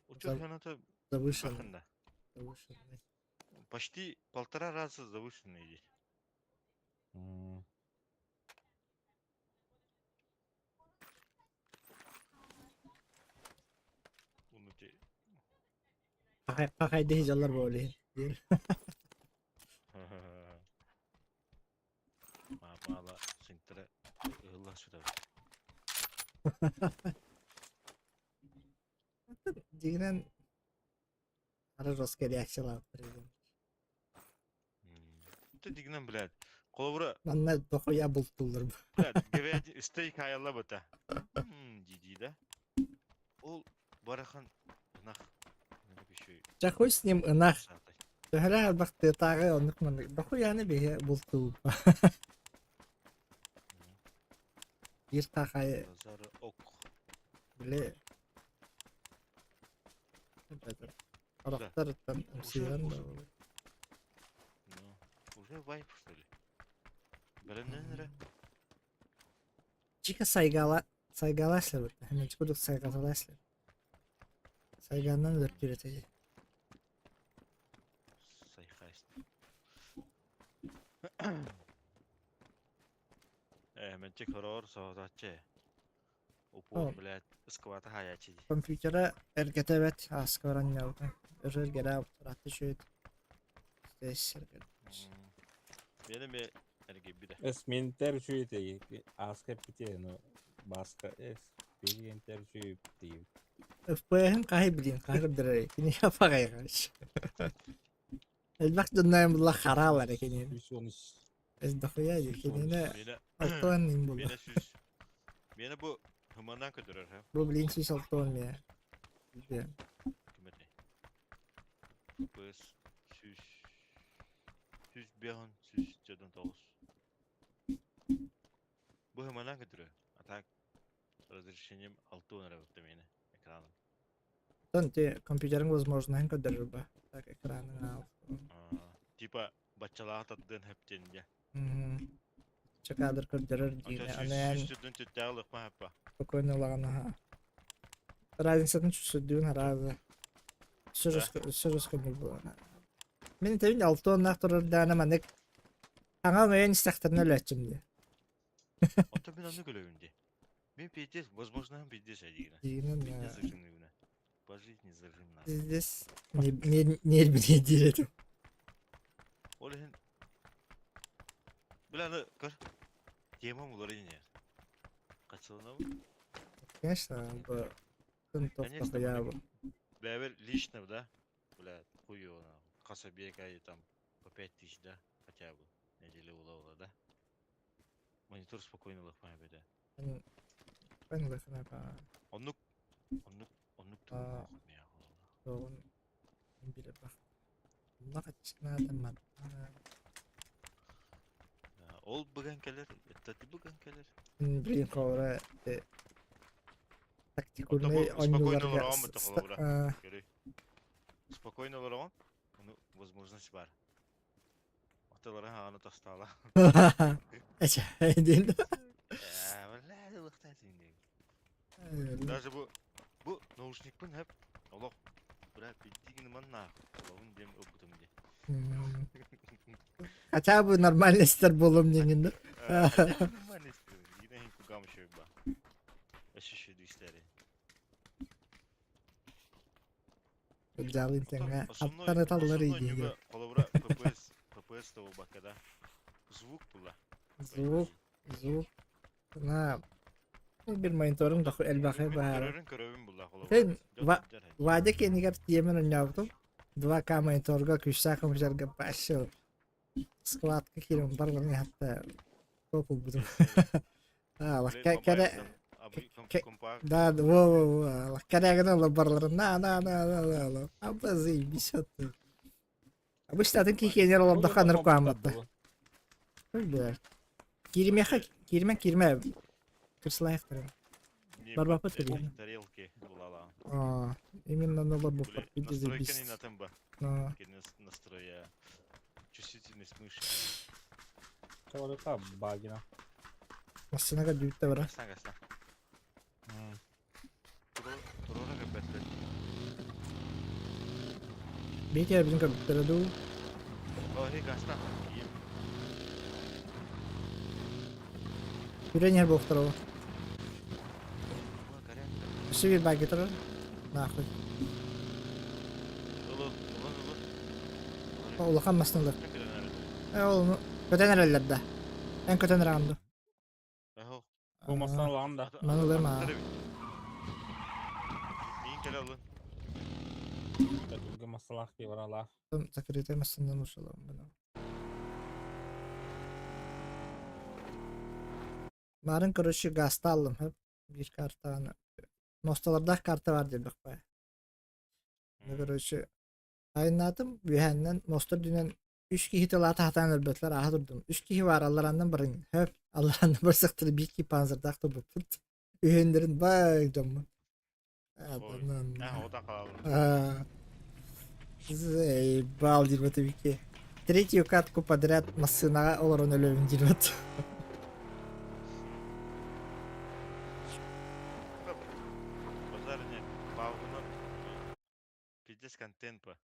S10: учур ханата
S1: Завышенный. Завышенный.
S10: Почти полтора раза завышенный здесь.
S1: Хахайдыһы дьаллар буолуһун.
S10: Маапаала синтера ыһылла сытар.
S1: Дьиҥинэн ары жестко реакциялаабыттар эбит.
S10: Ты дигнен, блядь. Холобура,
S1: Манна дохуя бултууллар.
S10: блядь, говядина, стейк аялла быта. Диди, да? Ол барахан ынах. Еще
S1: Дьэ хуй с ним ынах. Төһөлөөх элбэх тыатааҕы оннук маннык дохуяны биһи бултуубут. Биир таахайы
S10: Базары ок.
S1: били Орохтор ымсыыран да буолуо.
S10: Ну, уже вайп, что ли? Бэлэмнэн эрэ.
S1: Чика сайгала сайгаласлар Хэмэч курдук сайгаталаслар. Сайганнан өлөртүүр этэ.
S10: Сайхайст. Э, менчик хороор соһотаччы. Упуон, блядь, сквата хаячи.
S1: Компьютера эргэтэ эбэт ааска баран ньаабыта. Өр эргэрээ атты үчүгэйт. Здесь
S10: Мені ме эргийбитэ.
S9: Эс ментер үчүгэй ааска эппитэ, но бааска эс биһигентер үчүгэй диибит.
S1: FPS-ин хаһый билин хаһыр дырай. Кини апаҕайҕаш. Элбэх дьоннойон булла хараалар кини.
S9: 113.
S1: Эс дохуя кинини
S10: Мені
S1: алтуан им булла.
S10: мені сүз. Мені бу хыманан көтөрөр ха.
S1: Бу блин сүүс алтуан мия.
S10: Ким этэй? PS сүз 105 109. Бу хыманан көтөрөр. А так разрешением 6 эрэ бутта мені экраным.
S1: Тон те компьютериҥ возможноһын көрдөрөр ба. Так экраның аал.
S10: Типа баччалаах тардыан хэптиэн дьэ.
S1: Чакадыр көрдөрөр диини анаан
S10: Сүүс түрдүн түттээх лыхма хаппа.
S1: спокойно ылаҕын аха. Разницатын сүрдүүн харааза. Сөжөскө буолана. Мин тэбин алтуоннаах турардаана маннык аҥа өйөн истэхтэринэ өлөөччүм дии.
S10: Оттон мин оннук өлөбүн дии. Мин пиздец, возможно, пиздец эдигинэ.
S1: Диинэн
S10: Пиздец зажимныгына. По жизни зажимна.
S1: Здесь не не не диир этим.
S10: Ол иһин Бля, аны көр. Темам уларыйын Качылынабын?
S1: Конечно, бу
S10: Конечно,
S1: дохуя бу.
S10: Бля, лично, да? Бля, хуй его нахуй. Хасабек, там по 5000, да? Хотя бы. Неделю ула да? Монитор спокойно лыхмай беде.
S1: Мен лыхмай ба.
S10: Оннук, оннук, оннук
S1: Тоҕун биле бах. Лахачнаада мат.
S10: Ол быган кэлэр, это быган кэлэр.
S1: Блин, холора тактикульный
S10: оонньууларга Спокойно олороҕун. Ону возможность бар. Атылара хааны тастаала.
S1: Эчэ, диэн.
S10: Даже бу бу наушникпын хэп олох бля пиздигин манна олоҕун диэн ылбытым дии.
S1: Хотя бы нормальный стар буолуом диэҥин да.
S10: Нормальный стар. Иин кугам еще ба. Өссө истэри.
S1: Дьаалын тэҥҥэ аттары таллар идиэ.
S10: Холобура ППС ППС да буолбакка да звук була.
S1: Звук, звук. На бир мониторум да элбэхи баара.
S10: Көрөрүн көрөбүн була холобура.
S1: Тэн Вадя кэннигэр тиэмэн оонньообутум. 2К мониторга күүстээх компьютерга вообще складка киирэн барыларын хатта топ ылбытым. А, кэрэ Да, во во во, кэрэгин ыла барыларын на на на на на на. Аба заебись ты. Обычно атын киһиэнер олордоххо аныр куамматта. Бля. Кииримиэхэ кииримэ кииримэ. Кырсылаахтара. Барбаппыт кириэн.
S10: Тарелки булала.
S1: А, именно нолорбуппут пиздец
S10: Настройка
S1: заебись.
S10: не на тембо.
S1: А.
S10: Настроя чувствительность мыши.
S9: Чавалыка багина.
S1: Массыынага дүүттэ бара.
S10: Гасна гасна. Турора көппөттөр.
S1: Биитэ эбитин көрбүттэрэ дуу.
S10: Ой, гасна.
S1: Үрэн иһэр буолуохтара ол. Өссө биир баайга турар. Нахуй.
S10: Ыл ыл.
S1: Улахан массыыналар. Э, ол көтөн эрэллэр да. Эн көтөн эрэҕин дуу?
S9: Бу массыына улахан да.
S1: Маны ылыам аа.
S10: Миин кэлэ ылын.
S9: Түргэн массалаах киһи баралаах.
S1: Закрытый массыынанан ушалам бына. Баарын короче гаста аллым хөп. Биир картаны. Мостолордоох карта бар диэбэх баа. Ну короче Айаннаатым, үөһээннэн муоста үрдүнэн үс киһи тылаата сатаан өлбөтүлэр, ааһа турдум. Үс киһи баар, алларааннан барыҥ, хөп, алларааннан барсахтара биир киһи панцирдаах турбуппут. Үһүөннэрин бай дьоммун.
S10: Ой,
S1: Заебал диэбэтибики. Третью катку подряд массыынаҕа олорон өлөбүн диэбэт.
S10: Базар не, павгунан Пиздец контент по.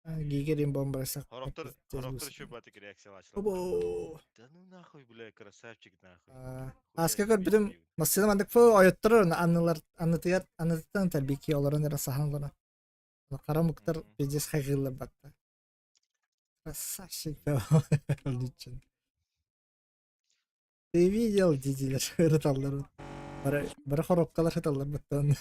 S1: Гигерин бомбарса.
S10: Хороктор, хороктор еще батык реакциялаачылар. Да ну нахуй, бля, красавчик нахуй.
S1: Аска көрбүтүм массыына мандык фу ойоттор аннылар аннытыгар аннытыттан тэлбики олорон эрэ саһан олорон. Хара муктар пиздец хайгыыллар батта. Красавчик лично. Ты видел диилэр ырыталлар. Бары бары хоруопкалар сыталлар быттан.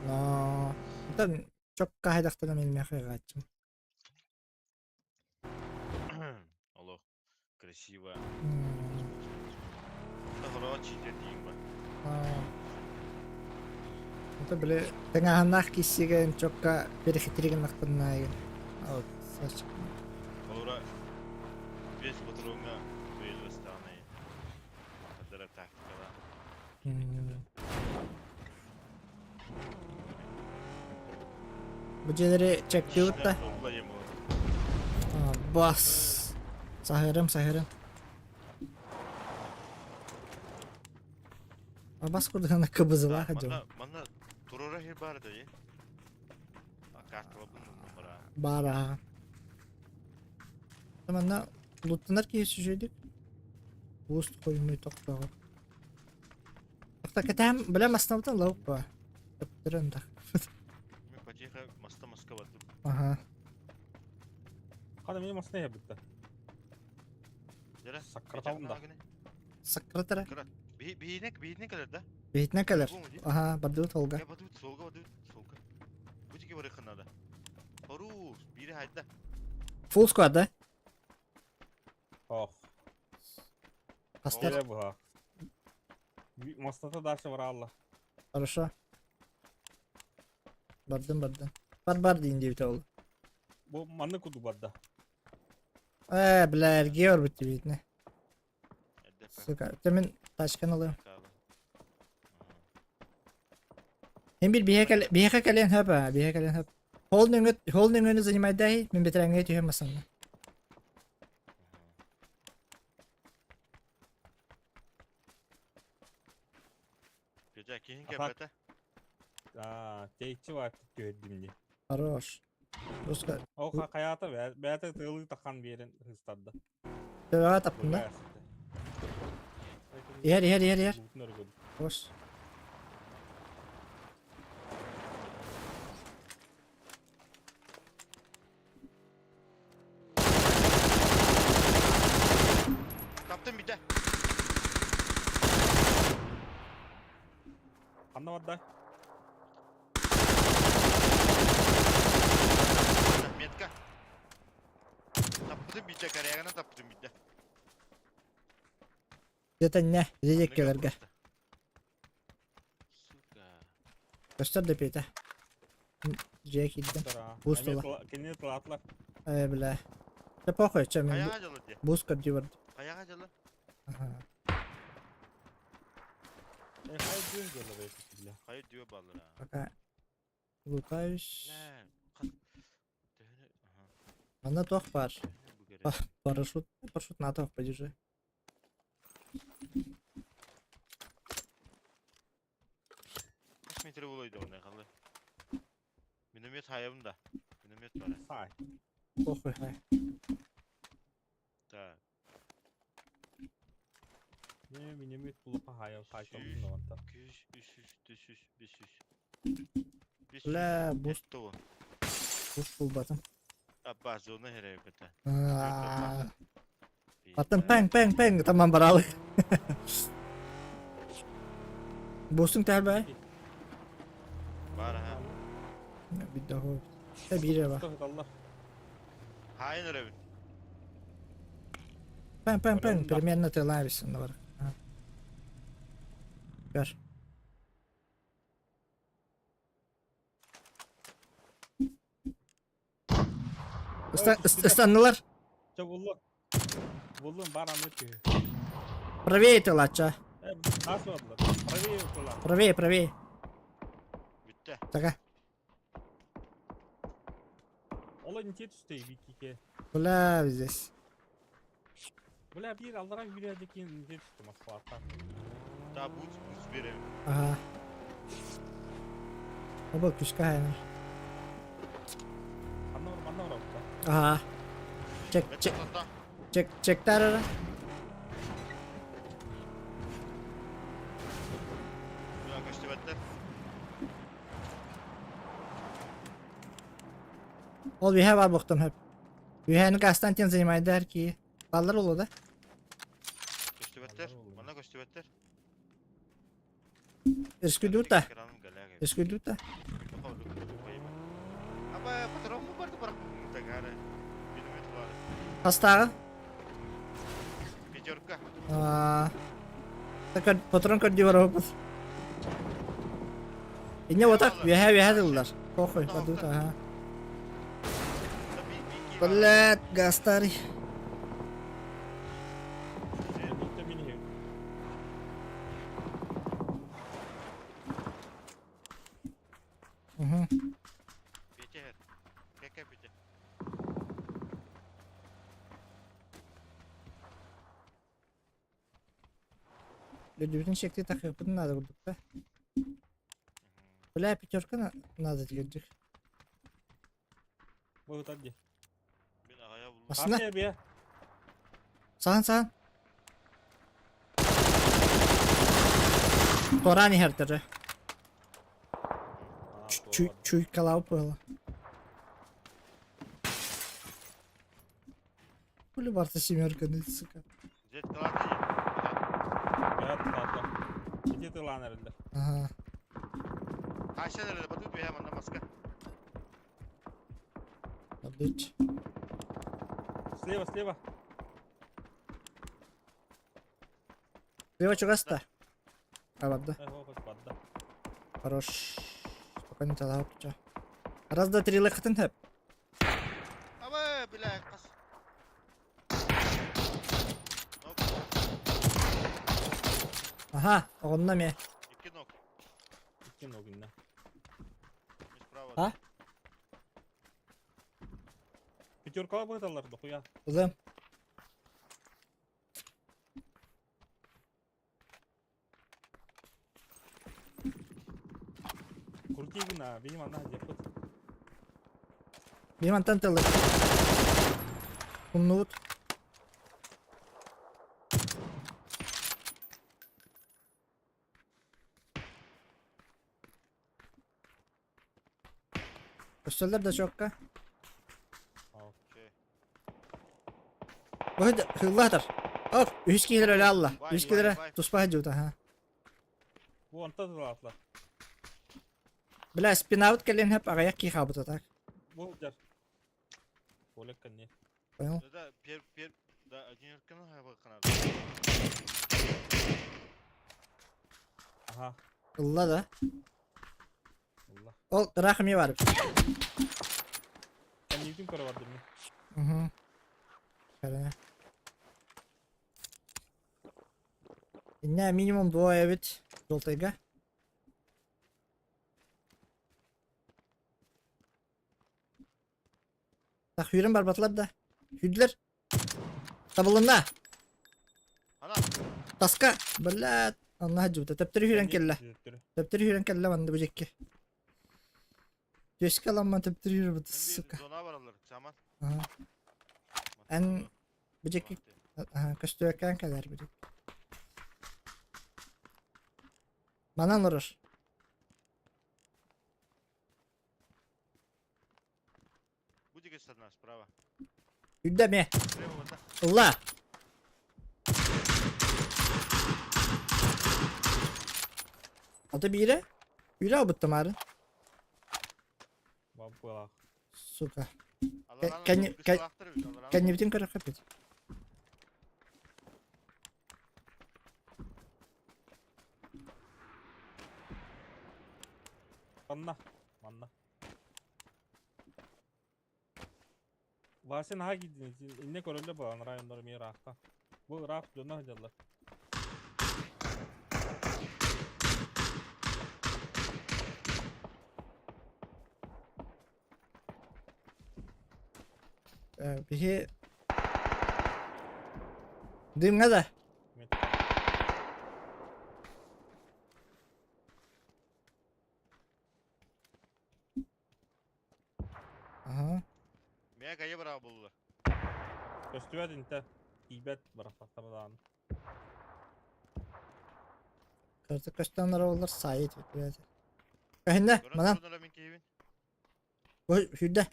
S1: Но оттон чокка хайдахтана мин миэхэ ыгааччым.
S10: Олох красиво. Хоро читер диин ба.
S1: Это били тыҥааһыннаах киссигэ чокка перехитригиннахтарнаайы. Вот, сачка.
S10: Олора весь патронга дуэль Хадара тактикала.
S1: Бу дьиэлэри чэктиибит да? Бас. Саһыарым, саһыарым. Бас курдук кыбызылаах дьон.
S10: Манна турора хир бар да, е?
S1: Баар аха. Манна луттанар киһи сүсүйдүк. Уус хоймуй тохтоҕо. Кэтэһэн бля маснабытын лаук ба. Төптөрөн да.
S10: Мен потихо маста маска бардым.
S1: Аха.
S9: Хана мен масна ябытта.
S10: Жара.
S9: Саккыратабын да.
S1: Саккыратара.
S10: Биһинек биһинек кэлэр да?
S1: Биһитинэн кэлэр. Аха, бардыбыт холга.
S10: Я бардыбыт солга бардыбыт солга. Бу тики барыхын надо. Хоруу, бири хайда.
S1: Full squad да?
S9: Ох.
S1: Хастар.
S9: Кэлэ быһа. Мастата дальше баралла.
S1: Хорошо. Бардым, бардым. Бар бар дейін диэбитэ ол.
S9: Бу манны куду барда.
S1: Ээ, бля, эргиэ барбыт диэбитинэ. Сука, это мин тачканы ылыам. Эн бир биһиэхэ кэлиэн хөп аа, биһиэхэ кэлиэн хөп. Хол нөҥө хол нөҥөнү занимайдаһый, мин бэтэрээҥҥэ түһэн басанна.
S10: Петя, киһин
S9: А так?
S10: кэлбэтэ.
S9: Аа, тэйиччи баар түһэрдим дии.
S1: Хорош. Руска
S9: Ол хайаата бэйэтэ тыалыы тахан биэрэн ыһыстарда.
S1: төбөҕө таптым да. Иһэр, иһэр, иһэр, иһэр. Хорош.
S10: Таптым бүтэ.
S9: Ханна барда?
S10: Метка. Таптым бүтэ, корягана таптым бүтэ.
S1: Где-то не, дедеккелерге.
S10: Сука.
S1: Көстөр да Петя. Дьиэ киирдим. Буус тула.
S9: Кинини тылаатылар.
S1: Э, бля. Да похуй, чем мен
S10: Хайаҕа дьоло дии.
S1: буус көрдүү бардым.
S10: Хайаҕа дьоло.
S1: Ага.
S9: Э, хай дьүө дьоло бэйэтэ бля.
S10: Хайа дьүө баллара.
S1: Пока лутаюсь.
S10: Бля, хас төһөнү аха.
S1: Манна туох баар?
S10: Төһөнү бу керек.
S1: Парашют. Парашют НАТО подержи.
S10: Хас метр болойду ондай халы. Миномет хайабын да. Миномет бар.
S9: Сай.
S1: Похуй хай.
S10: Так.
S9: Минимит булупа хайа хайта онта.
S10: 200, 300, 400, 500. 500.
S1: Бля, буст
S10: Этого.
S1: буст булбатым.
S10: Апа, зона херебета.
S1: Аа. Аттан пэҥ пэҥ пэҥ таман баралы. Бустуң тәрбай.
S10: Бар ха.
S1: Бидде хо. Та бире ба.
S10: Хайын өрөбүт.
S1: Пэҥ пэҥ пэҥ примерно ты лависен бар. Көр. Ыстаннылар.
S9: Чэ буллум. Буллум бар аны түһү.
S1: Правее тылача.
S9: Таас бардылар. Правее тыла.
S1: Правее, правее.
S10: Бүттэ.
S1: Така.
S9: Ол инте түстэй бикике.
S1: Бля, здесь.
S9: Бля бир алдыра жүреді екен инте түсті Москваға.
S10: Да, бутс, бутс берем.
S1: Ага. Оба күшкә хайнар.
S9: Манна бар, манна бар.
S1: Ага. Чек, чек, чек, чектар.
S10: Бля, көстөбөттөр.
S1: Ол биһэ бар боқтом хөп. Биһэни Константин занимайдар ки. Баллар олу да.
S10: Көстөбөттөр. Манна көстөбөттөр.
S1: Эскүдүта. Эскүдүта.
S10: Аба, патрон му барды барак тагары. Миномет бар.
S1: Хастағы?
S10: Пятерка.
S1: Аа. Так патрон көрдүү бар опыт. Инне вот так веһэ веһэ дыллар. Похуй, падут, ага. Блядь, гастари. Угу.
S10: Петя, какая Петя?
S1: Бүтүн чекти такыппытын надо курдук да. Бля, пятерка надо дегенчик.
S9: Бу тадди.
S1: Масына. Сахан сахан. Туораан иһэртэрэ. Чуйкалаабыт буолла. Хули барта семерканы, сука.
S9: Ити тылаан эрэллэр.
S1: Ага.
S10: Хашан эрэллэр, батут бэйэ манна маска.
S1: Обдуть.
S9: Слева, слева.
S1: Слева чугаста. А, бадда.
S9: Бадда.
S1: Хорош. Спокойно талап. Раз, два, три, лыхтын хэп.
S10: Аба, бля, кас.
S1: Ага, оҕонно эмиэ.
S10: Икки ног.
S9: Икки ног инна.
S10: Справа.
S1: А?
S9: Пятеркаға быталар дохуя.
S1: Ылым.
S9: Крути гына, видимо, она где пыт.
S1: Биир мантан тылы. Умнубут. Көстөллөр да чокка. Быһыт хыллаатар. Оп, үһүс киһилэр өлө алла. Үһүс киһилэрэ туспа сылдьыбыта, ха.
S9: Бу онто тылаатла.
S1: Бля, спинаут кэлин хэп аҕыйах киһи хаалбыта так.
S9: Бу дьар. Олег кэнни.
S1: Понял?
S10: Да, да, пер, пер, да, один канал хайбакана.
S9: Ага.
S1: Ылла да.
S9: Ылла.
S1: Ол ыраах эмиэ баар.
S9: Кэннибитин көрө бардым мин.
S1: Угу. Кэрэ. Иннэ минимум двое эбит. Жолтайга. Так сүүрэн барбатылар да. Сүүрдүлэр. Табылынна. Таска. Блядь. Онно сылдьыбыта. Төптөрү сүүрэн кэллэ. Төптөрү сүүрэн кэллэ манна бу дьикки. Түөскэ ыламман төптөрү сүүрбүт, сука.
S10: Зона баралар, саман.
S1: Аха. Эн бу дьикки аха көстүөккээн кэлэр бу дьикки. Манан олорор.
S10: Будет одна справа.
S1: Үрдэ эмиэ.
S10: Слева вот так.
S1: Ылла. Ата биирэ. Биирэ албыттым аары.
S9: Бабылах.
S1: Сука.
S10: Алараны кысылаахтар эбит, алараны.
S1: Кэннибитин көрөххө эппит.
S9: Манна. Манна. Вася наһаа киирдин. Инне көрөллөр буолан районнар эмиэ ыраахта. Бу ыраах дьонно сылдьаллар.
S1: Биһи Дымҥа да? Аһа.
S10: Мэ кайы бара булла.
S9: Көстүбэт интэ. Тиийбэт барахсаттар даҕаны.
S1: Карта көстөн олороллор саайыт блядь. Көһүннэ, манан. Ой, хүрдэ.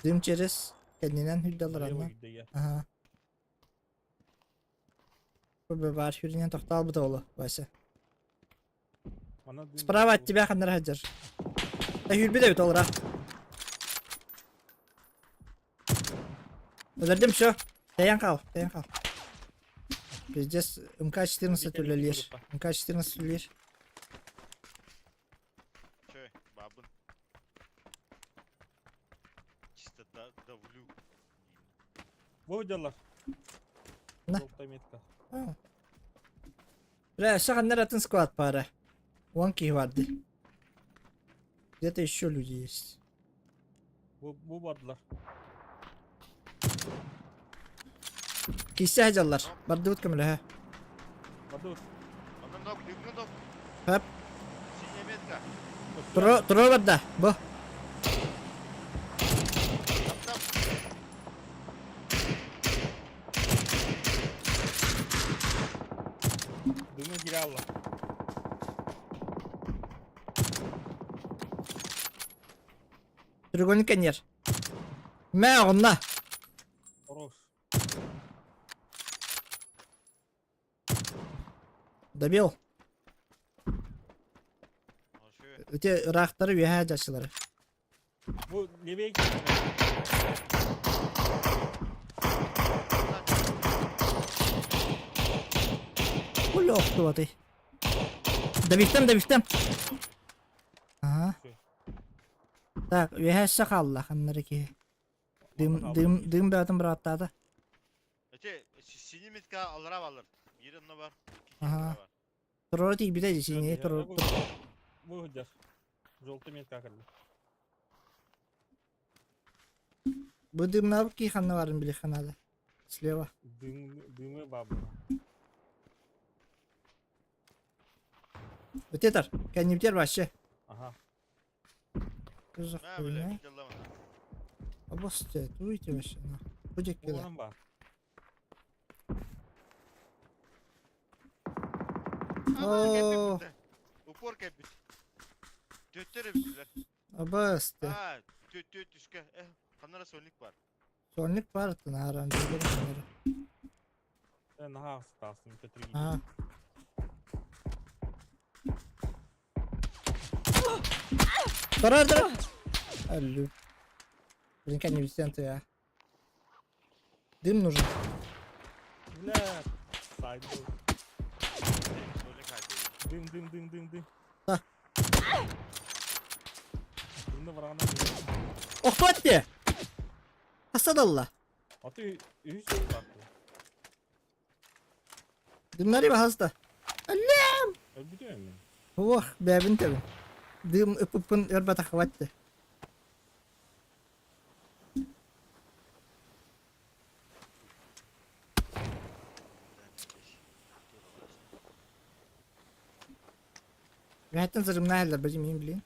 S1: Дым через кэннинэн хүрдэлэр анна. Аха. Бу баар хүрүнэн тохтоолбута оло, Вася. Справа от тебя ханнара сылдьар. Хүрбүт эбит ол ыраах. Өлөрдүм все. Тэйэн хаал, тэйэн хаал. Пиздец, МК-14 үлэлиир. МК-14 үлэлиир.
S10: Чё, бабын. Чисто давлю.
S9: Бу дьаллар.
S1: На.
S9: Желтая метка.
S1: Бля, өссө ханна атын склад пара. Уон киһи барды. Где-то еще люди есть.
S9: Бу бардылар.
S1: Кисе сылдьаллар. Бардыбыт көмөлөһө.
S9: Бардыбыт.
S10: Онон нок, дымны нок.
S1: Хөп.
S10: Синяя метка.
S1: Тура, тура барда. Бу.
S10: Тап-тап.
S9: Дымы кире алла.
S1: Треугольник кэннир. Мэ оҕунна.
S9: Хорош.
S1: Добил. Ити ыраахтары үөһээ дьаччылары.
S9: Бу левей
S1: Хули охтубатый. Добиттем, добиттем. Ага. Так, үөһээ өссө хаалла ханнары киһи. Дым, дым, дым бөҕөтүн бырааттаата.
S10: Эти синий метка аллара балыр. Биир онно бар.
S1: Ага. Туруора тиийбитэ дии синий туруор.
S9: Бу сылдьар. Желтый метка кэллэ.
S1: Бу дымнаабыт киһи ханна барын билиэххэ наада. Слева.
S9: Дым, дымы бабы.
S1: Өтетер, кэннибитигэр вообще.
S9: Ага.
S1: Что за хуйня? Обосте, туйте вообще. Бу дьэккилэр.
S9: Уонан бар.
S1: Оо,
S10: Упор кэлбит. Төттөр эбиттилэр.
S1: обосте.
S10: Аа, төт төт түскэ. Э, ханна сольник бар.
S1: Сольник бар тынааран дьиэлэр.
S9: Э, наһаа астаастым төтүргий.
S1: Аа. Турар турар. Аллю. Блин, не ты, а. Дым нужен.
S9: Бля, сайд был.
S10: Сольник хайды.
S9: Дым, дым, дым, дым, дым.
S1: А.
S9: Дымны бараҕана.
S1: Охтуат дии! Хаста да ылла?
S9: Аты үһүс баартı.
S1: Дымнары баһаста. Аллям!
S9: Өлбүтүм мен.
S1: Ох, бэбин тэбин. Дым ыппыппын өр батахабат дии. Үһэттэн сырымнаа иһэллэр бадьым иин блин.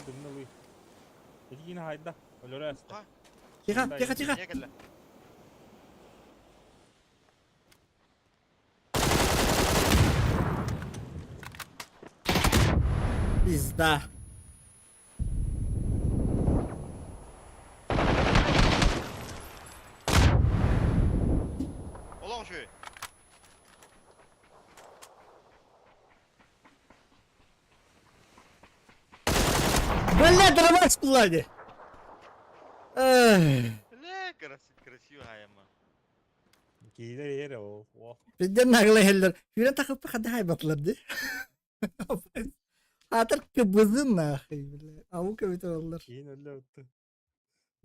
S9: дымны ылыы. Ити киини хайда. Өлөрө эстэ.
S10: Ха.
S1: Тихо, тихо, тихо.
S10: Не кэллэ.
S1: Пизда.
S10: Олох үчүгэй.
S1: Бля, дробаш плане. Эх.
S10: Бля, красиво хайама.
S9: Киилер иһэр ол. О.
S1: Пизден наглый хеллер. Хүрен тахыппы хадда хайбатлар ди. Атыр кыбызы нахуй, бля. Ау көбүтө оллар.
S9: Киин өллө өттү.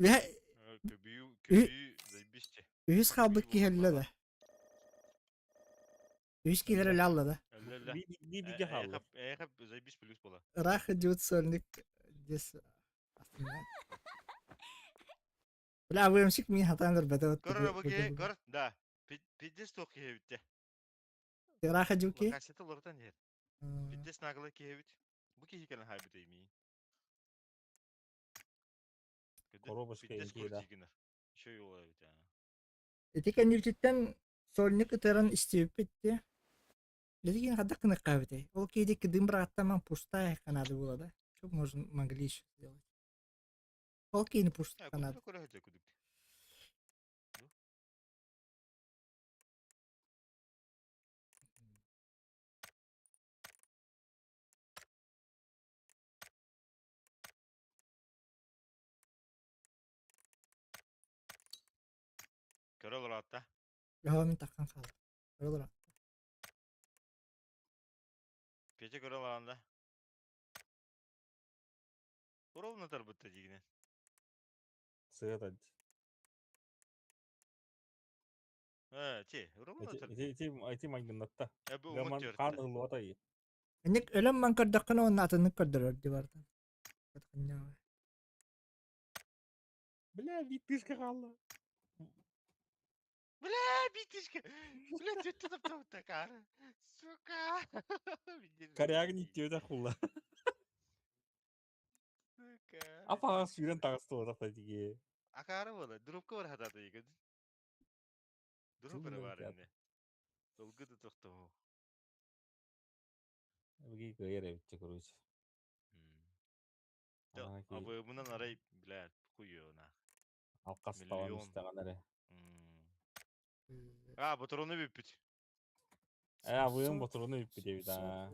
S10: Көбүү, көбүү, заебись те.
S1: Үһүс хаалбыт киһи өллө да. Үһүс киһилэр өлө алла да.
S10: Өллө өллө.
S9: Би биге хаалла.
S10: Эйхэ заебись плюс була.
S1: Ыраах идиот сольник здесь. Бля, АВМщик мин хатаан ырбата.
S10: Көр бу көр, да. Пиздец туох киһи эбит.
S1: Ыраах идиот ки.
S10: Локацията олорутан иһэр. Пиздец наглый киһи эбит. Бу киһи кэлэн хайбыт эймии.
S9: Коробочка
S10: Пиздец
S9: иҥкиэ да.
S10: курдигинер. Еще и ол эбит.
S1: Ити кэннибититтэн сольник ытыран истибиппит дии. Билигин хайдах гыныахха эбитэй? Ол киһи дым бырааттаман пустая канада буола да. Что можно могли еще сделать? Ол киһини пустая канада.
S10: Куда көрө кудук. Көрө олоратта.
S1: Яа мин таххан хаалла. Көрө
S10: Петя көрө олоранда. Ровно тарбытта дигине.
S9: Сыат
S10: Э, те, ровно
S9: Эти
S10: тарбыт.
S9: эти эти майгыннатта.
S10: Э, бу
S9: Гаман
S10: умут
S9: хаан
S10: төрттө.
S9: ыллуата и.
S1: Инник өлөн ман көрдөххүнэ уонна атыннык көрдөрөр дии бартан.
S9: Бля, витышка хаалла.
S10: Бля, битишка. Бля, төттө таптабыта кары. Сука.
S9: Корягын иттиөтэ хулла.
S10: Сука.
S9: Апаға сүйрен тағысты отақта тиге.
S10: Акары бола, дробка бар хататы егин. Дроп
S9: Туман
S10: бар
S9: театр.
S10: инде. Долгы да тоқтоо.
S9: Бги кыйыр эбитче короче. Ана ки
S10: Абы мунан арай, бля, хуё на.
S9: алқас талан
S10: Миллион.
S9: истеген эре.
S10: А, батроны бүппүт.
S9: Э, абыйын ботуруну үппүт эбит а.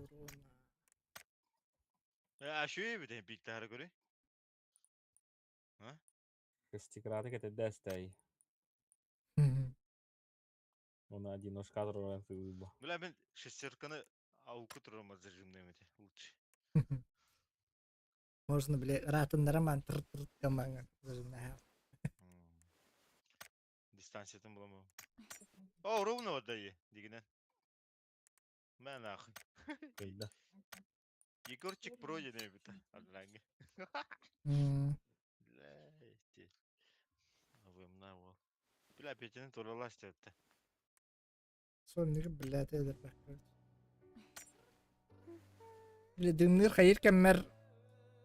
S10: А, шү эбит, бик тахары көрө.
S9: Шестикраты кетеде әстэй. Оны одиночка турган сыйлыба.
S10: Бля, мен шестерканы ауку турама зажимный эти лучше.
S1: Можно, бля, ратындара ман тыр тыр камаңа. Зажимная.
S10: Дистанциятын буламы. О, ровно отдай, дигинен. Мә нахуй.
S9: Кыйда.
S10: Егорчик пройден эбит. Адланга. Бля, эти. Абымна ол. Бля, Петяны туралас этте.
S1: Сольник, бля, ты Бля, дымныр хайыр кэммэр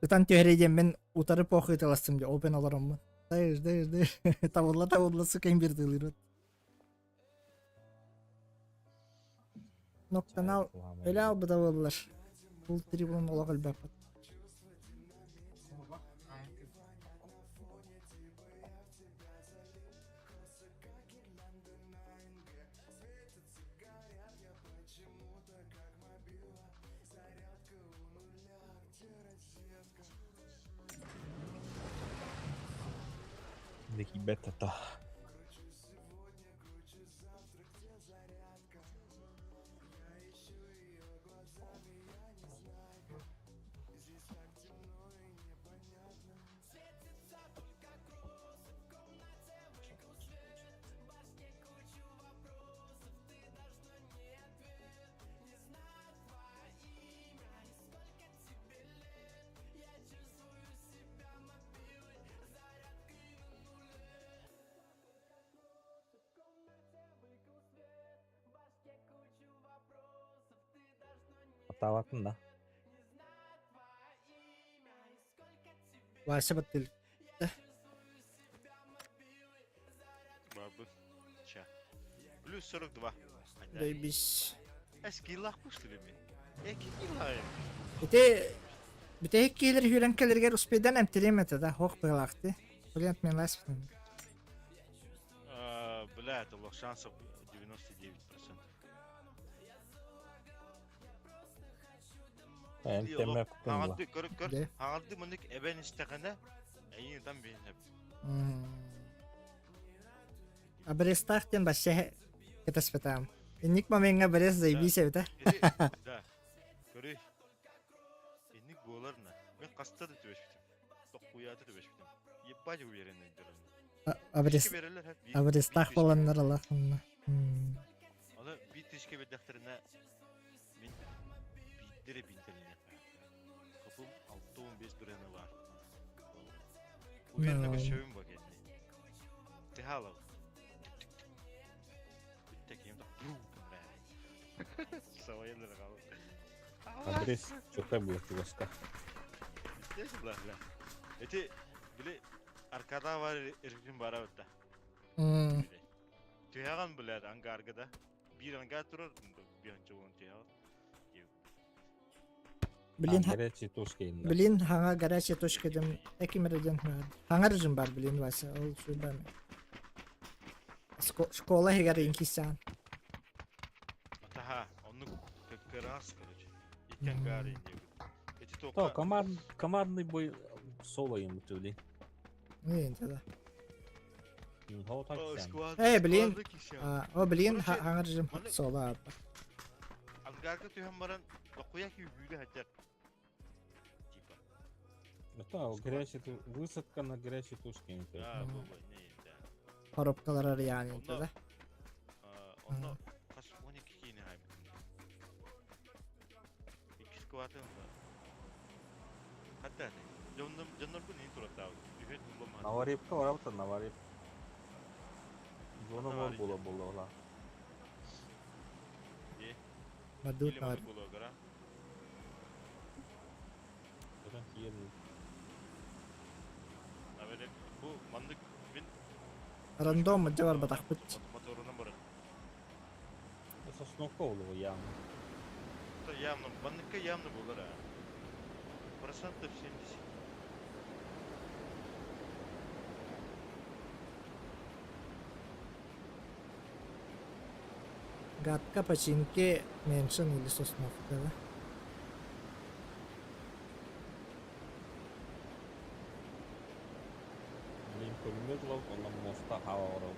S1: ытан түһэрэ мен утары похуй таластым дии, опен олороммун. Дайыш, дайыш, дайыш. Табылла, табылла, сука, имбир тылырыт. Ноктанал өлө албыта буоллар. Бул трибун олох элбэппит.
S9: Дики бета. Атабатын да.
S1: Вася баттыл.
S10: Бабы. Ча. Плюс 42. Айда.
S1: Заебись.
S10: Эскилах пушты ми. Эки килай.
S1: Ити бүтэһик киһилэр сүүрэн кэлэригэр успейдан эмтириэм этэ да, ох быһалаахты. Блин, отменилась.
S10: А, Бля, это лох шансов 99%.
S9: Эмтэмэ кунла.
S10: Хаҥалды көр көр.
S1: Де.
S10: Хаҥалды мынык эбэн истэҕинэ эйин там биһинэ.
S1: Абрестах диэн вообще кэтэспэтээм. Инник момеҥҥа брест заебись эбитэ.
S10: Ити, да. Көрүй. Инник буолар на. Мен хаста да түбэспитим. Тохуйаата түбэспитим. Ебать уверенный дөрөн.
S1: Абрест
S10: Берелер хеп.
S1: абрестах боланнар алахынна.
S10: Аны бир тишке бердехтерине мен бииттере бинтелине. Капым 6-15 бирени бар. Уверенно
S1: No.
S10: көрсөбүм ба кетти. Тыхалав. Бүтте кем да бру. Савайылар калып.
S9: Адрес чота була чугаска.
S10: Здесь бла бла. Эти били аркада бар режим бара битта. Түйаган билер ангаргада. Бир ангар турар, бир анча он түйаган.
S1: Блин,
S9: Горячие точки инна.
S1: блин, хаҥа горячая точка дем экимерден хаҥа режим бар, блин, Вася, ол шуйбан. Школа хегер инкисан.
S10: Атаха, онну как раз, короче. Икки ангар инде. Эти
S9: То,
S10: тока
S9: команд, командный бой соло им тули.
S1: Не, да.
S9: Хо так сян.
S1: Эй, блин. О, блин, хаҥа режим
S10: Маны-
S1: соло.
S10: Ангарга түйэн баран докуя ки бүле хатар. Типа.
S9: Это горячая высадка на горячей точке.
S10: Да, бу бу не, да.
S1: Коробкалар арыян
S10: Онно-
S1: да.
S10: Онно хас 12 кини хайбыт. Икки скватын бар. Хатта. Дьоннор дьоннор бу не тураттаа. Үһөт булмаат.
S9: Наварипка барабыта наварип. Зона бар
S10: Наварипка.
S9: була була ола.
S1: Мадут
S10: Или
S1: нар.
S10: була гара.
S9: Одан киен
S10: Абеле бу мандык мин
S1: Рандом дьавар батахпыт.
S10: Моторунан баран.
S9: Сосновка олугу явно.
S10: Это явно, мандыкка явно булар а. Процентов 70.
S1: Гадка починки меньше или сосновка, да?
S9: Блин, пулемет лов, он на моста хава орок.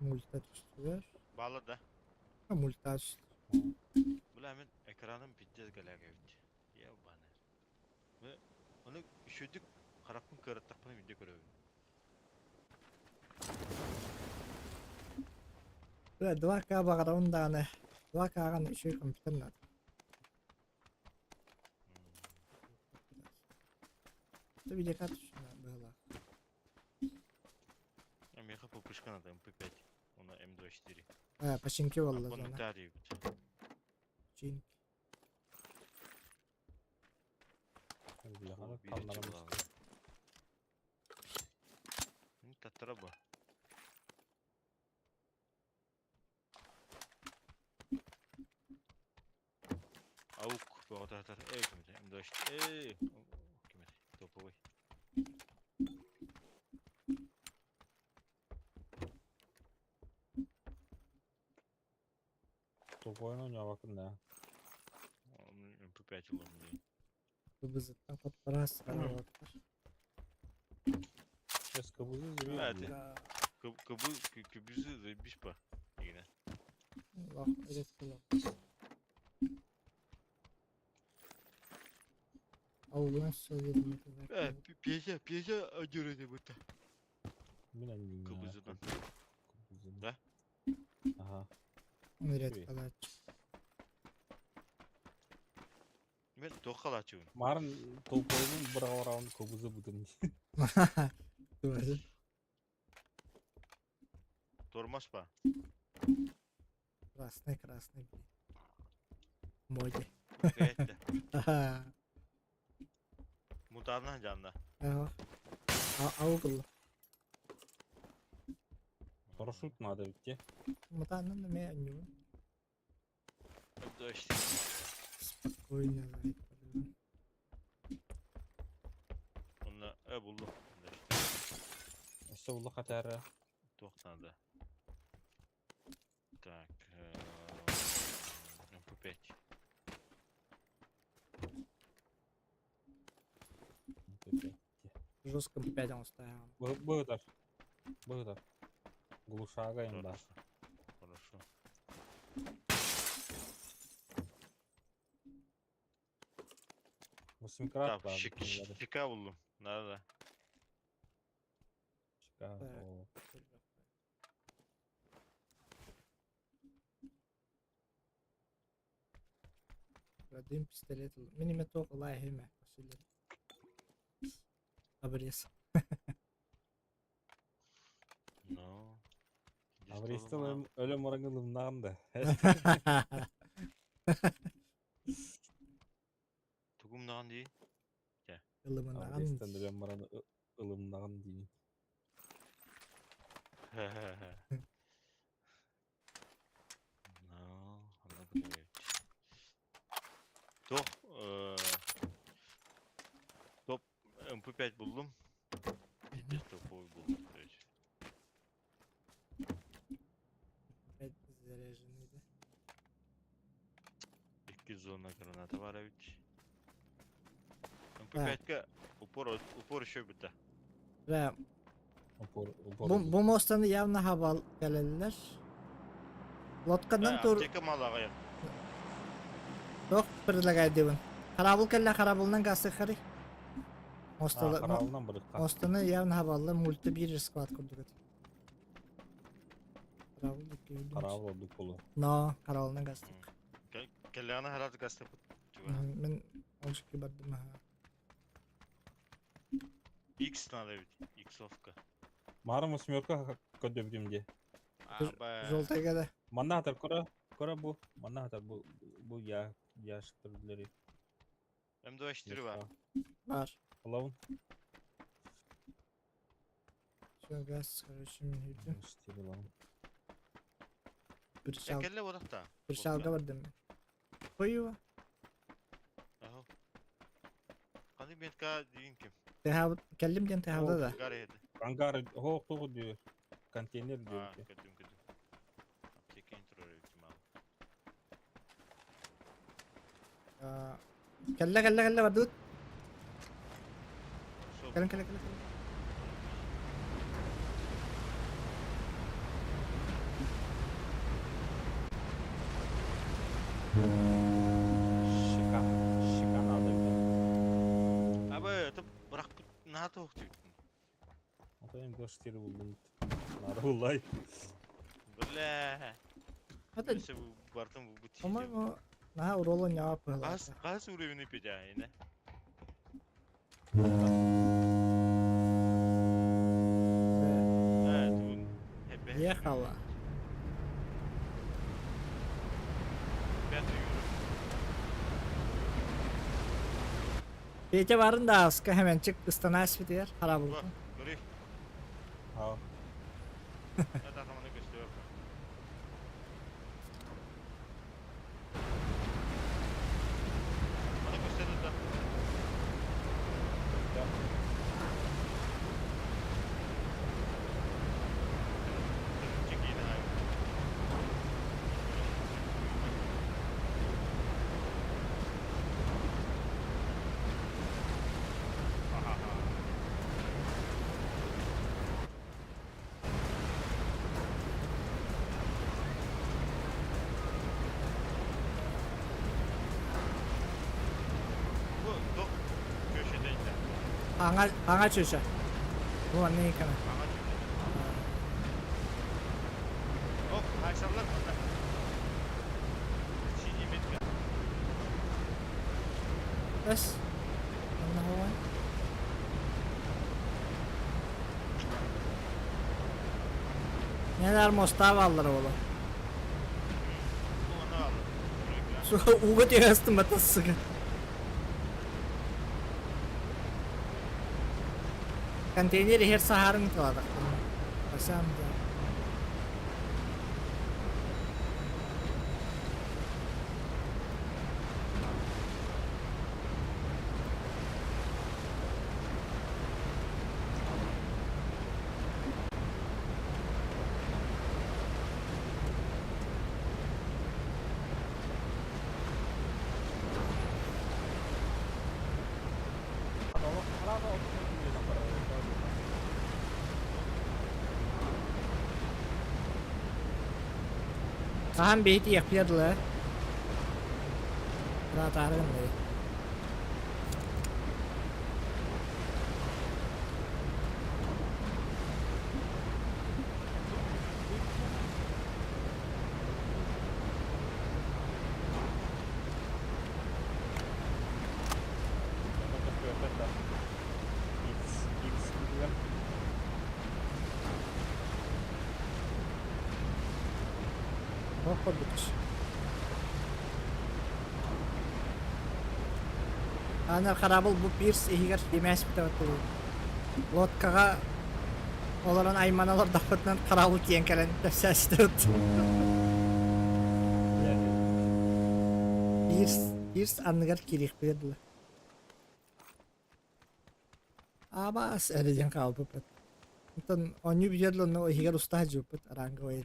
S1: Мульта түстүлэр.
S10: Бала да.
S1: А, Мульта түстү.
S10: Бula мен экраным пиздец галяга бит. Ебаный. Бу оны үшөдүк караппын көрөттакпын видео көрөбүн.
S1: Бля, 2К бағарауын дааны. 2К-ған еще компьютер надо. Это видеокарта была.
S10: А меха попышка надо МП5. Она М24.
S1: А, починки болла зона.
S10: Апонтарий бит.
S1: Починки.
S9: Бляха, каннарым.
S10: Татараба. Аук, бағатар. Эй, кімет, М24. Эй, кімет, топовый.
S9: Тупой, ну, не вакын, да.
S10: МП5 улам.
S1: Быбызыттан котпарас карабаттар.
S9: Сейчас кобызы
S10: А,
S9: забери.
S10: ты- Кобы, көбүзі заебись па. Дегене.
S1: Лох, редко лох. Ауылынан сөйледім.
S10: Э, пьеса, пьеса одюры будто.
S9: Мен не
S10: Кобызыдан.
S9: Кобызы.
S10: Да?
S9: Ага.
S1: Редко лач.
S10: Туох халааччыбын?
S9: Марын толкойбун быраҕа кобуза бутум.
S1: Тоже.
S10: Тормоз па?
S1: Красный, красный. Моди.
S10: Кэттэ.
S1: Ага.
S10: Мутарна жанна.
S1: Ага. Аугыл.
S9: Парашют надо ведь те.
S1: Мутанын ме аню.
S10: Дождь.
S1: Спокойно, зайка.
S10: Онно буллум.
S9: Өссө улла хатара.
S10: Туох надо. Так, МП5.
S1: Жестко опять он ставил.
S9: Быгытар. Быгытар. Глушага им да.
S10: Хорошо.
S9: Восьмикрат
S10: Так, щека буллум. Да, да.
S9: Щека.
S1: Так.
S9: О.
S1: Дым пистолет. Миниметок лайхиме. Обрез.
S10: Ну.
S9: Абристан өлө мораңылымнан да.
S10: Тугумнаан дии.
S9: Абристан өлө моран ылымнаган дии.
S10: Ну, аны билбэт. Туох топ МП5 буллум. Пиздец топовый буллум, короче.
S1: Опять заряженный, да?
S10: Икки зона граната бар эбит. МП5-ка упор упор еще битэ.
S1: Бля,
S9: Упор упор.
S1: бу мостаны явно хабал кэлэллэр. Лодканан тур
S10: Аптека малаҕайа.
S1: туох предлагает дибин. Харабыл кэллэ харабылынан гасы хары. Мосталы
S9: Харалынан бырыкка.
S1: мостаны явно хабаллар мульты бир склад курдук. Харабыл дикки.
S9: Харабыл ордук болу.
S1: Но харабылынан гастык.
S10: Кэллэҕинэ харат гастыпыт.
S1: Мен олшки бардым аха.
S10: X надо ведь. Иксовка.
S9: Марын восьмерка көдөбүтүм де.
S1: Желтайга да.
S9: Манна хатар кора кора бу. Манна хатар бу бу я яшыктырдылары.
S10: М24 бар.
S1: Бар.
S9: Алабын.
S1: Все, газ, короче, мен үйдüm.
S9: Четыре алабын.
S1: Bir şal,
S10: Кэллэ бодохта.
S1: bir şalga бардым мен. Қою.
S10: Аха. Қаны метка дейін ким?
S1: Тэхаб, кэллим диэн тэхабда да.
S10: Гар еді.
S9: Ангар хоох тоҕу диyor. Контейнер диyor.
S10: А, көдүм көдүм. Аптека интро мал.
S1: Кэллэ кэллэ кэллэ бардыбыт.
S10: Сол.
S1: Кэлин кэлэ кэлэ кэлэ.
S9: Щека. Щека надо.
S10: Абы, это бірақ НАТО оқтып.
S9: Ата М24 булдум. Надо буллай.
S10: Бля.
S1: Это,
S10: Өсө бу бартым бу бут.
S1: по-моему, на урола не
S10: Газ газ уровень педя, ине. Э, тугун. Хебе.
S1: Ехала.
S10: Пятый уровень.
S1: Петя барын да аска hemen ыстанас битер харабыл.
S10: Ба, көрей.
S9: Ha.
S10: Это атаманы көстөр. Аны көстөрдү да. Чекейді ай. Ха-ха-ха. Бу док köşedeydi.
S1: Аңа аңа чөшө. Бу анны икана.
S10: Аңа köşede. Оп, айсаллар мында. Синий метка.
S1: Эс. Манна хоҕон. Нелер мостаа бааллар оҕолор. Сука, ууга түһэстим бата сука. Контейнер иһэр саһаарын кыладахтым. Басам да. Хаһан биһи тиийэхпитэ дылы Ыраатаары гыннай. Туох курдук Аны хараабыл бу пирс иһигэр симээс бүтэ Лодкаҕа олорон аймана олордохпутунан хараабыл тиийэн кэлэн тэпсээстэбит. Пирс, пирс анныгар киириэхпитэ дылы. Абаас эрэ диэн хаалбыппыт. Онтон оонньуу бүтүөр дылы онно иһигэр уста сылдьыбыппыт ранговай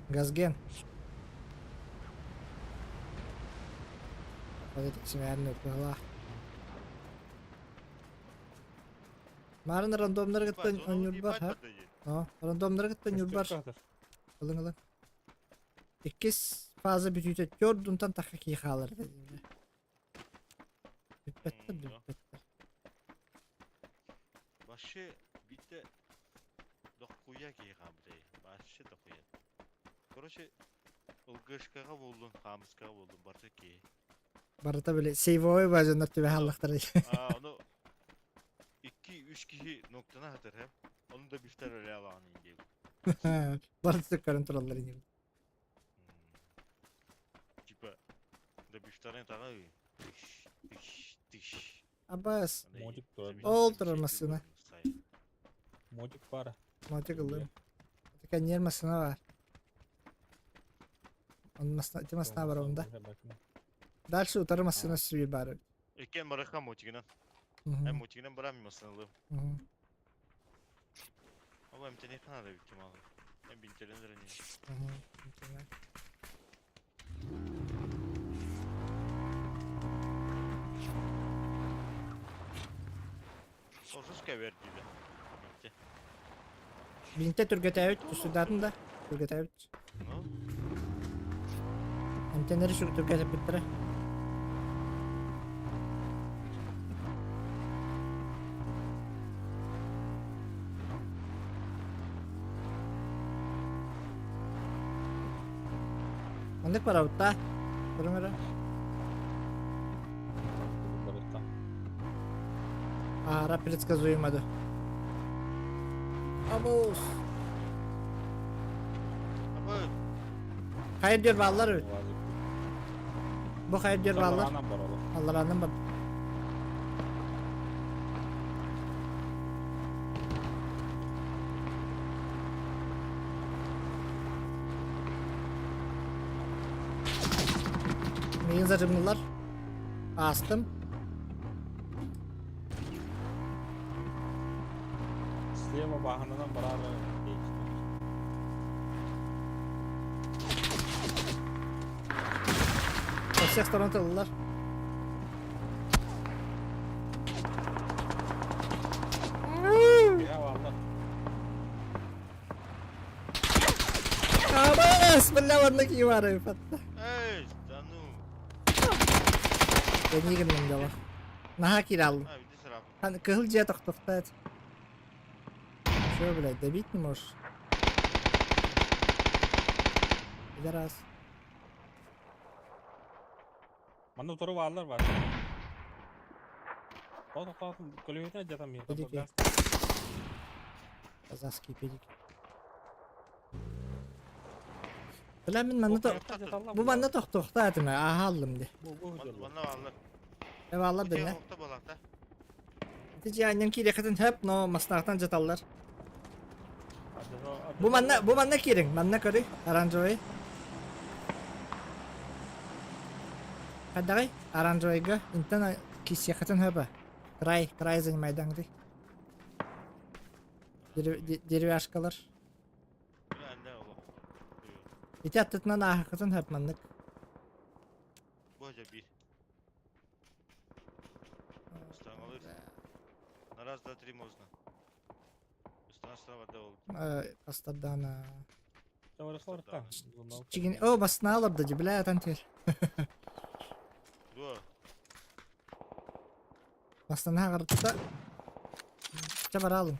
S1: Газген. Симээрин быһалаах. Марын рандомнары кытта оонньуурбар, ха? Рандомнары кытта оонньуурбар. Ылыҥ ылыҥ. Иккис фаза бүтүүтэ төрдунтан тахха кии хаалар этэ. Бүппэттэр да бүппэттэр.
S10: Вообще биттэ дохуя киһи хаамытай. Вообще дохуя. Короче, ЛГшкаҕа буоллун, хаамыскаҕа буоллун, барыта киһи.
S1: Барыта били сейвовой базаннар түбэһэ аллахтара.
S10: А, ону 2-3 киһи ноктана хатыр хэм. Onu da бифтер öyle алаҕын диэбит.
S1: Барыта көрөн тураллар ини.
S10: Типа, да бифтарын таҕа тыш, тыш, тыш.
S1: Абас.
S9: Мотик турар.
S1: Ол турар массыына.
S9: Мотик баар.
S1: Мотик ыллым. Кэнниэр массыына баар. Он масна, ити масна бар онда. Дальше утары массыына сүбүр баар.
S10: Иккен барыха мотигынан. Эм мотигынан барам массыналым. Ama MTN kanada büyük ihtimalle. Hem bintelenir hani. Sonsuz кэбэр диде. Бинте.
S1: Бинте түргэтээбит тусудаатын да түргэтээбит.
S10: Ну?
S1: Эмтэнэри сүр түргэтэппиттэрэ. Маннык барабыт да? Көрүҥ эрэ. Аара предсказуемо да. Абус. Хайыр диэр бааллар эбит. Бу хайыр диэр бааллар. Аллараанан бар. Миигин зажимнулар. Аастым.
S9: Слева бааһынанан бараары
S1: Со всех сторон тыллар. Абас, бля, ладно, кивары, фатта.
S10: Эй, да ну.
S1: Эниигин дала. Наһаа киирэ аллым.
S10: А, иди сразу.
S1: Кыһыл дьиэ тохтохтоот. Чё, блядь, добить не можешь? Пидорас.
S9: Манна утары бааллар бар. Тоқ-тоқ көлөһүтүн дьатам миэхэ.
S1: Педики. Казахские педики. Бля, мин манна то... Бу манна тохтуохтаатым, ааһа аллым де.
S10: Манна бааллар.
S1: Э бааллар
S10: Бу
S1: дэнэ.
S10: дьиэ буолаахта.
S1: Ити дьиэ киирэхитин хөп, но мастаахтан дьаталлар. Бу манна, бу манна киириҥ, манна көрүй, оранжевый. Хайдаҕый? Оранжевыйга интэн киссиэххитин хөбө. Край, край занимайдаҥдый. Деревяшкалар. Ити аттытынан ааһыккытын хөп маннык.
S10: Бу биир. На раз, два, три можно.
S1: Астардаана. Чигин, о, басына алырды, бля, атан тер. Бастана ағыртта. Ча баралым.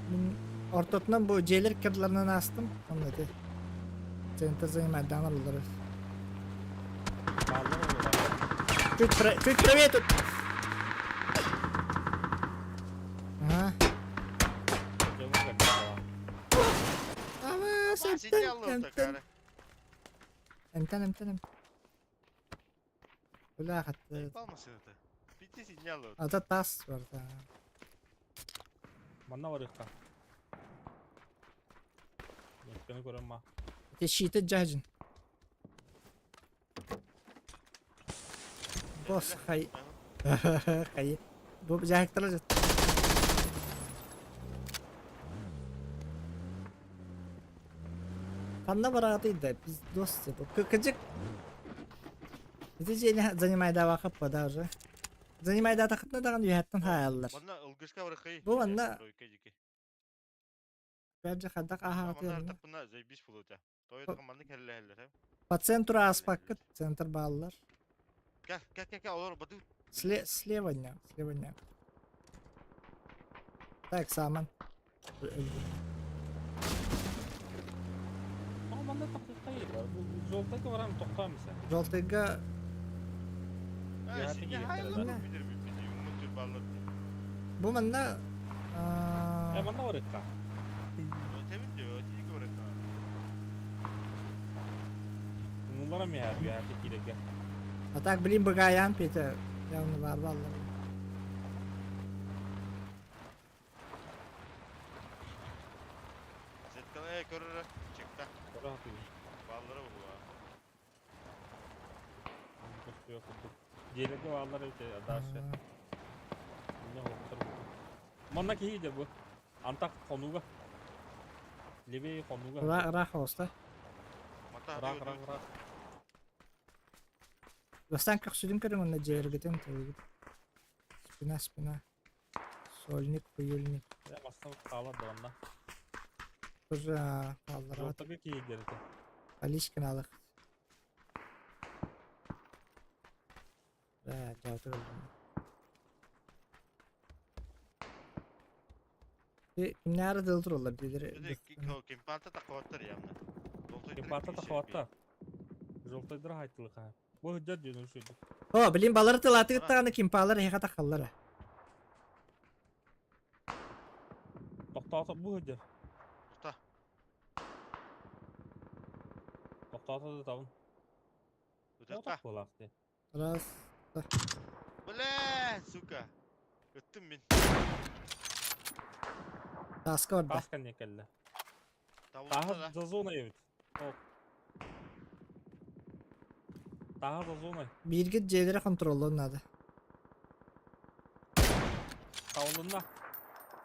S1: Мин ортотунан бу дьиэлэр кырдыларынан аастым. Онно ити центр занимайдаан олорор. Чуть, про... чуть правее тут. Ага. Эмтэн, эмтэн, эмтэн. Бля, хатты. Ата тас бар да.
S9: Манна барыахха. Өткені көрем ма.
S1: Ити щиты дьаһдьын. Босс хай. Хай. Бу дьаһыктара жат. Ханна бараатый да, пиздос типа. Кыжык. Ити дьиэни занимайдаабакка да уже. Занимайдаатахытына даҕаны үөһэттэн хаайаллар.
S10: Манна ылгышка барыхай.
S1: Бу манна
S10: Тройка дики.
S1: Опять же хайдах
S10: Манна
S1: ааһаҕытый
S10: артаппына заебись булута. Тойотаҕа манна кэллэһэллэр э.
S1: По центру ааспаккыт, центр бааллар.
S10: Кэ кэ кэ кэ олор бады.
S1: Сле слева дня, слева дня. Так, Саман.
S9: Манна тохтойдар. Бу жолтайга барам тохтоомуса.
S1: Жолтайга Бу манна
S9: Э манна барыкка. Муллара миһэр биһэрти киирэргэ.
S1: А так, блин, быгаайаан Петя явно баар бааллар.
S10: Сетканы көрөрө чекта.
S9: Көрө хатыйы.
S10: Бааллара була.
S9: Дьиэлэргэ бааллар эбит дальше. Инне хоптор бу. Манна киһи дьэ бу. Антах хонууга. Левее хонууга.
S1: Ыраах ыраах оҕуста.
S9: Ыраах ыраах ыраах.
S1: Бастаан көхсүтүн көрүҥ уонна дьиэлэргитин тылыгыт. Спина спина. Сольник, хуёльник.
S9: Э бастан хаалар да манна.
S1: Тоже хаалларабат.
S9: Жолтага киһи дьэрэтэ.
S1: Поличкин алых. Бля, дьааты өлдүм. Кимнээри дыл тураллар диилэр.
S10: Кимпанта тахваттар явно.
S9: Кимпанта тахваттар. Жолтайдара хайтылыха. Бу хыджар дьон үсүдү.
S1: О, блин, балары тылаатыгыт даҕаны кимпаалар эһиэхэ тахаллара.
S9: Тохтоото бу хыджар.
S10: Тохта.
S9: Тохтоото да табын.
S10: Ытытта.
S9: Буолаахты.
S1: Раз.
S10: Бля, сука. Ыттым мин.
S1: Таска барда.
S9: Тас кэннэ кэллэ. Тааһа за зона эбит. Тааһа за зона.
S1: Бииргит дьиэлэри контроллуон наада.
S9: Табылынна.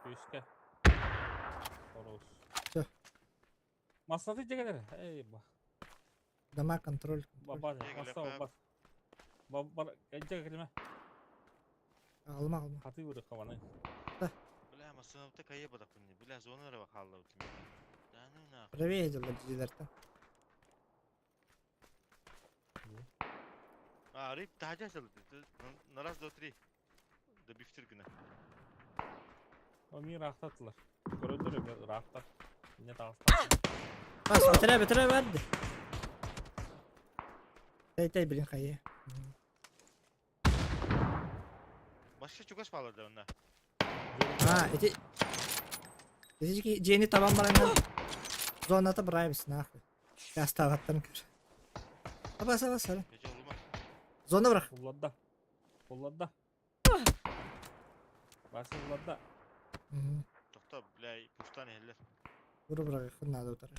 S9: Күүскэ. Орус.
S1: Всё.
S9: Массаты дьэгэлэр. Эй, ба.
S1: Дома контроль.
S9: Баба, масса бас. Бар, дьэгэ кэлимэ.
S1: Алма алма.
S9: Хаты быры хаваны.
S10: Бля, массынапта кайы бадақпын. Бля, зона рыба қалды. Да ну нахуй.
S1: Правее дьыллар дьиэлэртэн.
S10: А, Арыйып таһдьа сылдьы. На раз, два, три. Да бифтир гына.
S9: О мир ыраахтатылар. Көрөллөр эмиэ ыраахтар. Инньэ таҕыстар.
S1: Бас бэтэрээ бэтэрээ барды. Тэй тэй билин хайы.
S10: Башча чугас баалар да онно.
S1: А, эти Эти дьиэни табан бараннар зоната бырайбыс нахуй. Астаабаттан көр. Аба саба сара.
S10: Эче улума.
S1: Зона бырах.
S9: Улларда. Улларда. Вася улларда.
S10: Тохто, бля, пустан иһэллэр.
S1: Буру бырах надо утары.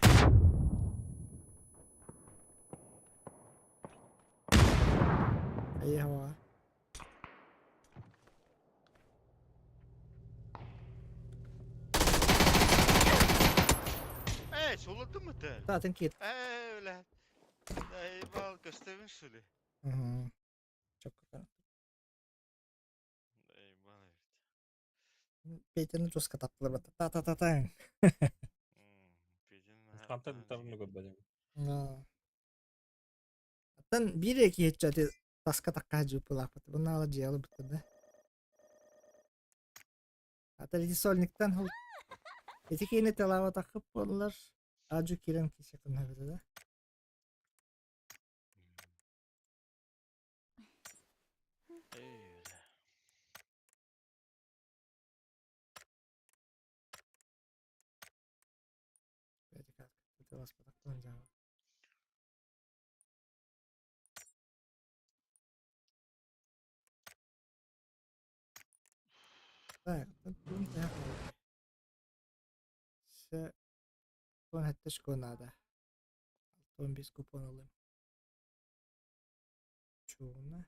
S1: Айы хава.
S10: Эй, суулардым мы ты?
S1: Таатын кит.
S10: Эй, бля. Эй, бал, көстөбүн шули.
S1: Чокка.
S10: Эй, бал, эбит.
S1: Петяны жестко таптылар бата. Та та та та.
S10: Петяны
S9: Хантан тарыны көрбөдүм.
S1: Аттан биир киһиччэ таска такка жупулааппыт. Бунаала дьиалы бутта да. Ата ити сольниктан хул. Ити киини талаава такып боллар. Ажу кирен кисе кынна да.
S10: Эй, бля.
S1: Так, Се 17 надо. 15 купон ылым. Чуна.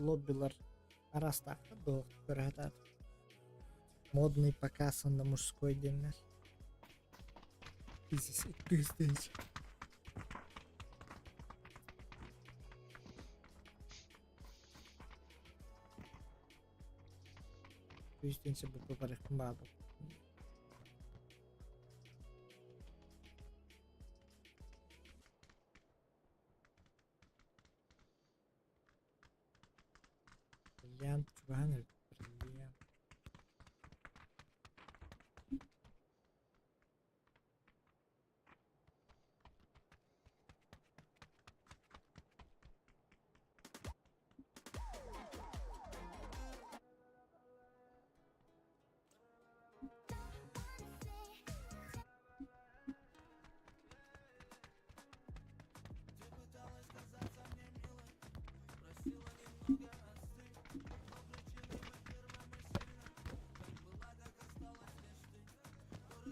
S1: Лоббилар арастаахтар дуо көрөһөтаат. Модный показ на мужской деннер. Пиздец, пиздец. Пиздец, бу барых мабы. Бриллиант, чугаһан бриллиант.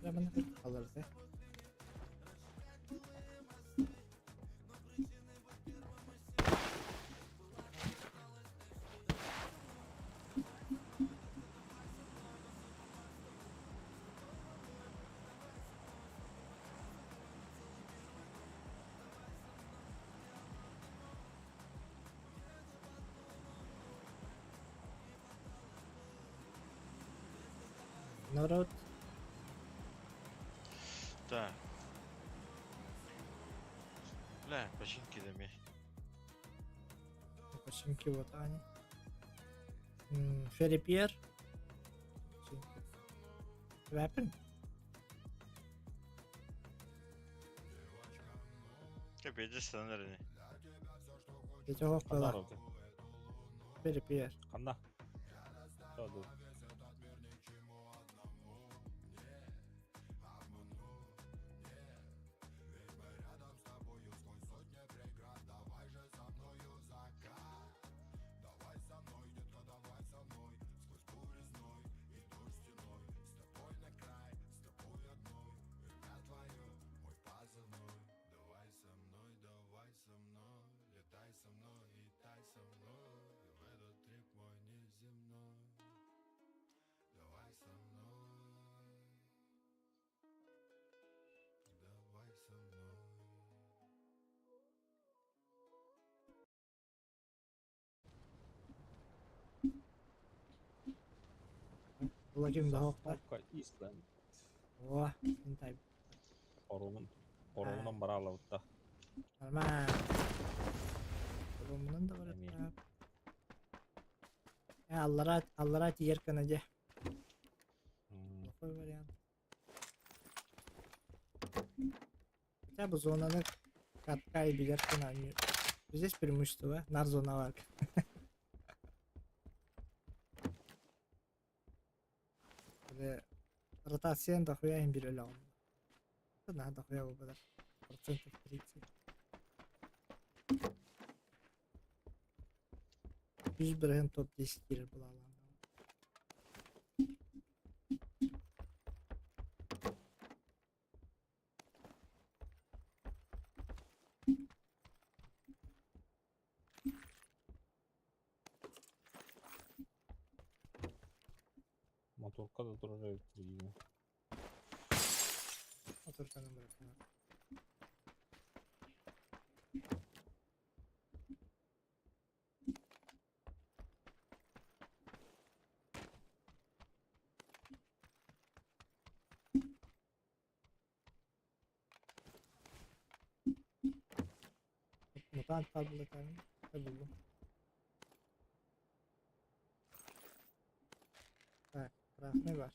S1: Hemen alırız he. Народ.
S10: Так. Бля, починки дами.
S1: Починки вот они. Ферри Пьер. Weapon.
S10: Капец, стандарты.
S1: Эти хохпала.
S9: Ханна
S1: Ферри Пьер.
S9: Ханна. Что
S1: Була ким да хоқта.
S9: Сосновка Исланд.
S1: О, интай.
S9: Оруун оруунан бараалабытта.
S1: Нормально. Оруунан да
S9: Эмиэ.
S1: барар. Э, аллара аллара тиийэр гына дьэ. Плохой вариант. Хотя бы зонаны катка и билэр гына. Здесь преимущество, нар зона бар. Бile ротациян дохуя им бир өлө На дохуя буолбатар. Процентов 30. 100 бренд топ-10 киирэр былаалаан.
S9: Моторка да турар эбит билигин.
S1: Моторканан барар. Мутант таблетами. Буллум. Так, красный бар.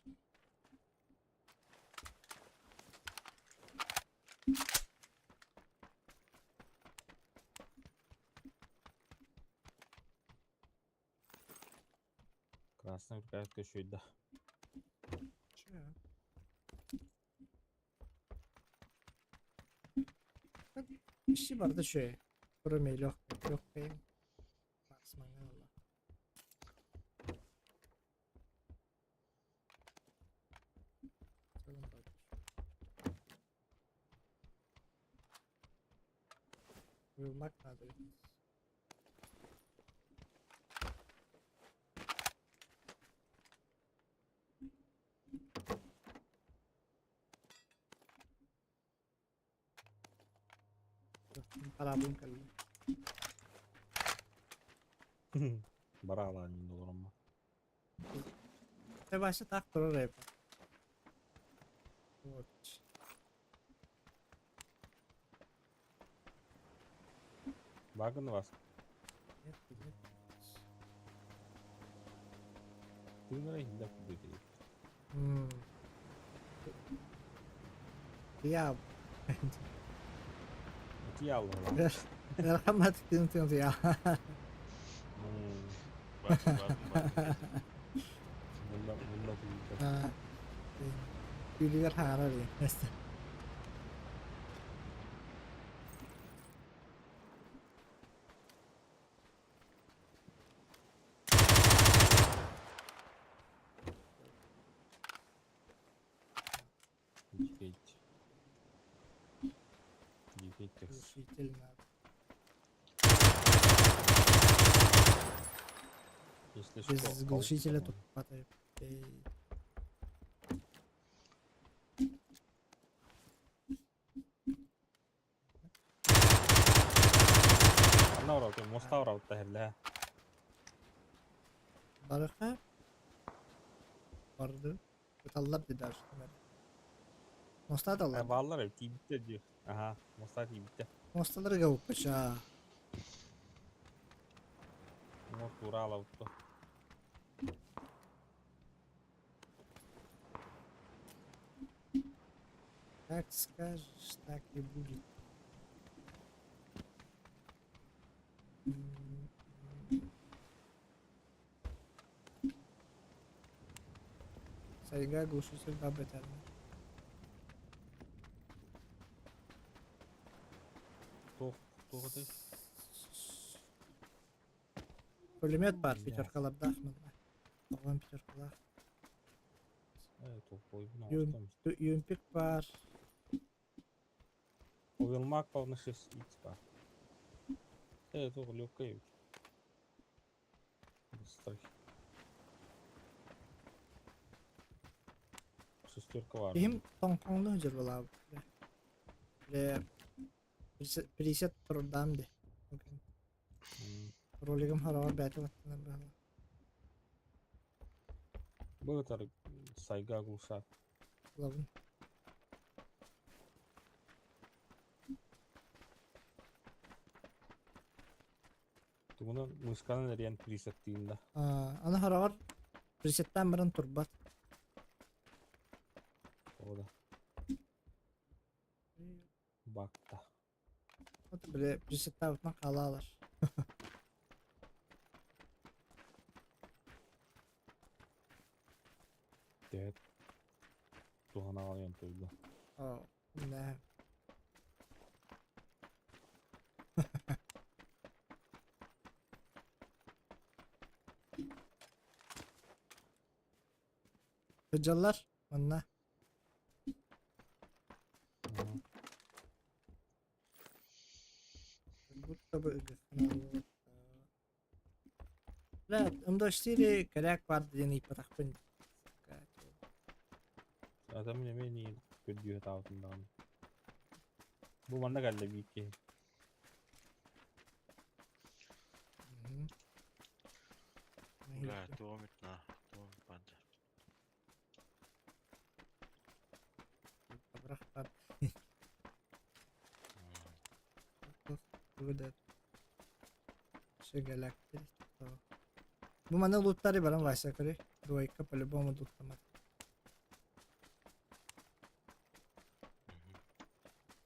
S9: Красный рукоятка үчүгэй да.
S1: Че? Ищи барда үчүгэй. Кроме легкой. Макс Мангала. В целом барда үчүгэй. Уйулмак надо. Парабын кэллим.
S9: Бараалаан мин олороммун.
S1: Te Вася так турар эбит. Вот.
S9: Багын вас.
S1: Нет, нет.
S9: Тыынара иһиллэр курдук этэ.
S1: Я.
S9: Утуйаллар.
S1: Рахмат тын тын я.
S10: Бардым, бардым, бардым.
S9: Мунна мунна тыйда.
S1: Түүлүгэр хаҥарар диэн.
S9: Дикейт. Дикейт текст.
S1: Глушитель надо.
S9: Если что,
S1: Без глушителя
S9: аукцион.
S1: тут падает. Эй.
S9: Анна ураут, моста ураут та
S1: Барыха. Барды. Ыталлар дии даже. Моста да
S9: Бааллар эбит тиийбиттэр дии. Аха, моста тиийбиттэр.
S1: Мосталарга укпача.
S9: Уҥа тура алабытта.
S1: Как скажешь, так и будет. Сайга глушитель бабетер.
S9: Туох туох этэй?
S1: Пулемет бар,
S9: Бля.
S1: пятеркалардаах манна. Оҕом пятеркалаах.
S9: Э, толкуйбун
S1: Юм.
S9: оҥостом.
S1: Юмпик бар.
S9: Уилмак павна 6 х бар. Э, туох легкая эбит. Быстрый. Шестерка бар.
S1: Киһим тоҥхоҥну дьырбалаабыт. Бля. Присед турдаам ди. Ролигым хараҕар бэйэтэ баттанар быһыылаах.
S9: Бу ытар Сайга глушак.
S1: Лабын.
S9: Тугунан мышканан эрийэн присеттиин да.
S1: Аны хороҕор присеттаан баран турбат.
S9: О да. Бакта.
S1: Вот бile присеттаабытынан хаалаалар.
S9: Төһө туһана аҕалыан туйда.
S1: Оо, да. Сылдьаллар манна. Будто бы Бля, МД4 коряк бар диэн ыйпатахпын.
S9: Адам эмиэ миигин көрдүү сатаабытым даҕаны. Бу манна кэллэ биир киһи.
S10: Бля, томит на, томит панда.
S1: Абырахтар. Бу маны луттары баран Вася көрүй. Двойка по-любому луттамат.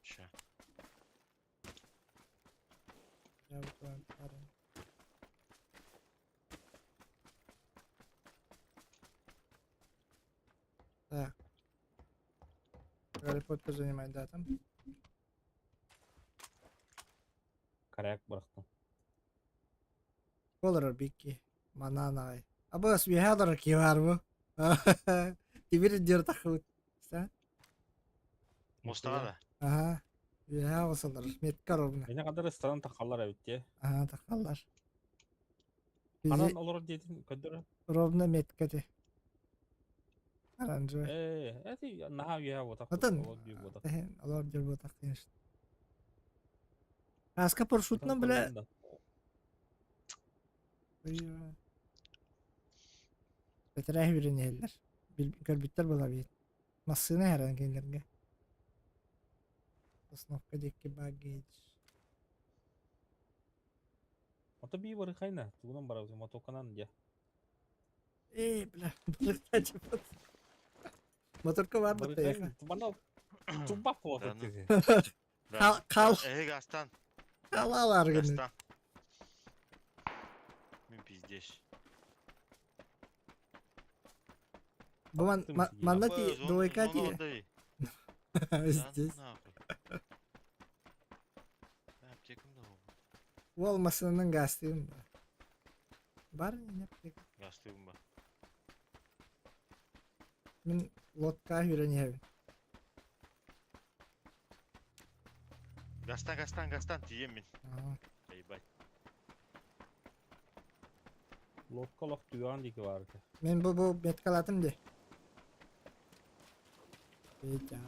S10: Ща.
S1: Я вот парень. Так. Гарри Поттер занимает, да, там?
S9: Коряк бырахтым.
S1: Олорор бикки. Манан аҕай. Абыс үөһэ олорор киһи баар бу. Тимир дьиэр таххыбыт.
S10: Мустаҕа да?
S1: Аха. Үөһэ оҕус олорор. Метка ровно.
S9: Мені қадар ыстанан тахаллар эбит дии.
S1: Аха, тахаллар.
S9: Ханан олорор диэтин көрдөрө.
S1: Ровно метка ти. Оранжевый.
S9: Ээ, эти наһаа үөһэ буотах.
S1: Отон
S9: Олор дии буотах.
S1: Олор дии буотах, конечно. Аска парашютынан бля. Бэтэрээ үүрэн иһэллэр. Көрбүттэр буолабыт. Массыына иһэрэн кинилэргэ. Сосновка диэки баггage.
S9: Ото бии барыхайна, тугунан барабыт, мотоканан дьэ.
S1: Ээ, бля, барыхтаачыппыт. Моторка бар баттайаха.
S9: Манна тубак буолар киһи.
S1: Кал, кал.
S10: Эһи гастан.
S1: Калалар гыны.
S10: Гастан. Мин пиздец.
S1: Бу ман, манна ти двойка ти. Здесь.
S10: Аптекам да ол.
S1: Ол масынанан гастыым ба. Бар не аптека.
S10: Гастыым ба.
S1: Мин лодка хүрэн иһэбин.
S10: Гастан, гастан, гастан тиийем мин. Ебать.
S9: Лодка олох түгэҕин диэки баар этэ.
S1: Мин бу бу меткалатым дии. Петя.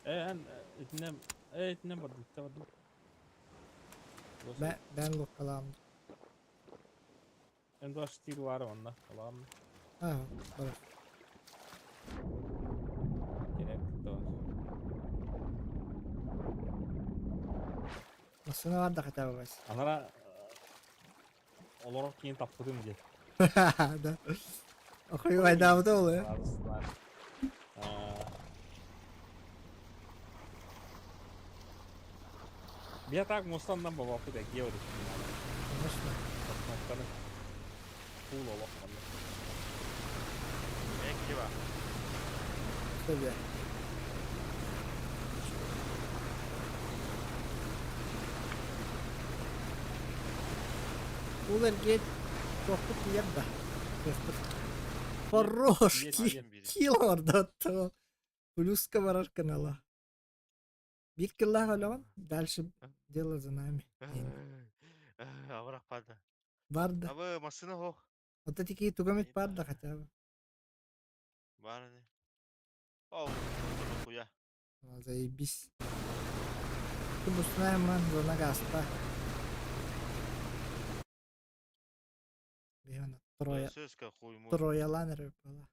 S9: Ээ эн итинэн ээ итинэн бардым, итинэн бардым.
S1: Бэн бэн лодкалаам.
S9: М24 баар онно, ылаҕын.
S1: Аа, бар.
S9: Керек кытта бар.
S1: Массыына бар да хотя бы Вась.
S9: Анара олорор киин таппытым диэн.
S1: Да. Охуй айдаабыта ол э.
S9: Я так мустаннан бабаппыт экиэ барыт.
S1: Конечно.
S9: Сосновканы. Куул олох манна.
S10: Экива.
S1: Что Ол эргиэт туохпут тиийэр да. Туохпут. Хорош килл ордоттоо. Плюска барар канала. Биир киллаах өлөҕүн, дальше дело за нами.
S10: Абырах барды.
S1: Бар да.
S10: Абы массыына хоох.
S1: Ото тики тугамит бар да хотя бы.
S10: Бар ини. Ол, хуя.
S1: Заебись. Ты бусная ман, зона гаста. Биһана трое.
S10: Сөска хуй мой.
S1: Троялан эрэ буола.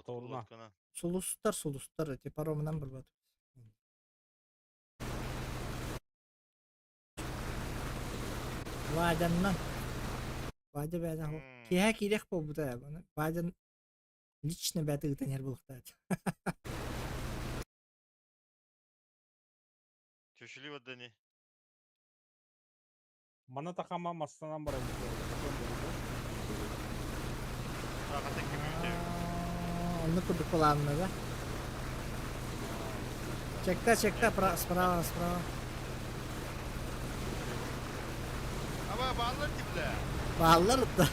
S9: Моторуна.
S10: Лодканан.
S1: Сулустар, сулустар, эти паромунан барбат. Вадяннан. Вадя бэйэтэ киэһэ киириэх буолбута ээ. Вадян лично бэйэтэ ыытан иһэр буолуохтаах.
S10: Чөчүлүү баддани.
S9: Мана тахама мастанан баран
S10: Саахата кимүүтэ.
S1: Оннук курдук планна да. Чекта, чекта, справа, справа.
S10: Аба бааллар ти бля.
S1: Бааллар да.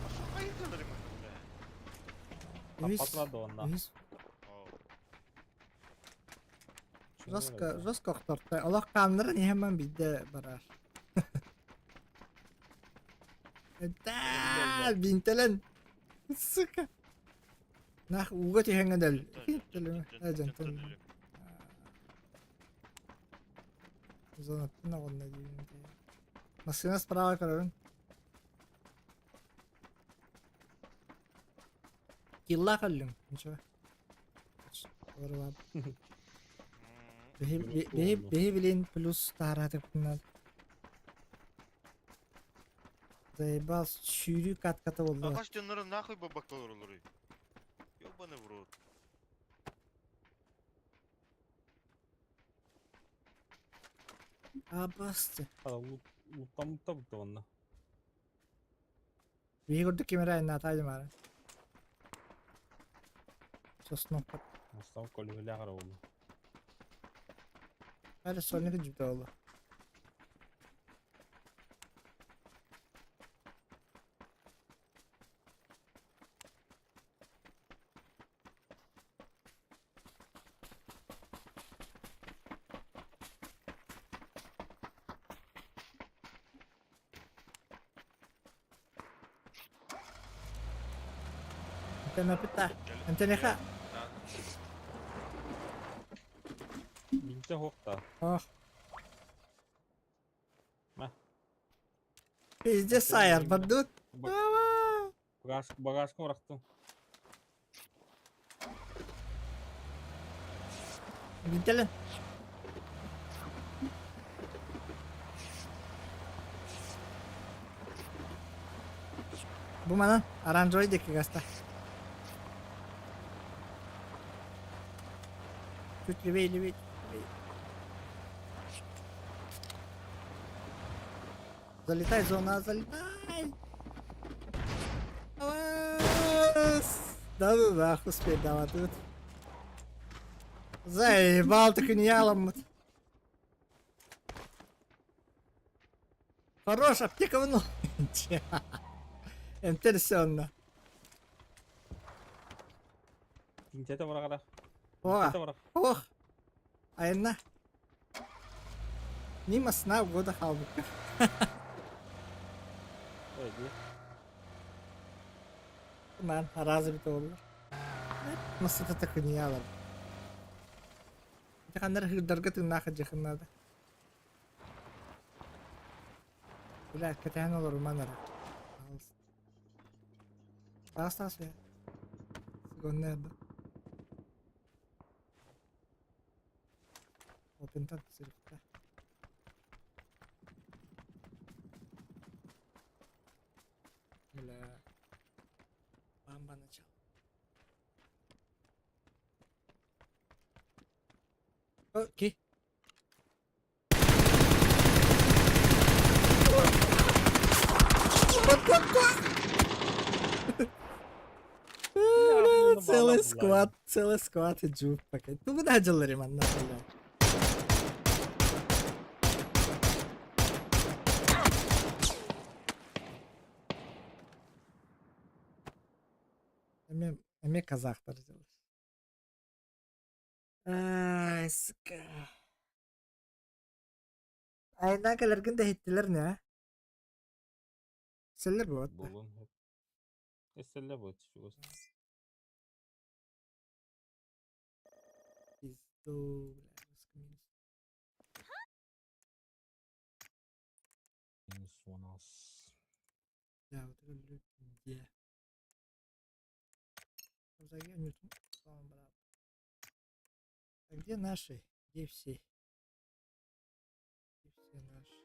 S10: Ашо кайдалар именно бля.
S1: Үһүс,
S9: Патрады онна.
S1: үһүс жестко, жестко охторто. Олох хааннарын иһэмэн биирдэ барар. Да, бинтелен. Сука. Нах ууга түһэҥҥэ дөл. Дьонтон. Зонаттан оҕонно диибин. Массыына справа көрөрүн. Киллаах өллүҥ. Ничего. Биһи билин плюс таһараатыппыннар. Заебал сүүрүү катката болду.
S10: Ағаш дьоннору нахуй бабакка олоролоруй? Ёбаный в рот.
S1: Абасты.
S9: Луттамытта бутта онна.
S1: Биһи курдук ким эрэ айнаата дьамара. Сосновка.
S9: Мустав көлүһүлээх эрэ буолла.
S1: Ары сольник дьүбүтэ буолла. Антенна Антенеха.
S9: Бинте хокта.
S1: Ох.
S9: Ма.
S1: Пиздец сайар бардут.
S9: Багаж багажка бырахтым.
S1: Бинтелен. Бу манан оранжевый диэки гаста. Чуть левее, левее, левее. Залетай, зона, залетай! Да ну нахуй успеть давай тут. Заебал так и не ялом. Хорош, аптека в ну. Интересно.
S9: Тинтете барагара.
S1: О,
S9: Тинтете барах.
S1: ох. Айна. Мимо сна года халбыка.
S9: Ой,
S1: Ман, разы бит олар. Масата так и не ялам. Ханнар хырдарга тыыннаах дьахыннаада. Бля, кэтээн олоруман эрэ. Таас таас я. Сыгонна эрдэ. Опентан сырыкта. Бля. Бамба начал. Окей. Целый склад, целый склад иджу пока. Ну куда дьаллар манна бля. Эме, эме казахтар делаешь. Ай, сука. Айна кэлэргин да иһиттилэр не? Сэллэр буолат.
S9: Буолуон сөп. Эсселле буолт чугас.
S1: Пизду, бля, русский минус.
S9: Минус у нас.
S1: Да, вот это люди. Заги брат. А где наши? Где все? Где все наши?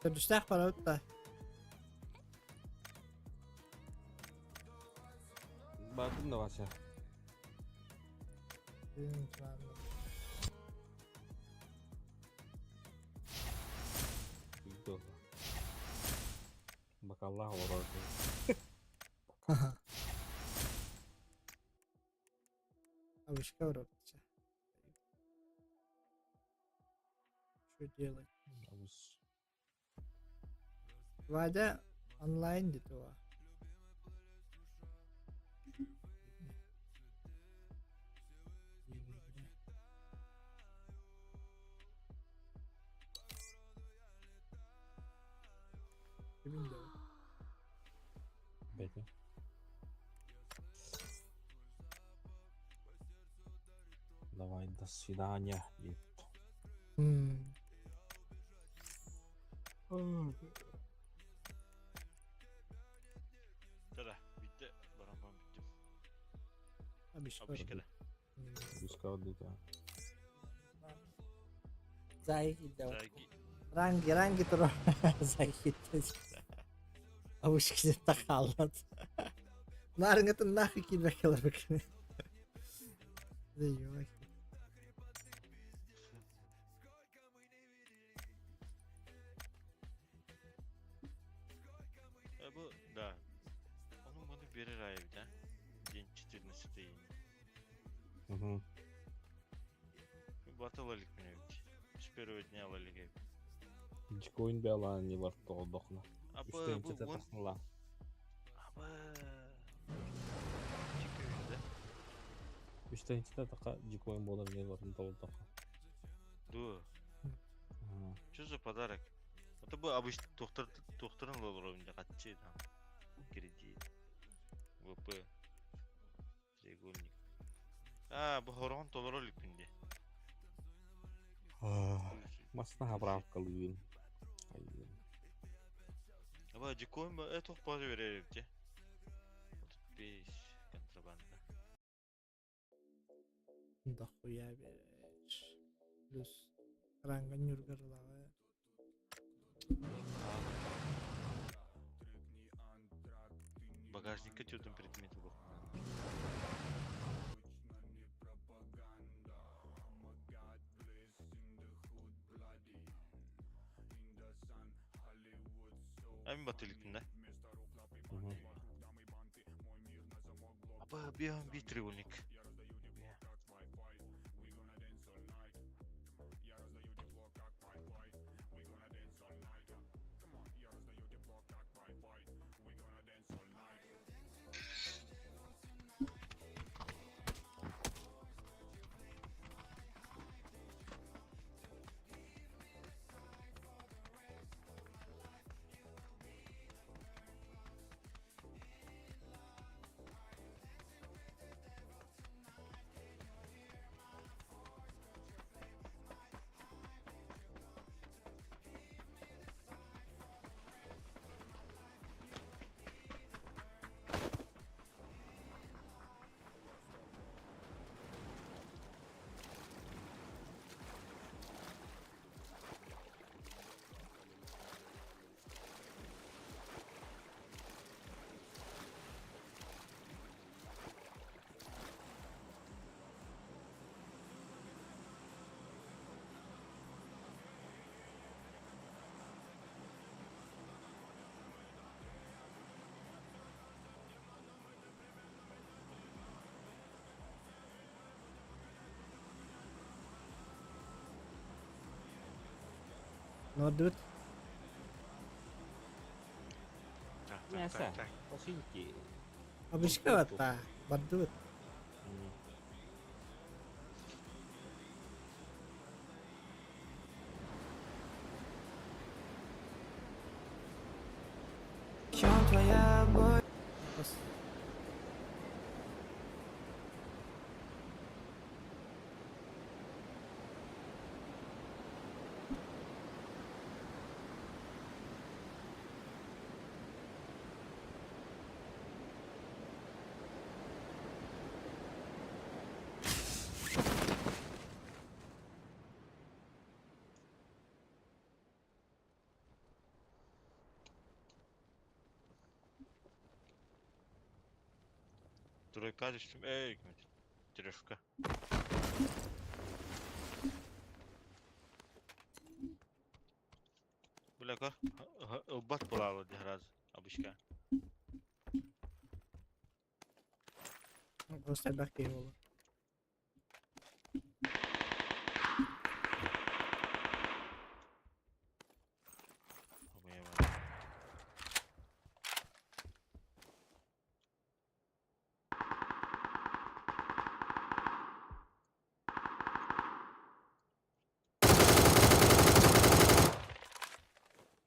S1: Төрдүстээх барабыт да.
S9: Бардым да Вася. Бакаллаах олорор.
S1: Абышка барабыт. Что делать? Вадя онлайн где-то.
S9: Бете. Давай, до свидания.
S10: Да-да, bitti. Барамбам bitti.
S1: Абышка.
S10: Абышка да.
S9: Абышка отдыта.
S1: Зайки давай. Ранги, ранги тур. Зайки. Абышка тахаллат. Нарыңытын нахуй килбек келер бек. Да ёй.
S10: Bu да. Onun bunu verir ayı да. День 14 июня.
S9: Угу.
S10: Батыл элек мен С первого дня элек.
S9: Дикоин бела не бар толдохна.
S10: Апа бу он
S9: тахныла.
S10: Апа. Чикөйүн да.
S9: Үстенче така дикоин болар не бар толдохна.
S10: Ду. Что за подарок? Это был обычно доктор докторын лолор катчы там. Кредит. ВП. Треугольник. А, бу хорон толор элек минде.
S9: Масна хаправка луин.
S10: Аба дикоин ба это пары берер те. Вот контрабанда.
S1: Дохуя берешь. Плюс ранга нюргарлава.
S10: Багажникка тетем предметы был. А мен батыликтин да?
S9: Угу.
S10: Аба биям би треугольник.
S1: Нордут.
S10: Так, так, так, так.
S9: Посинки.
S1: Абышка ватта. Бардут.
S11: Чем твоя боль?
S10: Тройка түстүм. Эй, трешка. Бля, көр. Ылбат буолаалы дии раз обычка.
S1: Просто элбэх киһи буолар.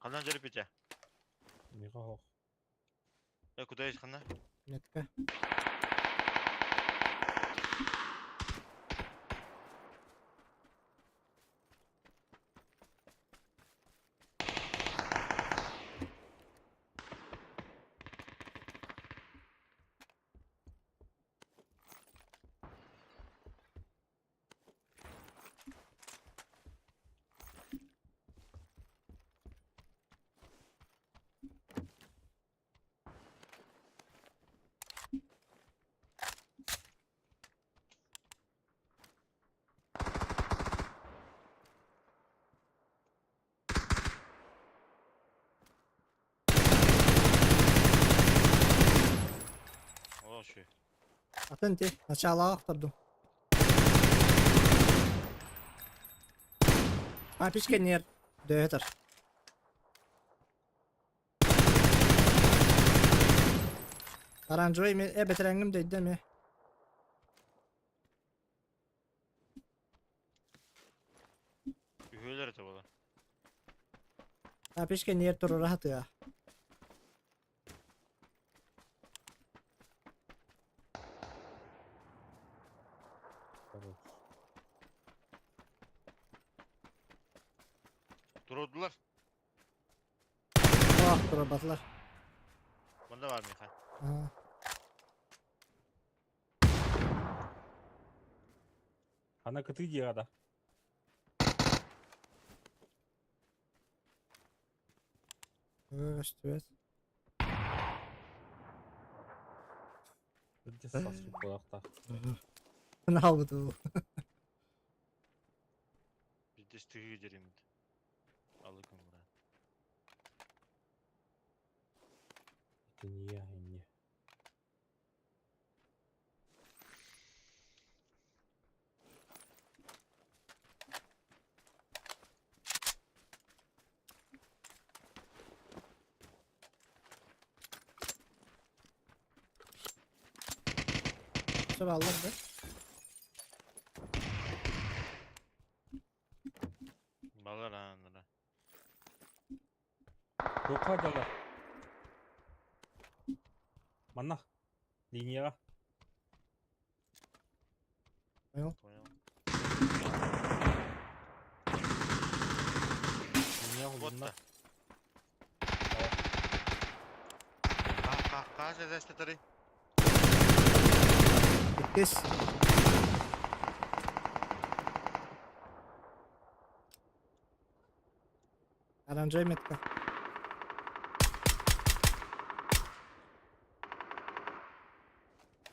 S10: Ханна дьөрүпүтэ?
S9: Миха хох.
S10: Э, куда есть ханна?
S1: Метка.
S10: Ол шүй.
S1: Атын ти началаҕа охтордум. Папичка нер дөһөтөр. Оранжевый мен э бэтэрэҥҥим дөйдө эмиэ.
S10: Үһүөлэр этэ буолар.
S1: Папичка нер турура сатыа.
S9: Хорош.
S10: Турудулар.
S1: Ох, турбатылар.
S10: Мында бар Миха.
S1: Аа.
S9: Ана кытыы диэҕэ да.
S1: Көстүбэт.
S9: Үрдүс сасык буолуохтаах.
S1: Наалбыт бу.
S10: Биирдэс тыһыы дьэриммит. Алы күн брат.
S9: Это не я, и не.
S1: Сөп аллар да.
S10: Балар ааннара.
S9: Туохха дьалар? Манна. Линияҕа.
S1: Понял?
S10: Понял.
S9: Линияҕа
S10: Вот
S9: улунна.
S10: та. Хаас эдэстэтери.
S1: Иккис. Оранжевый метка.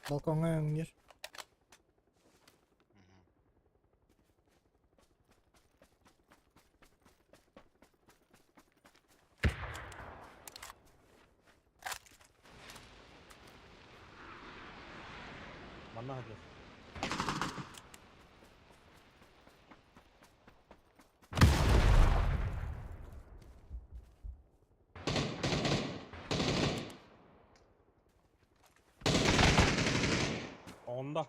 S1: Балкоҥҥа өҥнүүр.
S9: Манна сылдьар. Онда.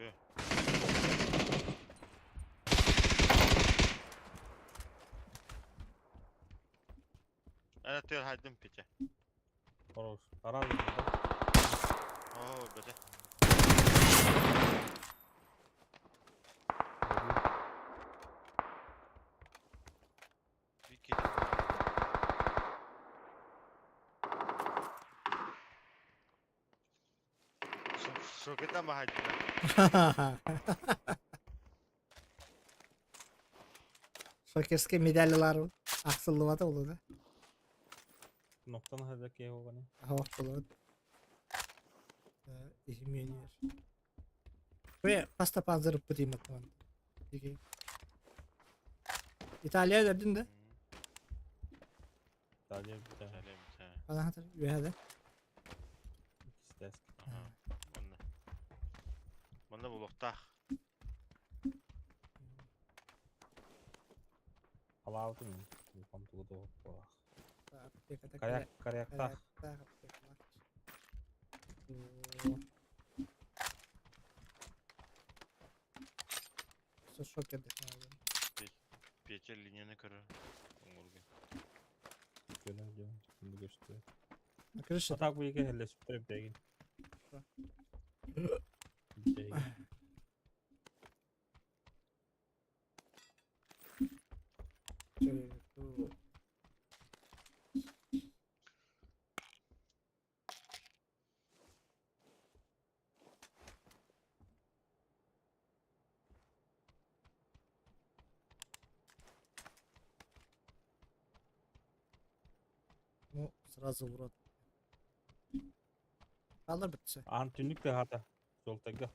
S10: Ана төр хайдым пите.
S9: Хорош. Аран.
S10: Оо, бөтө. Бики. Шокета махайдым.
S1: Шокерский медалилар ахсыллыбата болу да.
S9: Ноктан хаза киһи буолбаны.
S1: Аһа булуут. Изменер. Бу хаста панзер ыппыт иматтан. Италия өлөрдүн да?
S9: Италия бүтэ.
S10: Италия бүтэ.
S1: Анаһатар үөһэ да?
S9: Иккистэс.
S10: Ага. Манна. Манна булуохтаах.
S9: Халаабытым. Улахан тугу да оһохтоох.
S1: Аптеката
S9: Коряк, коряктаах.
S1: Коряктаах аптекалаах. Сошок
S10: Петя линияны көрөр. Оҥорго.
S9: Көнө дьон. Бу көстүө.
S1: Крыша.
S9: Атак бу екі хелле сүптер бэгин. Бэгин.
S1: Ну, сразу в рот. Алар бітті.
S9: Аан түннүк да хата. Жолтайга.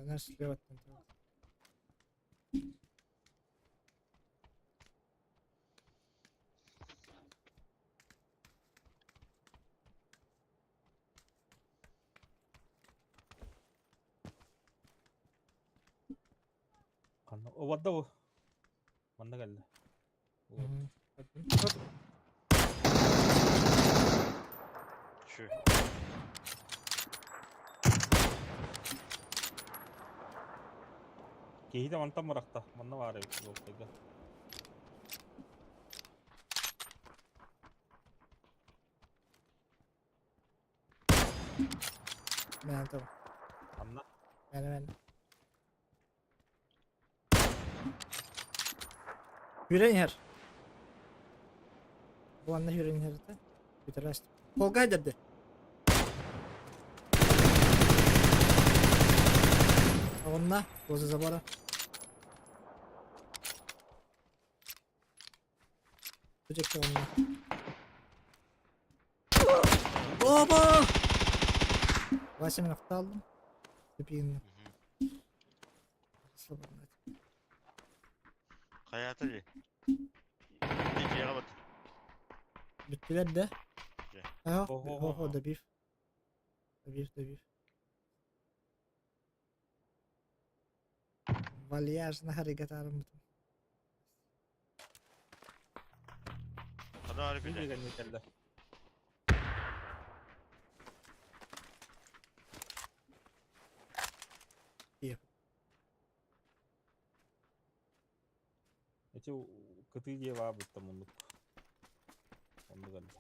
S1: Наш слева там.
S9: Ханна. О, вадда бу. Манна кэллэ.
S10: Чү.
S9: Киһи да мантан барахта. Манна баар эбит жолтайга.
S1: Мен там.
S9: Анна.
S1: Мен мен. Хүрен her. Bu anda хүрен herde. Bitirmez. Kolgay dedi. Онна, возле забора. Бөжекте онна. Оба! Вася мен aqta aldım. Тепиин. Слабо.
S10: Хайата дии. Дии бат.
S1: Бүттүлэр да.
S10: Дьэ.
S1: Аха,
S9: Хо-хо-хо.
S1: хо, добив. Добив, добив. Вальяжно харигатарым.
S10: Хана ары
S9: Бу
S10: бile.
S9: дегенне кэллэ.
S1: Ие.
S9: Эти кытыы дьиэ баа бытта муннук. Оннук эллэ.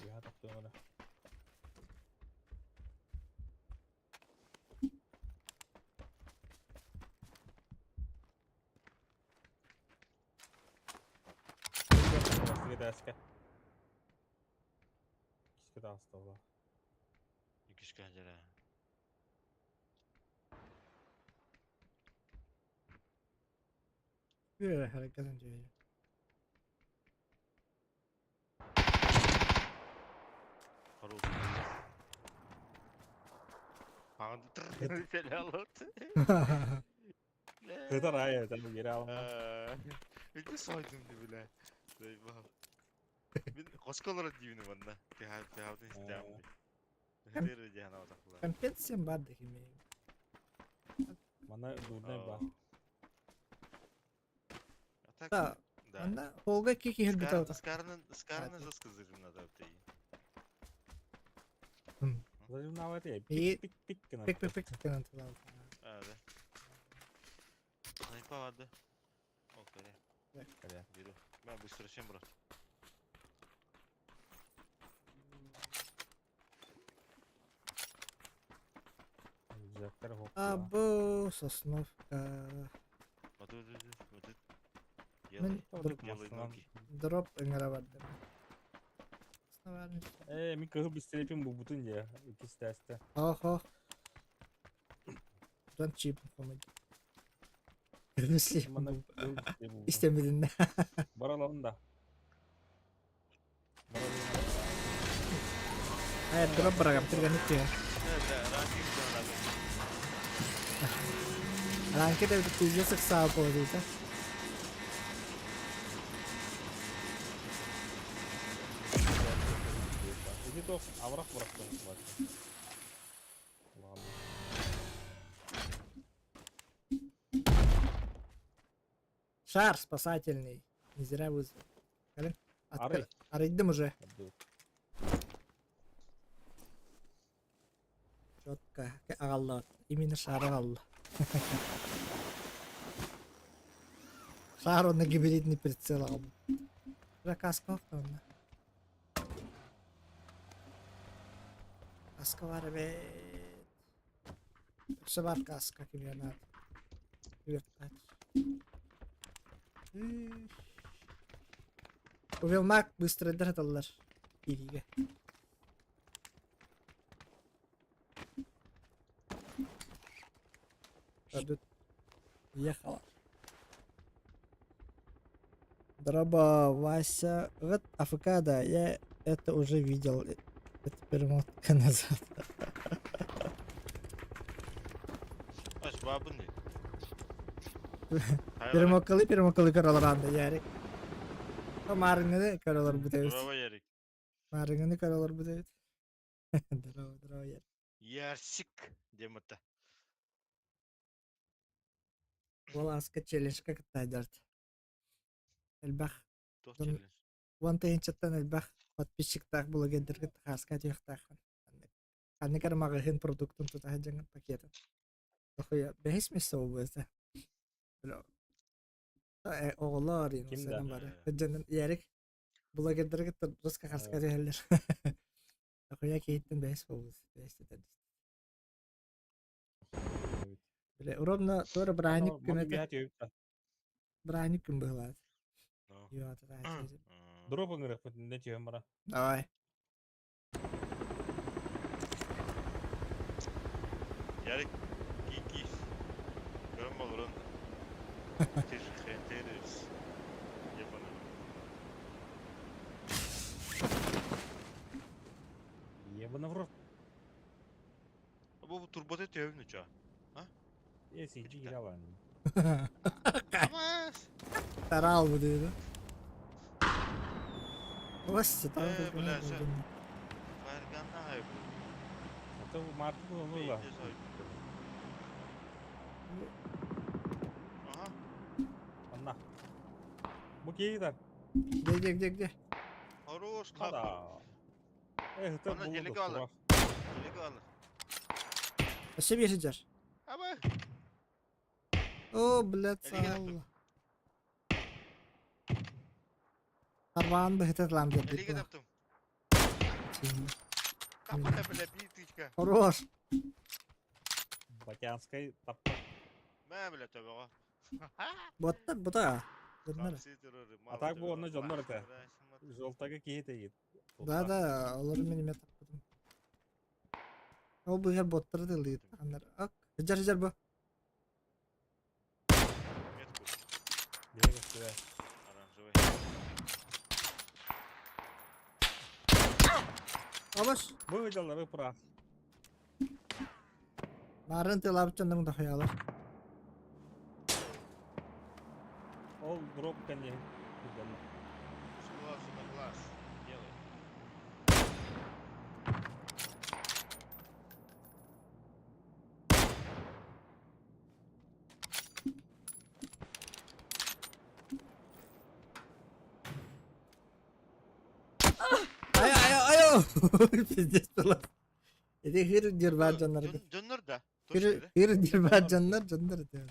S9: Үөһэ тахтыам эрэ. Бастыгы тээскэ. Кискэ таҕыста буолла.
S10: Иккискэ дьэрэ.
S1: Үөрэ харигатан дьиэ.
S10: Хорош. Паҕын сэлэ алот.
S9: Кытар аайы там гере алма.
S10: Үтө сойдум ди биле. Заебал. Мин хосколор диибин манна. Тиха тиха истэм. Хэтэр диһана отақла.
S1: Компенсиям бар дехиме.
S9: Мана дурнай ба.
S10: А так,
S1: Да,
S10: да.
S1: Анда холга кики хелбит алта.
S10: Скарны, скарны жестко взрывно да ты.
S9: Зажимнават я.
S1: И-
S9: Пик пик пик
S1: Пик пик пик кынан туда.
S10: А, да. Снайпа ладно. О, коре.
S9: Коре.
S10: Беру. Мен быстро чем, брат?
S9: Жактар хоп.
S1: Або сосновка.
S10: Вот вот вот вот.
S1: Мен
S10: Делай,
S1: дроп,
S10: делай ноги.
S1: дроп ыҥыра бардым. Основание.
S9: Э, мин кыһыл бистерепин булбутун дьэ. Иккис тээстэ.
S1: Ох, ох. Дон чип помыть.
S9: Манна
S1: Истэммитиннэ.
S9: Бараларын да.
S1: Э, дроп барагам түргэнник түһэ. Ранки да пиздец ыксаал буолуйда.
S9: Иди то аврах бырахтым. Ладно.
S1: Шар спасательный. Не зря вызвал. Кэлин.
S9: Арый.
S1: Арыйдым уже. Четко. Аҕалла. Именно шар аҕалла. Шар онно гибридный прицел аҕалла. Каска онно. Каска бар эбит. Өссө бар каска кимиэ наада. Увелмак быстрайдар аталлар киириигэ. Дадут. Ехала. Дроба, Вася. Вот АФК, да, я это уже видел. Это перемотка назад.
S10: Ас бабын
S1: Перемокалы, перемокалы көрөлөр анда, Ярик. Марыңны көрөлөр бүтэбит.
S10: Здорово, Ярик.
S1: Марыңны көрөлөр бүтэбит. Здорово, здорово, Ярик.
S10: Ярсик, демата.
S1: Уолааска челленджка кытта дьарт. Элбэх
S10: Туох челлендж?
S1: Уон тыһыынчаттан элбэх подписчиктаах блогердарга хааска атыахтааххын. Ханнык эрэ маҕаһыын продуктун тута сылдьаҥҥын пакетын. Дохуя бэһис место буолбута. Оҕолор
S9: Ким да?
S1: бары. Дьонун Ярик блогердарга руска хаска түһэллэр. Дохуя киһиттэн бэһис буолбут. Бэһис этэр. Бile ровно туора бырааһынньык күн этэ. Бырааһынньык күн быһылаат.
S9: Дроп ыҥырыахпыт иннэ түһэн бара.
S1: Давай.
S10: Ярик, кики. Көрөн болурун. Ты же хентерис. Ебаный.
S9: Ебана в рот.
S10: Бу турбота төбүн уча. А?
S9: Эси жигилаван.
S1: Тарал бу дейdi. Власти там.
S10: Э, бля, sen. Фаерганна хайп.
S9: Это Март было.
S10: Ага.
S9: Анна. Бу кейдер.
S1: Где, где, где, где?
S10: Хорош,
S9: Да. Эх, это
S10: Ана
S9: было.
S10: делеге алар. Делеге алар.
S1: Вообще бежишь.
S10: Аба.
S1: О, блядь,
S10: Элиге
S1: сал. Арбаан быһытат лам
S10: Элиге таптым. Капата, бля, бир тычка.
S1: Хорош.
S9: Батянской тапта.
S10: Мә, бля, төбөҕө.
S1: Боттар, бута. Дыннар.
S9: А так бу онно дьоннор этэ. Желтага киһи тегит.
S1: Да, да, олар минимет таппытым. Ол быһар боттары тылыйыт. Аннар. Ак, жар жар бу.
S10: Метку.
S9: Бире
S10: Оранжевый.
S1: Абаш.
S9: Бу дьаллары пыра.
S1: Нарын тылап чоннорун да хаялар.
S9: Ол дроп кәне.
S10: С глазу на глаз. Делай.
S1: Ай, ай, ай, Пиздец было. Эти хир дирбар жаннар.
S10: Дьоннор да.
S1: Хир хир дирбар жаннар жаннар это.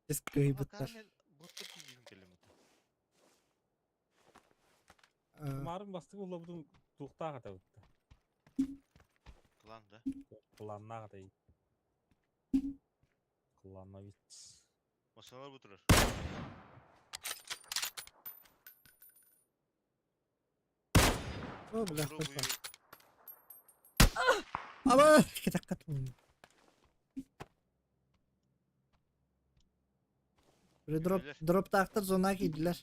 S1: Эс кыйбыттар.
S10: Боттар кийгин келем.
S9: Марын бастык улабытын туктаага табытты.
S10: Клан да.
S9: Кланнага тай. Клановец.
S10: Масалар бутурар.
S1: О, бля,
S10: Попробую.
S1: Аба, кетаккат. Дроп, дроптаахтар зона киирдилэр.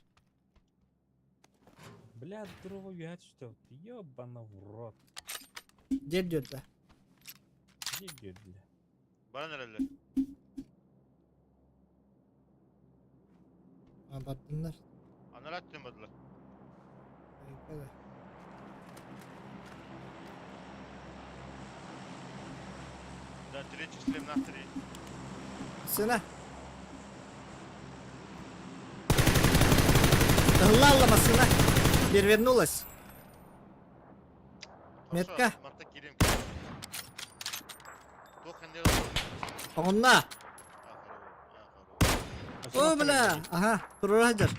S9: Бля, дрова үөһэ түстэ. Ёбана в рот.
S1: Дед диэтэ.
S9: Дед диэдилэр.
S10: Баран эрэллэр.
S1: Бардыннар.
S10: Анараа өттүн бардылар. Да, третий шлем на три.
S1: Сына. Тыллалла машина. Перевернулась. Метка. Оҕунна. О, бля! Ага, туруора сылдьар.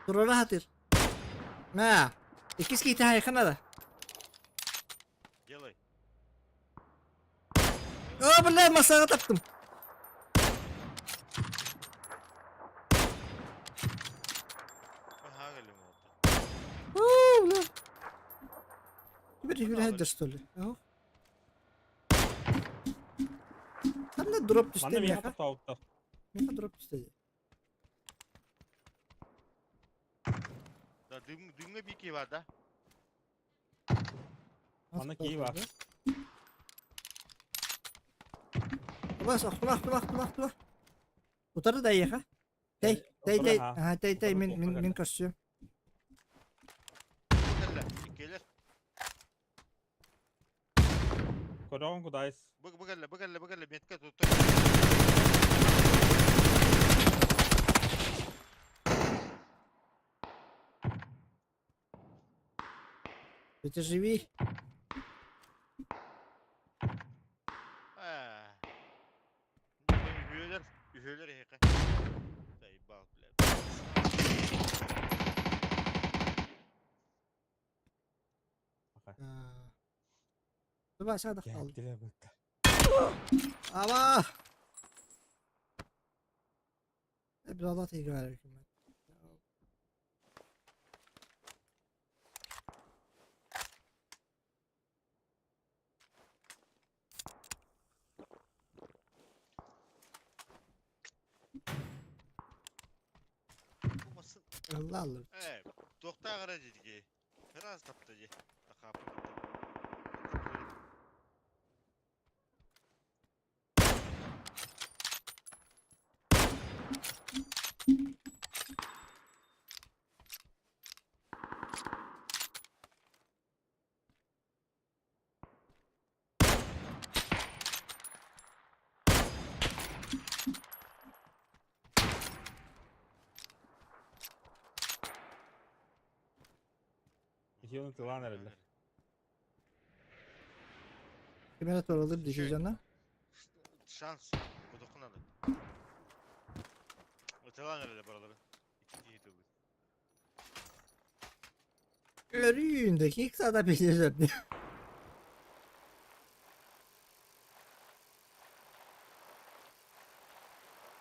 S1: Туруора сатыыр. Мэ, иккис киһитэ хайыхына да.
S10: Делай.
S1: О, бля, масаға таптым. О, бля. Теперь играет, что ли? Ханна дроп түстэ
S9: Манна миэхэ
S1: миэхэ.
S9: тохтообуттар.
S1: Миэхэ дроп түстэ дии.
S10: Да, дым, дымҥа биики бар да?
S9: Манна киһи бар.
S1: Тубас, охтума, охтума, охтума, охтума. Утары да эйиэхэ. Тэй, тэй, тэй, аха, тэй, тэй, мин, мин, мин көрсүөм.
S10: Кэллэ, иккилэр.
S9: Көрөҕүн кудайс.
S10: Бу бу кэллэ, бу кэллэ, бу кэллэ, метка туттар.
S1: Петя, живи.
S10: Үһүөлэр, үһүөлэр эһиэхэ. Заебал, блядь.
S1: Тубаса да қалды. Аба! Биралат играю. Allah Allah.
S10: Ээ, туохтааҕар дии. Раз тапта дии.
S9: Итиэн тылаан эрэллэр.
S1: Кимэрэ туоралыыр десижена.
S10: Шанс кудукун аны. Ытылаан эрэллэр баралары. Икки киһи тылбыт.
S1: Өрүүндэ кик сада пиздец.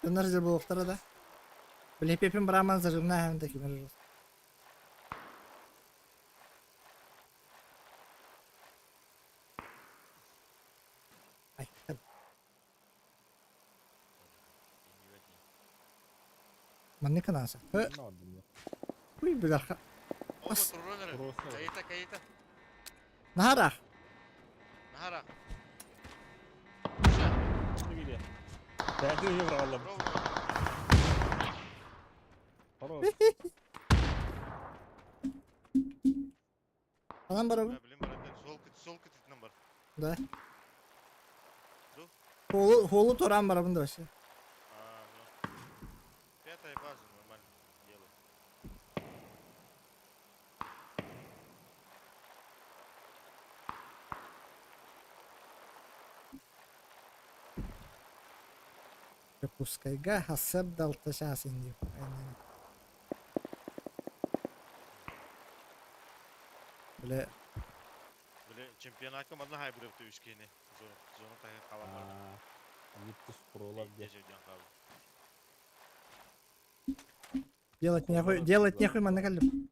S1: Дьоннор же буолуохтара да. Били Пепин Браман зажимная хам таким же. Ай, маннык анааса. Уй, биларха.
S10: Кайыта, кайыта.
S1: Нахарах.
S10: Нахарах. Анан барабын. Сол кытытынан бар.
S1: Да. Холу, холу туран барабын да вообще.
S10: А, ну. Пятая база, нормально. Делай.
S1: Дьокуускайга сарсыарда алта чаас инди. Бile
S10: Бile чемпионатка манна хайбырыпты үс киһини. Зона, зона таһы хаалан барар.
S9: Виттус пролар диye.
S10: Дьэ,
S1: делать нехуй, делать нехуй манна кэллим.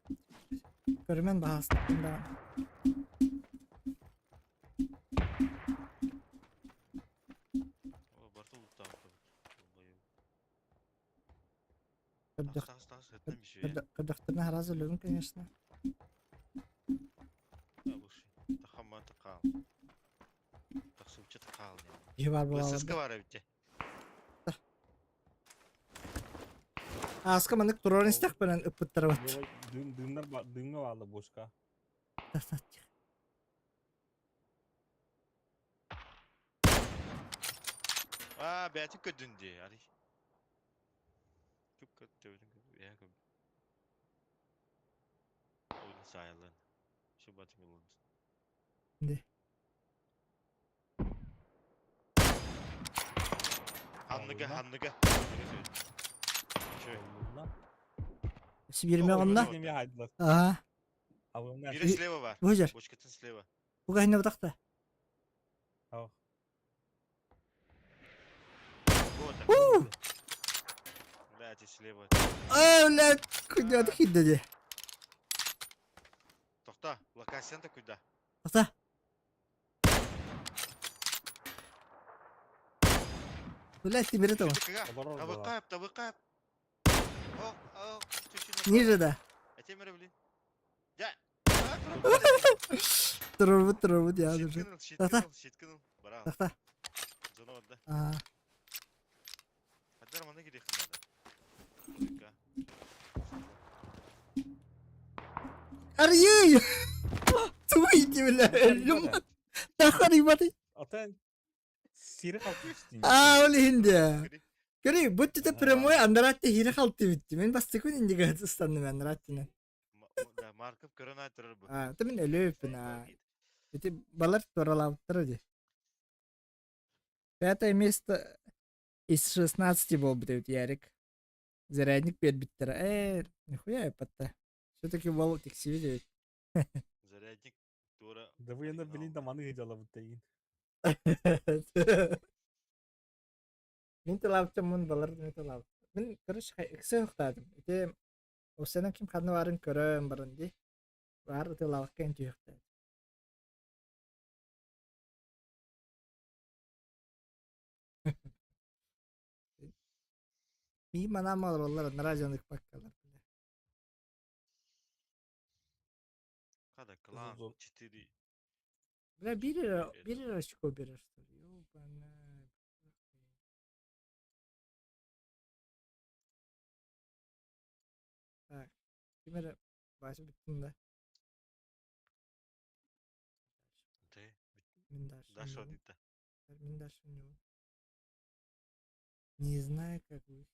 S1: Көрүмэн баһаастым да.
S10: О, Бартул.
S1: Көрдөхтөрүнэ сразу өлөбүн, конечно. Киһи баар буолаалар да.
S10: Баар эбит.
S1: Ааска маннык туруоран истэхпинэн ыппыттара бат.
S9: Дыыннар дыыҥҥа баалла бочка.
S10: Аа, бэйэтин көрдүн дии, арый. Түк көттөбүтүн эһэ көбүт. Ойун саайылын. Шубатын булун.
S1: Де.
S10: Ханныга, ханныга.
S1: Сибирме онна. Ага.
S10: Бири слева бар.
S1: Бу жер.
S10: Бочкатын слева.
S1: Буга хинне бутакта.
S10: Вот. Блядь, слева.
S1: Ай, блядь, куда ты хидде?
S10: Тохта, локацияны куда?
S1: Тохта. Блядь, ты бери того.
S10: Табыкап, табыкап.
S1: Ниже, да.
S10: А теперь, блин. Да.
S1: Турбут, турбут, я уже.
S10: Тохта.
S1: Тохта. А. Арьей! Туйди, бля, Тахар ибаты.
S9: Ата сири халты
S1: А, ол хинде. Көрі, будто это прямой андаратты хири халты битти. Мен бастыкын индиге ыстанным андараттынан.
S10: Да, Марков көрөн айтырыр бу.
S1: А, ты мен өлөппүн, а. Эти балар туралаптыр ди. Пятое место из 16 был бы Ярик. Зарядник бербиттер. Нихуя я потта. Все-таки бол тексиви
S10: Зарядник тура.
S9: Да вы на блин там аны дела вот тегин.
S1: Мин талаптым мун балар мин талап. Мин короче иксе ухтадым. Ите осена ким ханны барын көрөм барын ди. Бар тылавакка интүйөхтэ. Ми манам олороллар наражанык паккалар.
S10: Када клан 4.
S1: Бля, бир бир очко берешь, что ли? Ёбана. Так, ким басы бүттүм да. Мин дальше.
S10: Дальше дейді.
S1: Мин дальше не. Не знаю, как вы.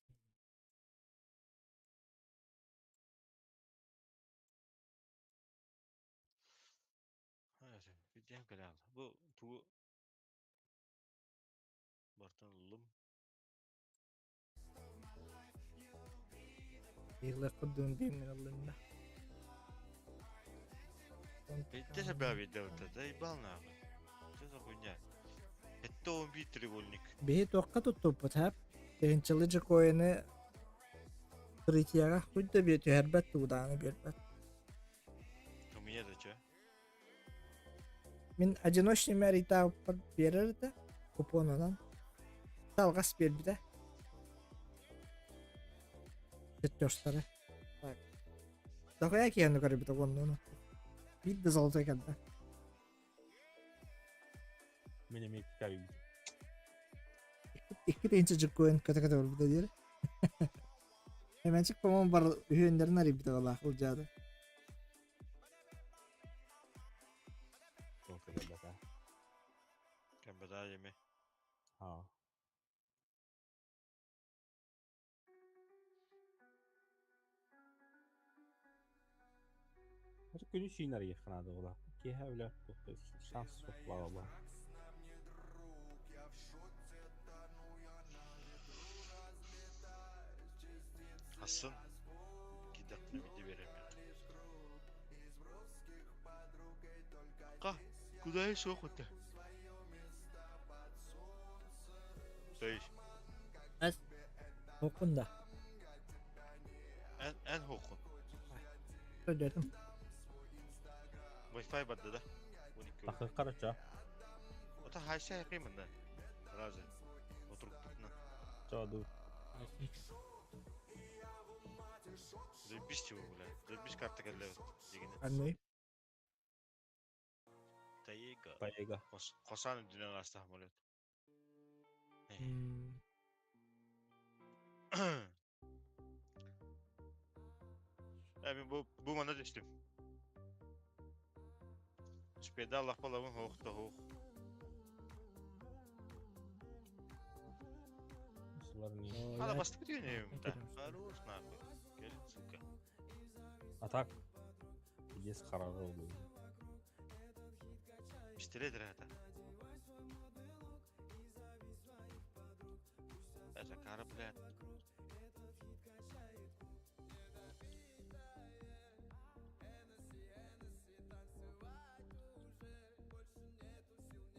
S10: Бу ту бартан лум.
S1: Бигла кудун бимин аллында.
S10: Где же бля видел это? Заебал нахуй. Что за хуйня? Это он бит треугольник.
S1: Биһи туохха туттуппут хап. Тыһынчалы жакоины третьяга хуй да бие түһэрбэт туудааны биэрбэт.
S10: У меня-то что?
S1: Мин одиночный мэритааппар биэрэр этэ купонунан. Талгас биэрбитэ. Чертежтары. Так. Дохуя киһини көрбүтэ уонна Биир да золотой кэлбэ.
S9: Мин эмиэ кабин.
S1: Икки тыһыынча жуккуэн көтө-көтө барбыта диир. Эмэнчик, по-моему, бар үһүөннэрин арыйбыта балаах улдьаады.
S10: Кэмбэдаа еме.
S9: А. Күнү сүйін арыйыххын аады була. Киэһэ үлэ шанс суох була.
S10: Асын. Кидактына биди берем. Ка, куда еще охота? Стоишь.
S1: Хокун да.
S10: Эн эн хокун.
S1: Өдөрүм.
S10: Wi-Fi бадда да. 12.
S9: Тахы карача.
S10: Ота хайса якыймын да. Разы. Отуруп тутна.
S9: Чаду.
S10: Заебись его, бля. Заебись карта кэллэ дигини.
S1: Анны.
S10: Тайга.
S9: Тайга.
S10: Косан үрдүнэн ааста самолет. Э, мин бу бу манна түстүм. Успеда лахпалабын хоох да хоох. Ала бастык дүйнем да. Хорош нахуй. Кел, сука.
S9: А так, пиздец хорошо было.
S10: Пистолет это. Это кара, блядь.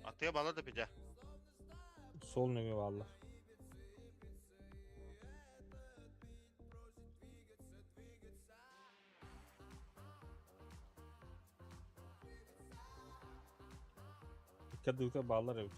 S10: А ты бала да пидя.
S9: Сол нөҥүө бааллар. Икки ардыгыта бааллар эбит.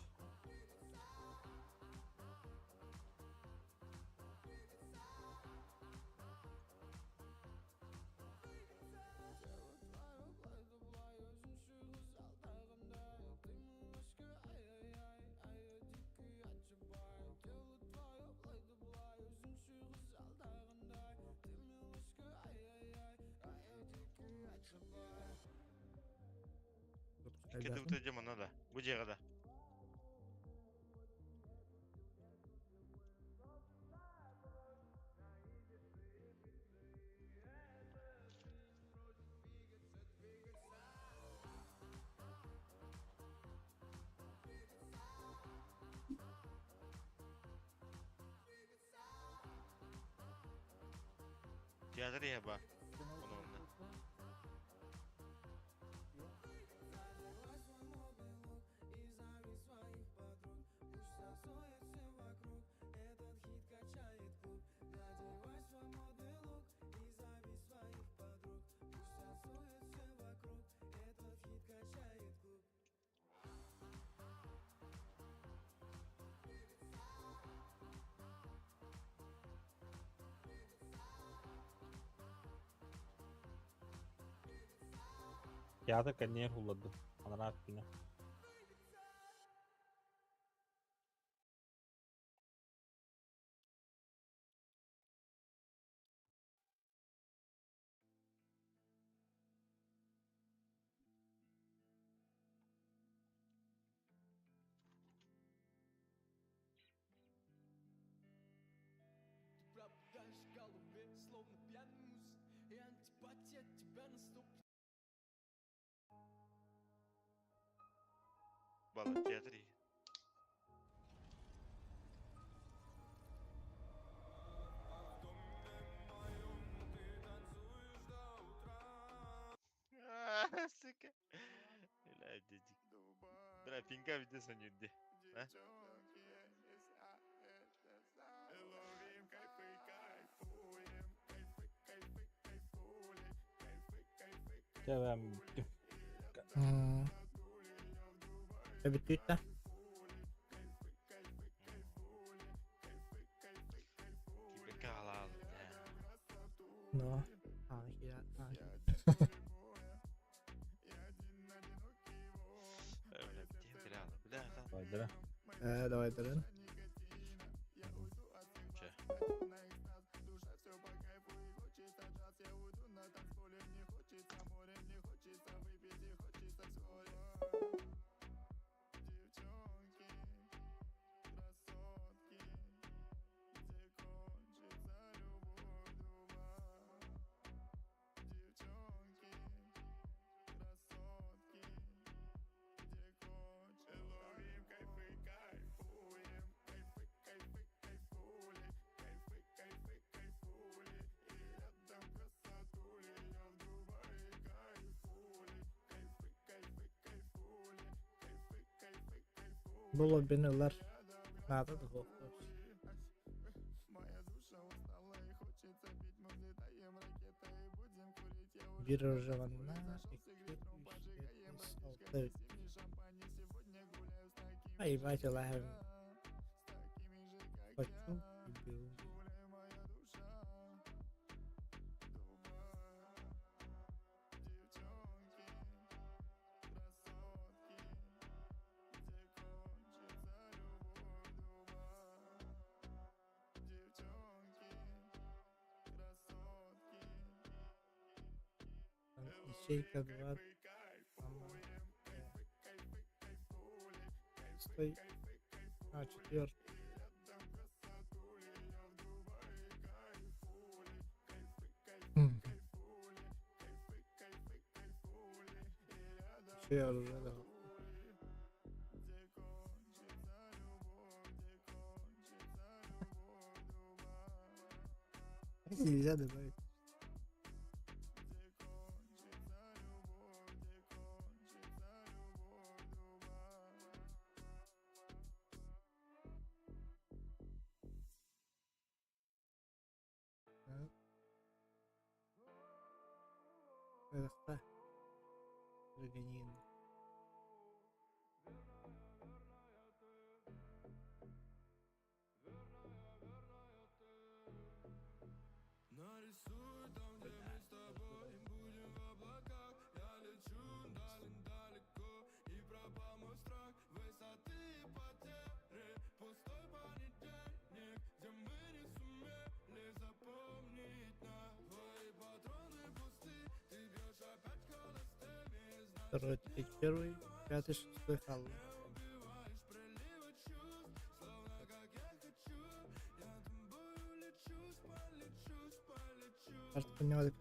S10: Икки ардыгыта дьэ манна да. Бу дьиэҕэ да. Театр иһэ баар. Ону онно.
S9: Театр кэннигэр һуллардым, анараа өттүнэ.
S10: Бала театр иһэ. Сука. Бля, дедик. Бля, пинка виде сонюрде. А?
S9: Чэ бэм бүттүм.
S1: Бүттүүттэ.
S10: Кибекка халаал.
S1: Но. А, я.
S10: Бля, бля, бля, бля,
S9: Давай,
S1: Э, давай, давай.
S10: Че?
S1: Бу лоббины ылар наада да суох. Биир оружеванна, икки, үс, түөрт, биэс, алта эбит. А ебать, Аллахым. Хочу и беру. Ячейка 2. Стой. А, четвертый. Еще я оружие дал. Нельзя добавить. Так. Это Рыганин. Второй, третий, первый, пятый, шестой халл. Artık ne var.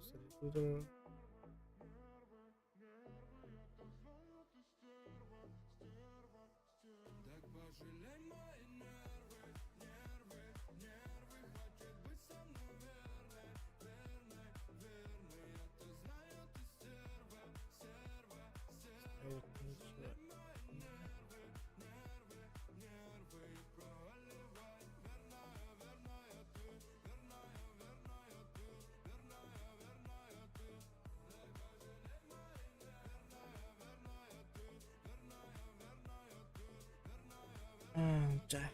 S1: Чэ.